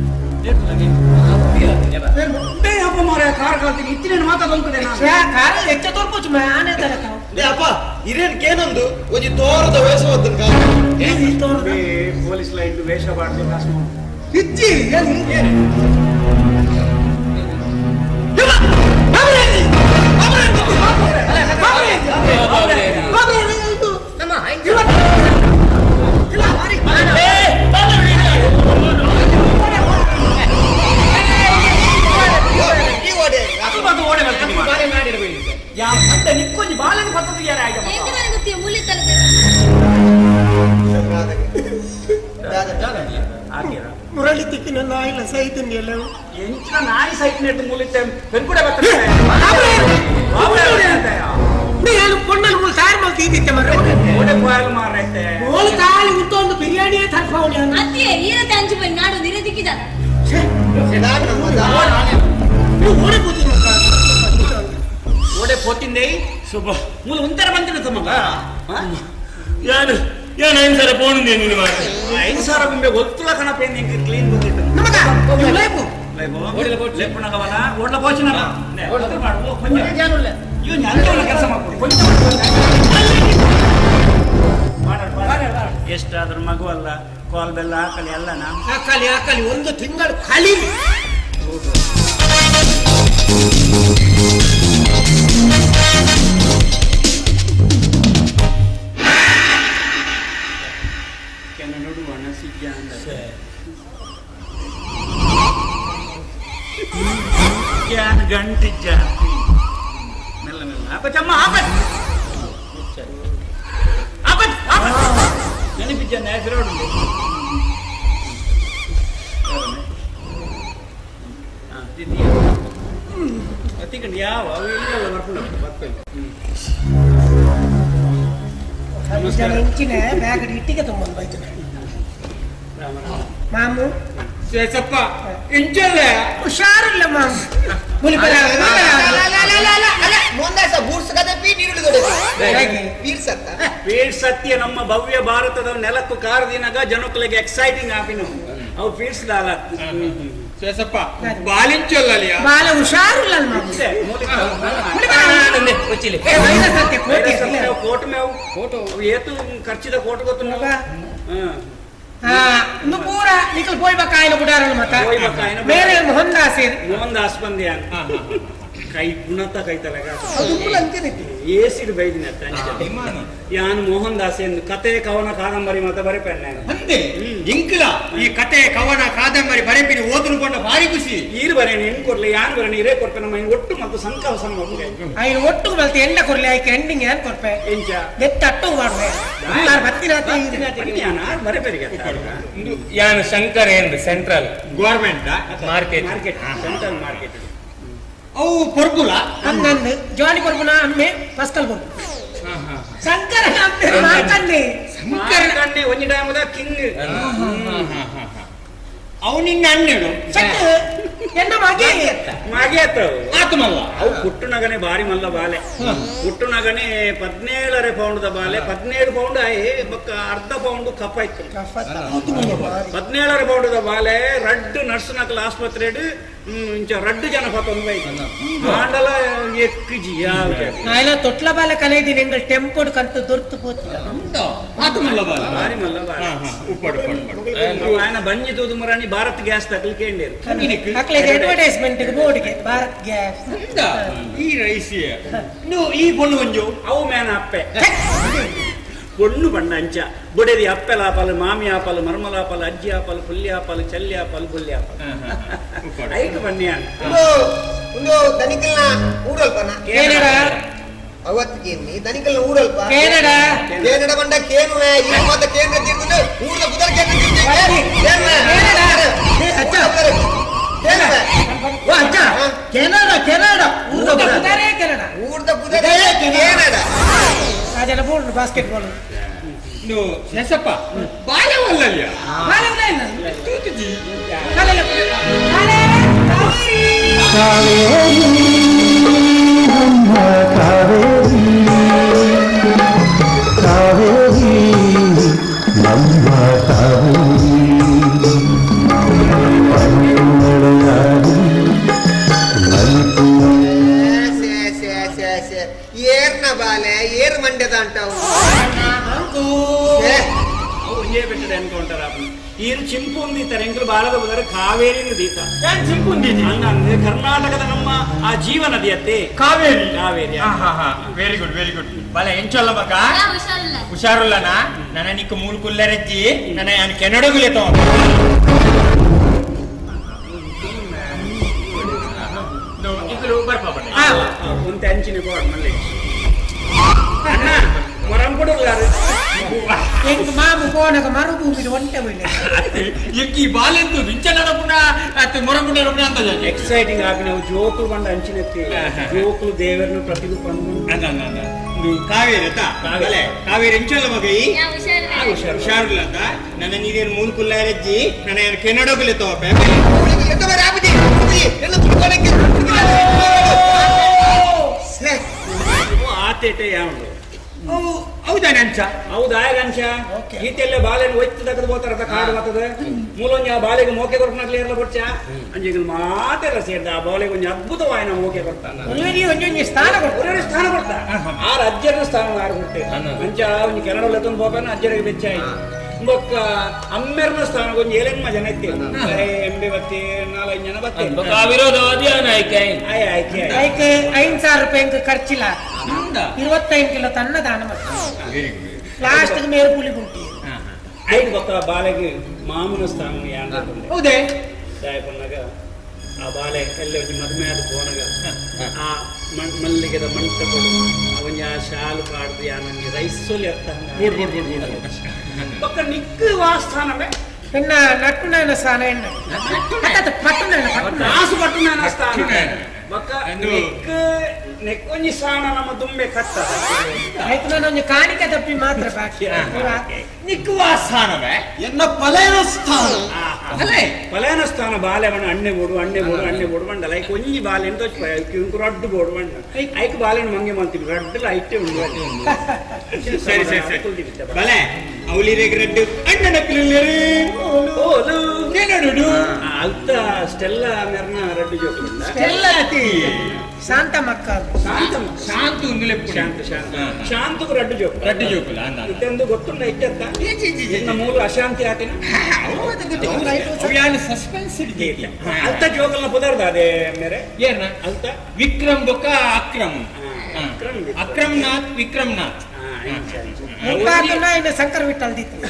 ಪೊಲೀಸ್ ಲೈನ್ ವೇಷ ಬಾಡ್ದು ಕಾಸು ಇಜ್ಜಿ ಮುರಳಿ ತಿಕ್ಕಿನ ನಾಯಿಲ ಸೈತನ್ಯ ಎಂಚಿನ ನಾಯಿ ಸೈತನ್ಯ ಮೂಲಿತ್ತೆ ಪೆನ್ಕುಡೆ ಬರ್ತದೆ ನಾನು ಕೊಂಡಲು ಮೂಲ ಸಾರು ಮಲ್ತಿ ಇದ್ದಿತ್ತೆ ಮರ್ರೆ ಓಡೆ ಪೋಯಲ್ ಮಾರೈತೆ ಓಲು ತಾಳಿ ಉತ್ತೊಂದು ಬಿರಿಯಾನಿಯೇ ತರ್ಪಾವಣಿ ಅತ್ತೆ ಈರತೆ ಅಂಜು ಬೈ ನಾಡು ನಿರೆ ತಿಕ್ಕಿದಾರ ನೀವು ಓಡೆ ಕೂತೀನಿ ಓಡೆ ಪೋತಿಂದೆ ಶುಭ ಮೂಲ ಒಂಥರ ಬಂದಿನ ತಮ್ಮಗ ಯಾನು ಯಾನು 5,000 ಫೋನ್ ನೀನು ಮಾಡ 5,000 ಗುಂಬೆ ಒತ್ತುಲ ಕಣಪ್ಪ ನಿಂಗೆ ಕ್ಲೀನ್ ಗೊತ್ತಿತ್ತು ನಮಗ ಲೈಫು ಲೈಫು ಲೆಪ್ಪಣಗವನ ಓಡ್ಲ ಪೋಚನಲ್ಲ ಮಾಡು ಕೊಂಚ ಇವ್ ಅಂಜವನ ಕೆಲಸ ಮಾಡ್ಕೊಡು ಕೊಂಚ ಎಷ್ಟಾದ್ರೂ ಮಗು ಅಲ್ಲ ಕಾಲ್ ಬೆಲ್ಲ ಹಾಕಲಿ ಅಲ್ಲನ ಹಾಕಲಿ ಹಾಕಲಿ ಒಂದು ತಿಂಗಳು ಕಳೀಲಿ ಗಂಟಿಜ್ಜ ಮೆಲ್ಲ ಮೆಲ್ಲ ಆಪಚಮ್ಮ ಆಪತ್ ಆಪತ್ ಆಪತ್ ನೆನಪಿಜ್ಜ ನ್ಯಾಚುರಲ್ ಅತಿಕಂಡು ಯಾವ ಅವು ಇಲ್ಲೆಲ್ಲ ಬರ್ಕೊಂಡು ಬರ್ತದೆ. ಇಂಚಿನ ಬ್ಯಾಗ್ ಇಟ್ಟಿಗೆ ತುಂಬ ಬೈತು ಮಾಮು ಶೇಷಪ್ಪ ಇಂಚಲ್ಲ ಹುಷಾರಿಲ್ಲ ಮಾಮ್ ಸತ್ಯ ನಮ್ಮ ಭವ್ಯ ಭಾರತದ ನೆಲಕ್ಕೂ ಕಾರದಿನಾಗ ಜನಕ್ಕಲಿಗೆ ಎಕ್ಸೈಟಿಂಗ್ ಆಪಿನ ಅವು ಫೀಡ್ಸ್ ದಾಲ ಶೇಷಪ್ಪ ಬಾಲಿಂಚಲ್ಲ ಬಾಲ ಹುಷಾರಿಲ್ಲ ಕೋಟ್ ಮೇವು ಕೋಟು ಏತು ಖರ್ಚಿದ ಕೋಟು ಗೊತ್ತು ಪೂರ ನಿಕಲ್ ಪೋಯ್ಬೇಕಾಯಿನ ಗುಡಾರಣ ಮತ ಮೇರೆ ಮೊಹನ್ ಮೋಹನ್ ಬಂದೆ ಕೈ ಗುಣತ ಕೈತಲಗ ಏಸಿಡ್ ಬೈದಿನ ಯಾನ್ ಮೋಹನ್ ದಾಸ್ ಎಂದು ಕತೆ ಕವನ ಕಾದಂಬರಿ ಮತ ಬರೆಪೆಣ್ಣ ಅಂದೆ ಇಂಕ್ಲ ಈ ಕತೆ ಕವನ ಕಾದಂಬರಿ ಬರೆಪಿನಿ ಓದುನು ಕೊಂಡ ಭಾರಿ ಖುಷಿ ಈರು ಬರೇನಿ ಹೆಂಗ್ ಕೊರ್ಲಿ ಯಾನ್ ಬರೇನಿ ಇರೇ ಕೊರ್ಪೆ ನಮ್ಮ ಒಟ್ಟು ಮತ್ತು ಸಂಕವಸನ ಮಕ್ಕಳು ಐನು ಒಟ್ಟು ಮಲ್ತಿ ಎಂಡ ಕೊರ್ಲಿ ಐಕೆ ಎಂಡಿಂಗ್ ಏನ್ ಕೊರ್ಪೆ ಎಂಚ ದೆತ್ತ ಅಟ್ಟು ಮಾಡುವೆ ಯಾನ್ ಬರೆಪೆರಿಗೆ ಯಾನ್ ಶಂಕರ್ ಏನ್ರಿ central government market market central market ಅವು ಪೊರ್ಬುಲ ಅಂದಂದು ಜಾನಿ ಪೊರ್ಬುನ ಅಮ್ಮೆ ಪಸ್ಕಲ್ ಪೊರ್ಬು ಶಂಕರ ಅಮ್ಮೆ ಮಾರ್ಕಂಡೆ ಶಂಕರ ಒಂಜಿ ಟೈಮದ ಕಿಂಗ್ ಅವು ನಿನ್ನ ಅಣ್ಣಡು ಎನ್ನ ಮಗೆ ಮಗೆ ಆತವು ಆತ್ಮಲ್ಲ ಅವು ಪುಟ್ಟುನಗನೆ ಬಾರಿ ಮಲ್ಲ ಬಾಲೆ ಪುಟ್ಟುನಗನೆ 17 ಪೌಂಡ್ದ ಬಾಲೆ 17 ಪೌಂಡ್ ಆಯಿ ಬಕ್ಕ ಅರ್ಧ ಪೌಂಡ್ ಕಪ್ಪ ಇತ್ತು 17 ಪೌಂಡ್ದ ಬಾಲೆ ರಡ್ಡು ನರ್ಸ್ನಕಲ್ ಆಸ್ಪತ್ರೆ ಇಂಚ ರಡ್ಡು ಜನ ಪತ್ತೊಂದು ಆಂಡಲ ಎಕ್ಕಿಜಿ ನಾಯನ ತೊಟ್ಲ ಬಾಲೆ ಕಲೆದಿನ ಎಂಗಲ್ ಟೆಂಪೋಡ್ ಕಂತು ದೊರ್ತು ಪೋತಿಲ್ಲ ಆತ್ಮಲ್ಲ ಬಾಲೆ ಬಾರಿ ಮಲ್ಲ ಬಾಲೆ ఆయన ಬಂಜಿ ತೂದು ಮುರಾಣಿ ಭಾರತ್ ಗ್ಯಾಸ್ ತಕಲ್ಕೇಂಡೇರು ಅಕ್ಲೆಗೆ ಅಡ್ವರ್ಟೈಸ್ಮೆಂಟ್ ಬೋರ್ಡ್ಗೆ ಭಾರತ್ ಗ್ಯಾಸ್ ಈ ರೈಸ್ ಈ ಪೊಣ್ಣು ಒಂಜು ಅವು ಮೇನ ಅಪ್ಪೆ ಪೊಣ್ಣು ಬಣ್ಣ ಅಂಚ ಬುಡೆದಿ ಅಪ್ಪೆಲಾಪಲು ಮಾಮಿ ಆಪಲು ಮರ್ಮಲಾಪಲು ಅಜ್ಜಿ ಆಪಲು ಪುಲ್ಲಿ ಆಪಲು ಚಲ್ಲಿ ಆಪಲು ಬುಲ್ಲಿ ಆಪಲು ಐಕ್ ಬನ್ನಿ ಒಂದು ದನಿಕಲ್ನ ಊರಲ್ಪನ ಕೆನಡಾ ಅವತ್ತಿಗೆ ದನಿಕಲ್ನ ಊರಲ್ಪ ಕೆನಡಾ ಕೆನಡ ಬಂಡ ಕೇನುವೆ ಈ ಮಾತ ಕೇಂದ್ರ ತೀರ್ದು ಊರದ ಬುದರ್ ಕೇಂದ್ರ ತೀರ್ದು ಅಚ್ಚ ಓ ಅಚ್ಚ ಕೆನಡಾ ಕೆನಡಾ ಊರದ ಬುದರೇ ಕೆನಡಾ ಊರದ ಬುದರೇ ಕೆನಡಾ ರಾಜನ ಬೋರ್ಡ್ ಬಾಸ್ಕೆಟ್ ಬಾಲ್ ನು ಶೇಷಪ್ಪ ಬಾಲವಲ್ಲಲ್ಯ ಬಾಲವಲ್ಲ ತೂತುಜಿ ಕಾಲಲ್ಲ ಕಾಲೇ ಕಾವೇರಿ ನಮ್ಮ ಕಾವೇರಿ ಕಾವೇರಿ ನಮ್ಮ ಕಾವೇರಿ ಏರ್ನ ಬಾಲೆ ಏರ್ ಮಂಡ್ಯದ ಅಂಟಾವು ಎನ್ಕೌಂಟರ್ ಈರು ಚಿಂಪು ಒಂದಿತ್ತಾರೆ ಎಂಕಲು ಬಾಲದ ಬದಲು ಕಾವೇರಿ ದೀತ ಚಿಂಪು ಹಂಗಂದ್ರೆ ಕರ್ನಾಟಕದ ನಮ್ಮ ಆ ಜೀವ ನದಿಯತ್ತೆ Kaveri Kaveri very good very good ಬಾಲ ಎಂಚಲ್ಲ ಮಗ ಹುಷಾರುಲ್ಲನಾ ನನ್ನ ನಿಕ್ಕ ಮೂಲು ಕುಲ್ಲರಜ್ಜಿ ನನ್ನ ಯಾನ್ ಕೆನಡಗುಲೆ ತೋ ಇಂಕಲು ಬರ್ಪ ಬಣ್ಣ ಒಂತೆ ಅಂಚಿನ ಬೋರ್ಡ್ ಮಲ್ಲಿ ಅಣ್ಣ ಮೊರಂಪುಡುಲ್ಲಾರು ಎಂಕ್ ಮಾಮು ಪೋನಗ ಮರುಭೂಮಿಡ್ ಒಂಟೆ ಒಳ್ಳೆ ಎಂಕ್ ಈ ಬಾಲೆಂತು ವಿಂಚ ನಡಪುನ ಅತ್ತೆ ಮೊರಂಪುಡ ನಡಪುನ ಅಂತ ಎಕ್ಸೈಟಿಂಗ್ ಆಗಿ ನಾವು ಜೋಕುಲು ಬಂಡ ಅಂಚಿನೆತ್ತಿ ಜೋಕುಲು ದೇವರನ್ನು ಪ್ರತಿರೂಪ ಇದು ಕಾವೇರಿ ಅತ್ತ ಕಾವೇರಿ ಕಾವೇರಿ ಎಂಚಲ್ಲ ಮಗ ಈ ಹುಷಾರುಲ್ಲ ಅಂತ ನನ್ನ ನೀರೇನು ಮೂಲು ಕುಲ್ಲಾರಜ್ಜಿ ನನ್ನ ಏನು ಕೆನಡೋಗುಲೆ ತೋಪೆ ಆತೇಟೆ ಯಾವುದು ಹೌದಾ ಅಂಚ ಹೌದಾ ಅಂಚ ಗೀತೆಲ್ಲ ಬಾಲೆನ ಒತ್ತು ತಗದು ಹೋತಾರ ಕಾಡು ಬರ್ತದೆ ಮೂಲೊಂಜಿ ಆ ಬಾಲೆಗೆ ಮೋಕೆ ಕೊರ್ಪನಾಗ್ಲಿ ಇರಲ್ಲ ಬೊಚ್ಚ ಅಂಜಿಗೆ ಮಾತೆಲ್ಲ ಸೇರ್ದ ಆ ಬಾಲೆಗೆ ಒಂಜಿ ಅದ್ಭುತವಾಯಿನ ಮೋಕೆ ಕೊಡ್ತಾನ ಒಂಜೊಂಜಿ ಸ್ಥಾನ ಕೊಡ್ತಾರೆ ಸ್ಥಾನ ಕೊಡ್ತಾ ಆ ಅಜ್ಜರ ಸ್ಥಾನ ಆರು ಕೊಡ್ತೇವೆ ಅಂಚ ಒಂಜಿ ಕೆನಡಲ್ಲ ತಂದು ಹೋಗೋಣ ಅಜ್ಜರಿಗೆ ಬೆಚ್ಚ ಆಯ್ತು ಬೊಕ್ಕ ಅಮ್ಮೆರ್ನ ಸ್ಥಾನ ಒಂಜಿ ಏಳೆನ್ಮ ಜನ ಇತ್ತೇವೆ ಎಂಬೆ ಬತ್ತಿ ನಾಲ್ಕೈದು ಜನ ಬತ್ತೆ ವಿರೋಧ ಆಯ್ಕೆ ಆಯ್ಕೆ ಆಯ್ಕೆ 5,000 ರೂಪಾಯಿ ಖರ್ಚಿಲ್ಲ 25 ಕಿಲೋ ತನ್ನ ದಾನ ಲಾಸ್ಟ್ ಮೇರು ಪುಲಿ ಗುಂಟಿ ಐದು ಗೊತ್ತ ಬಾಲೆಗೆ ಮಾಮೂನ ಸ್ಥಾನ ಹೌದೇ ಸಾಯಪನ್ನಾಗ ಆ ಬಾಲೆ ಎಲ್ಲ ಒಂಜಿ ಮದುವೆ ಆದ ಪೋನಗ ಆ ಮಲ್ಲಿಗೆದ ಮಂಟಪಡು ಒಂಜಿ ಆ ಶಾಲು ಪಾಡ್ದು ಯಾನೊಂಜಿ ರೈಸೋಲಿ ಅರ್ಥ ಪಕ್ಕ ನಿಕ್ಕು ವಾಸ್ಥಾನವೇ ಎನ್ನ ನಟ್ಟುನಾಯನ ಸ್ಥಾನ ಎನ್ನ ಪಟ್ಟುನಾಯನ ಕಾಸು ಪಟ್ಟುನಾಯನ ಸ್ಥಾನ ಬೊಕ್ಕ ನೆಕ್ ನೆಕ್ಕೊಂಜಿ ಸ್ಥಾನ ನಮ್ಮ ದುಂಬೆ ಕಟ್ಟ ಆಯ್ತು ನಾನೊಂದು ಕಾಣಿಕೆ ತಪ್ಪಿ ಮಾತ್ರ ಬಾಕಿ ನಿಕ್ಕು ವಾಸ್ಥಾನವೇ ಎನ್ನ ಪಲೆಯ ಸ್ಥಾನ ಪಲಾನ ಸ್ಥಾನ ಬಾಲೆ ಬಣ್ಣ ಅಣ್ಣೆ ಬೋಡು ಅಣ್ಣೆ ಬೋಡು ಅಣ್ಣೆ ಬೋಡು ಬಂಡಲ್ಲ ಐಕ್ ಒಂಜಿ ಬಾಲೆ ಅಂತ ರಡ್ಡು ಬೋಡು ಬಂಡ ಐಕ್ ಬಾಲೆನ ಮಂಗೆ ಮಾಡ್ತೀವಿ ರಡ್ಡು ಐಟೆ ಉಂಡು. ಸರಿ ಸರಿ ಸರಿ ಬಲೆ ಅವಲಿರೇಗ್ ರಡ್ಡು ಅಣ್ಣನ ಅಲ್ತ ಸ್ಟೆಲ್ಲ ಮೆರ್ನ ರಡ್ಡು ಜೋಕುಂಡ ಶಾಂತ ಮಕ್ಕ ಶಾಂತ ಶಾಂತ ಶಾಂತ ಶಾಂತ ಶಾಂತకు ರಡ್ಡು ಜೋಕು ರಡ್ಡು ಜೋಕುಲ ಇಟ್ಟೊಂದು ಗೊತ್ತುಂಡ ಇಟ್ಟತ್ತ ಇನ್ನ ಮೂಲು ಅಶಾಂತಿ ಆತಿನ ಸಸ್ಪೆನ್ಸ್ ಅಲ್ತ ಜೋಕಲ್ನ ಪುದರ್ದ ಅದೇ ಮೇರೆ ಏನ ಅಲ್ತ ವಿಕ್ರಮ್ ಬೊಕ್ಕ ಅಕ್ರಮ್ ಅಕ್ರಮ್ನಾಥ್ ವಿಕ್ರಮ್ನಾಥ್ ಶಂಕರ್ ವಿಠಲ್ ದಿತ್ತು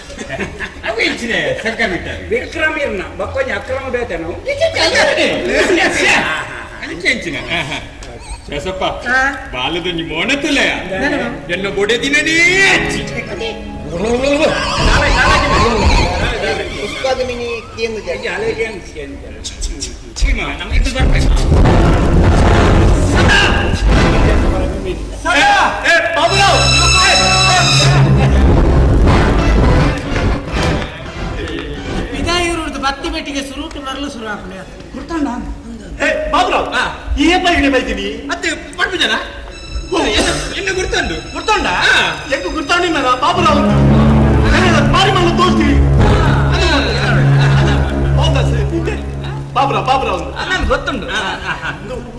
ಶಂಕರ್ ವಿಠಲ್ ವಿಕ್ರಮ್ ಇರ್ನ ಬಕ್ಕೊಂಜಿ ಅಕ್ರಮ ಬೇತೆ ನಾವು ಶೇಷಪ್ಪ ಬಾಲದೊಂಜಿ ಮೋಣತುಲೆಯ ಎನ್ನ ಬೊಡೆ ದಿನನೇ ಇದಾಯಿರುವುದು ಬತ್ತಿ ಬೆಟ್ಟಿಗೆ ಸುರುಟು ಮರಳು ಸುರು ಹಾಕುನೆ ಗುರ್ತಣ್ಣ. ಬಾಬುರಾವ್ ಏಪ ಇಳಿ ಬೈತೀನಿ ಮತ್ತೆ ಪಡ್ಪು ಜನ ಎನ್ನ ಗುರ್ತಂಡು ಗುರ್ತಂಡ ಎಂಕು ಗುರ್ತಂಡಿನಲ್ಲ ಬಾಬುರಾವ್ ಬಾರಿ ಮಲ್ಲ ದೋಸ್ತಿ ಹೌದಾ ಸರ್ ಬಾಬುರಾವ್ ಬಾಬುರಾವ್ ನಾನು ಗೊತ್ತುಂಡು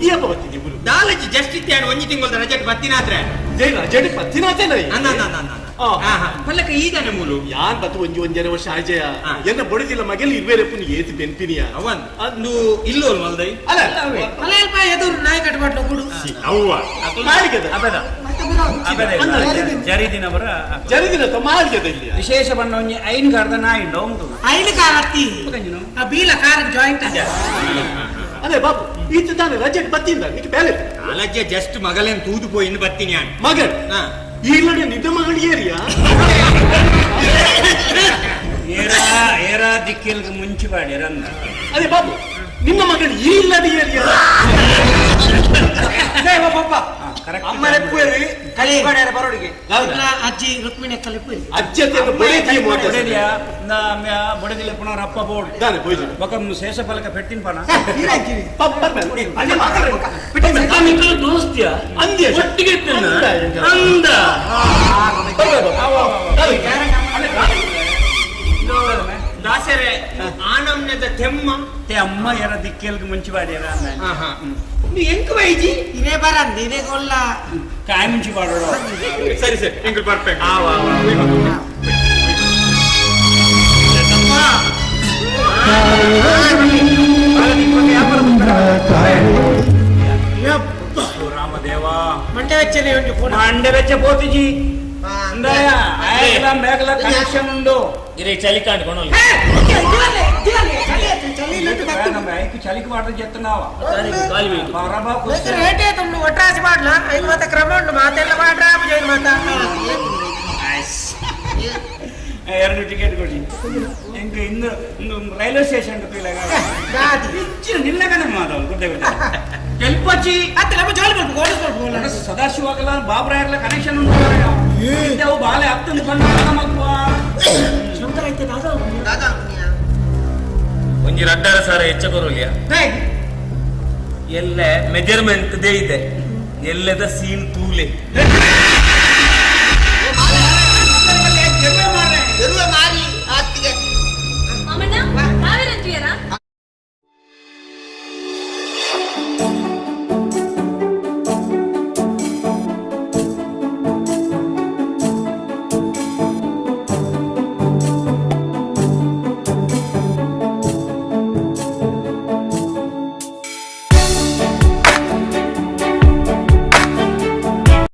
ಏಪ ಬರ್ತೀನಿ ಗುರು ದಾಲಜಿ ಜಸ್ಟ್ ಇತ್ಯಾಡು ಒಂಜಿ ತಿಂಗಳ ರಜೆಟ್ ಬತ್ತಿನಾತ್ರೆ ಜೈ ರಜೆಟ್ ಬತ್ತಿನಾತೆ ಪಲ್ಲಕ ಈದಾನೆ ಮೂಲು ಯಾನ್ ಬತ್ತು ಒಂಜಿ ಒಂಜರೆ ವರ್ಷ ಆಜಯ ಎನ್ನ ಬೊಡಿದಿಲ್ಲ ಮಗೆಲ್ ಇರ್ವೇರೆಪ್ಪು ಏತಿ ಬೆನ್ಪಿನಿಯ ಅವನ್ ಅದು ಇಲ್ಲೋಲ್ ಮಲ್ದೈ ಅಲ್ಲ ಅಲ್ಲ ಎದುರು ನಾಯಿ ಕಟ್ಬಾಟ್ಲು ಗುಡು ಅವ್ವ ಮಾಳಿಗೆದ ಅಬದ ಜರಿದಿನವರ ಜರಿದಿನ ಮಾಳಿಗೆದ ಇಲ್ಲಿ ವಿಶೇಷ ಬಣ್ಣ ಒಂಜಿ ಐನ್ ಕಾರದ ನಾಯಿ ಉಂಡು ಉಂಟು ಐನು ಕಾರ ಅತ್ತಿ ಆ ಬೀಲ ಕಾರ ಜಾಯಿಂಟ್ ಅದೇ ಬಾಬು ಈತ ತಾನೆ ರಜೆಟ್ ಬತ್ತಿಂದ ನಿಕ್ಕೆ ಬೇಲೆ ಅಲಜ್ಜೆ ಜಸ್ಟ್ ಮಗಲೇನ್ ತೂದು ಪೋಯಿ ಇನ್ನು ಬತ್ತೀನಿ ಯಾನ್ ಮಗನ್ ಈಗಲೇ ನಿದ್ದೆ ಮಗಳು ಏರಿಯಾ ಏರಾ ಏರಾ ದಿಕ್ಕಿಲ್ಗೆ ಮುಂಚೆ ಬಾಡಿ ರಂದ ಅದೇ ಬಾಬು ನಿನ್ನ ಮಗಳು ಈ ಇಲ್ಲದ ಏರಿಯಾ ಅಜ್ಜಿ ರುಕ್ಮಿಣಿ ಕಲಿಪು ಅಜ್ಜಿ ಬೊಡೆದಿಲ್ಲ ಪುನರ್ ಅಪ್ಪ ಬೋರ್ಡ್ ಬೊಕ ಶೇಷ ಫಲಕ ಪೆಟ್ಟಿನ ಪಣ ದೋಸ್ತಿಯ ಒಟ್ಟಿಗೆ ಅಂದ ದಾಸರೆ ಆನಮ್ನದ ತೆಮ್ಮ ಅಮ್ಮ ಎರ ದಿಕ್ಕೆಲ್ಗೆ ಮುಂಚೆ ಬಾಡಿಯರ ಎಂಕ್ ಬೈಜಿ ಇದೇ ಬರಂದು ಇದೇ ಗೊಲ್ಲ ಕಾಯಿ ಮುಂಚೆ ಬಾಡೋಡು ಸರಿ ಸರಿ ಎಂಕ್ ಬರ್ಬೇಕು ರಾಮದೇವ ಮಂಡೆ ವೆಚ್ಚನೆ ಮಂಡೆ ವೆಚ್ಚ ಪೋತಿಜಿ ಕನೆಕ್ಷನ್ ಉಂಡು ಇರೇ ಚಳಿ ಕಾಣ್ಕೊಂಡು ಚಳಿಗೆ ವಾಟರ್ చెప్తున్నావా ಒಟ್ರಾಸಿ ಮಾಡ್ಲಾ ಐದು ಮಾತ ಕ್ರಮ ಉಂಟು ಮಾತೆಲ್ಲ ಮಾಡ್ರಾ ಜೈನ್ ಮಾತ ಎರಡು ಟಿಕೆಟ್ ಕೊಡಿ ಎಂಕ್ ಇಂದು ರೈಲ್ವೆ ಸ್ಟೇಷನ್ ನಿಲ್ಲಗನ ಮಾತಾವ್ ಗುಡ್ಡೆ ಗುಡ್ಡೆ ಕೆಲ್ಪಚ್ಚಿ ಅತ್ತೆ ನಮ್ಮ ಜಾಲಿ ಮಾಡ್ಬೇಕು ಸದಾಶಿವಾಗಲ ಬಾಬ್ರಾಯರ್ಲ ಕನೆಕ್ಷನ್ ಉಂಟು ಅವು ಬಾಲೆ ಅತ್ತಂದು ಬಂದ ಶಂಕರ ಐತೆ ದಾದಾ ಒಂಜಿ ರಡ್ಡಾರ ಸಾರ ಹೆಚ್ಚ ಬರೋಲಿಯ ಎಲ್ಲ ಮೆಜರ್ಮೆಂಟ್ they ಇದೆ ಎಲ್ಲದ ಸೀನ್ ತೂಲೆ.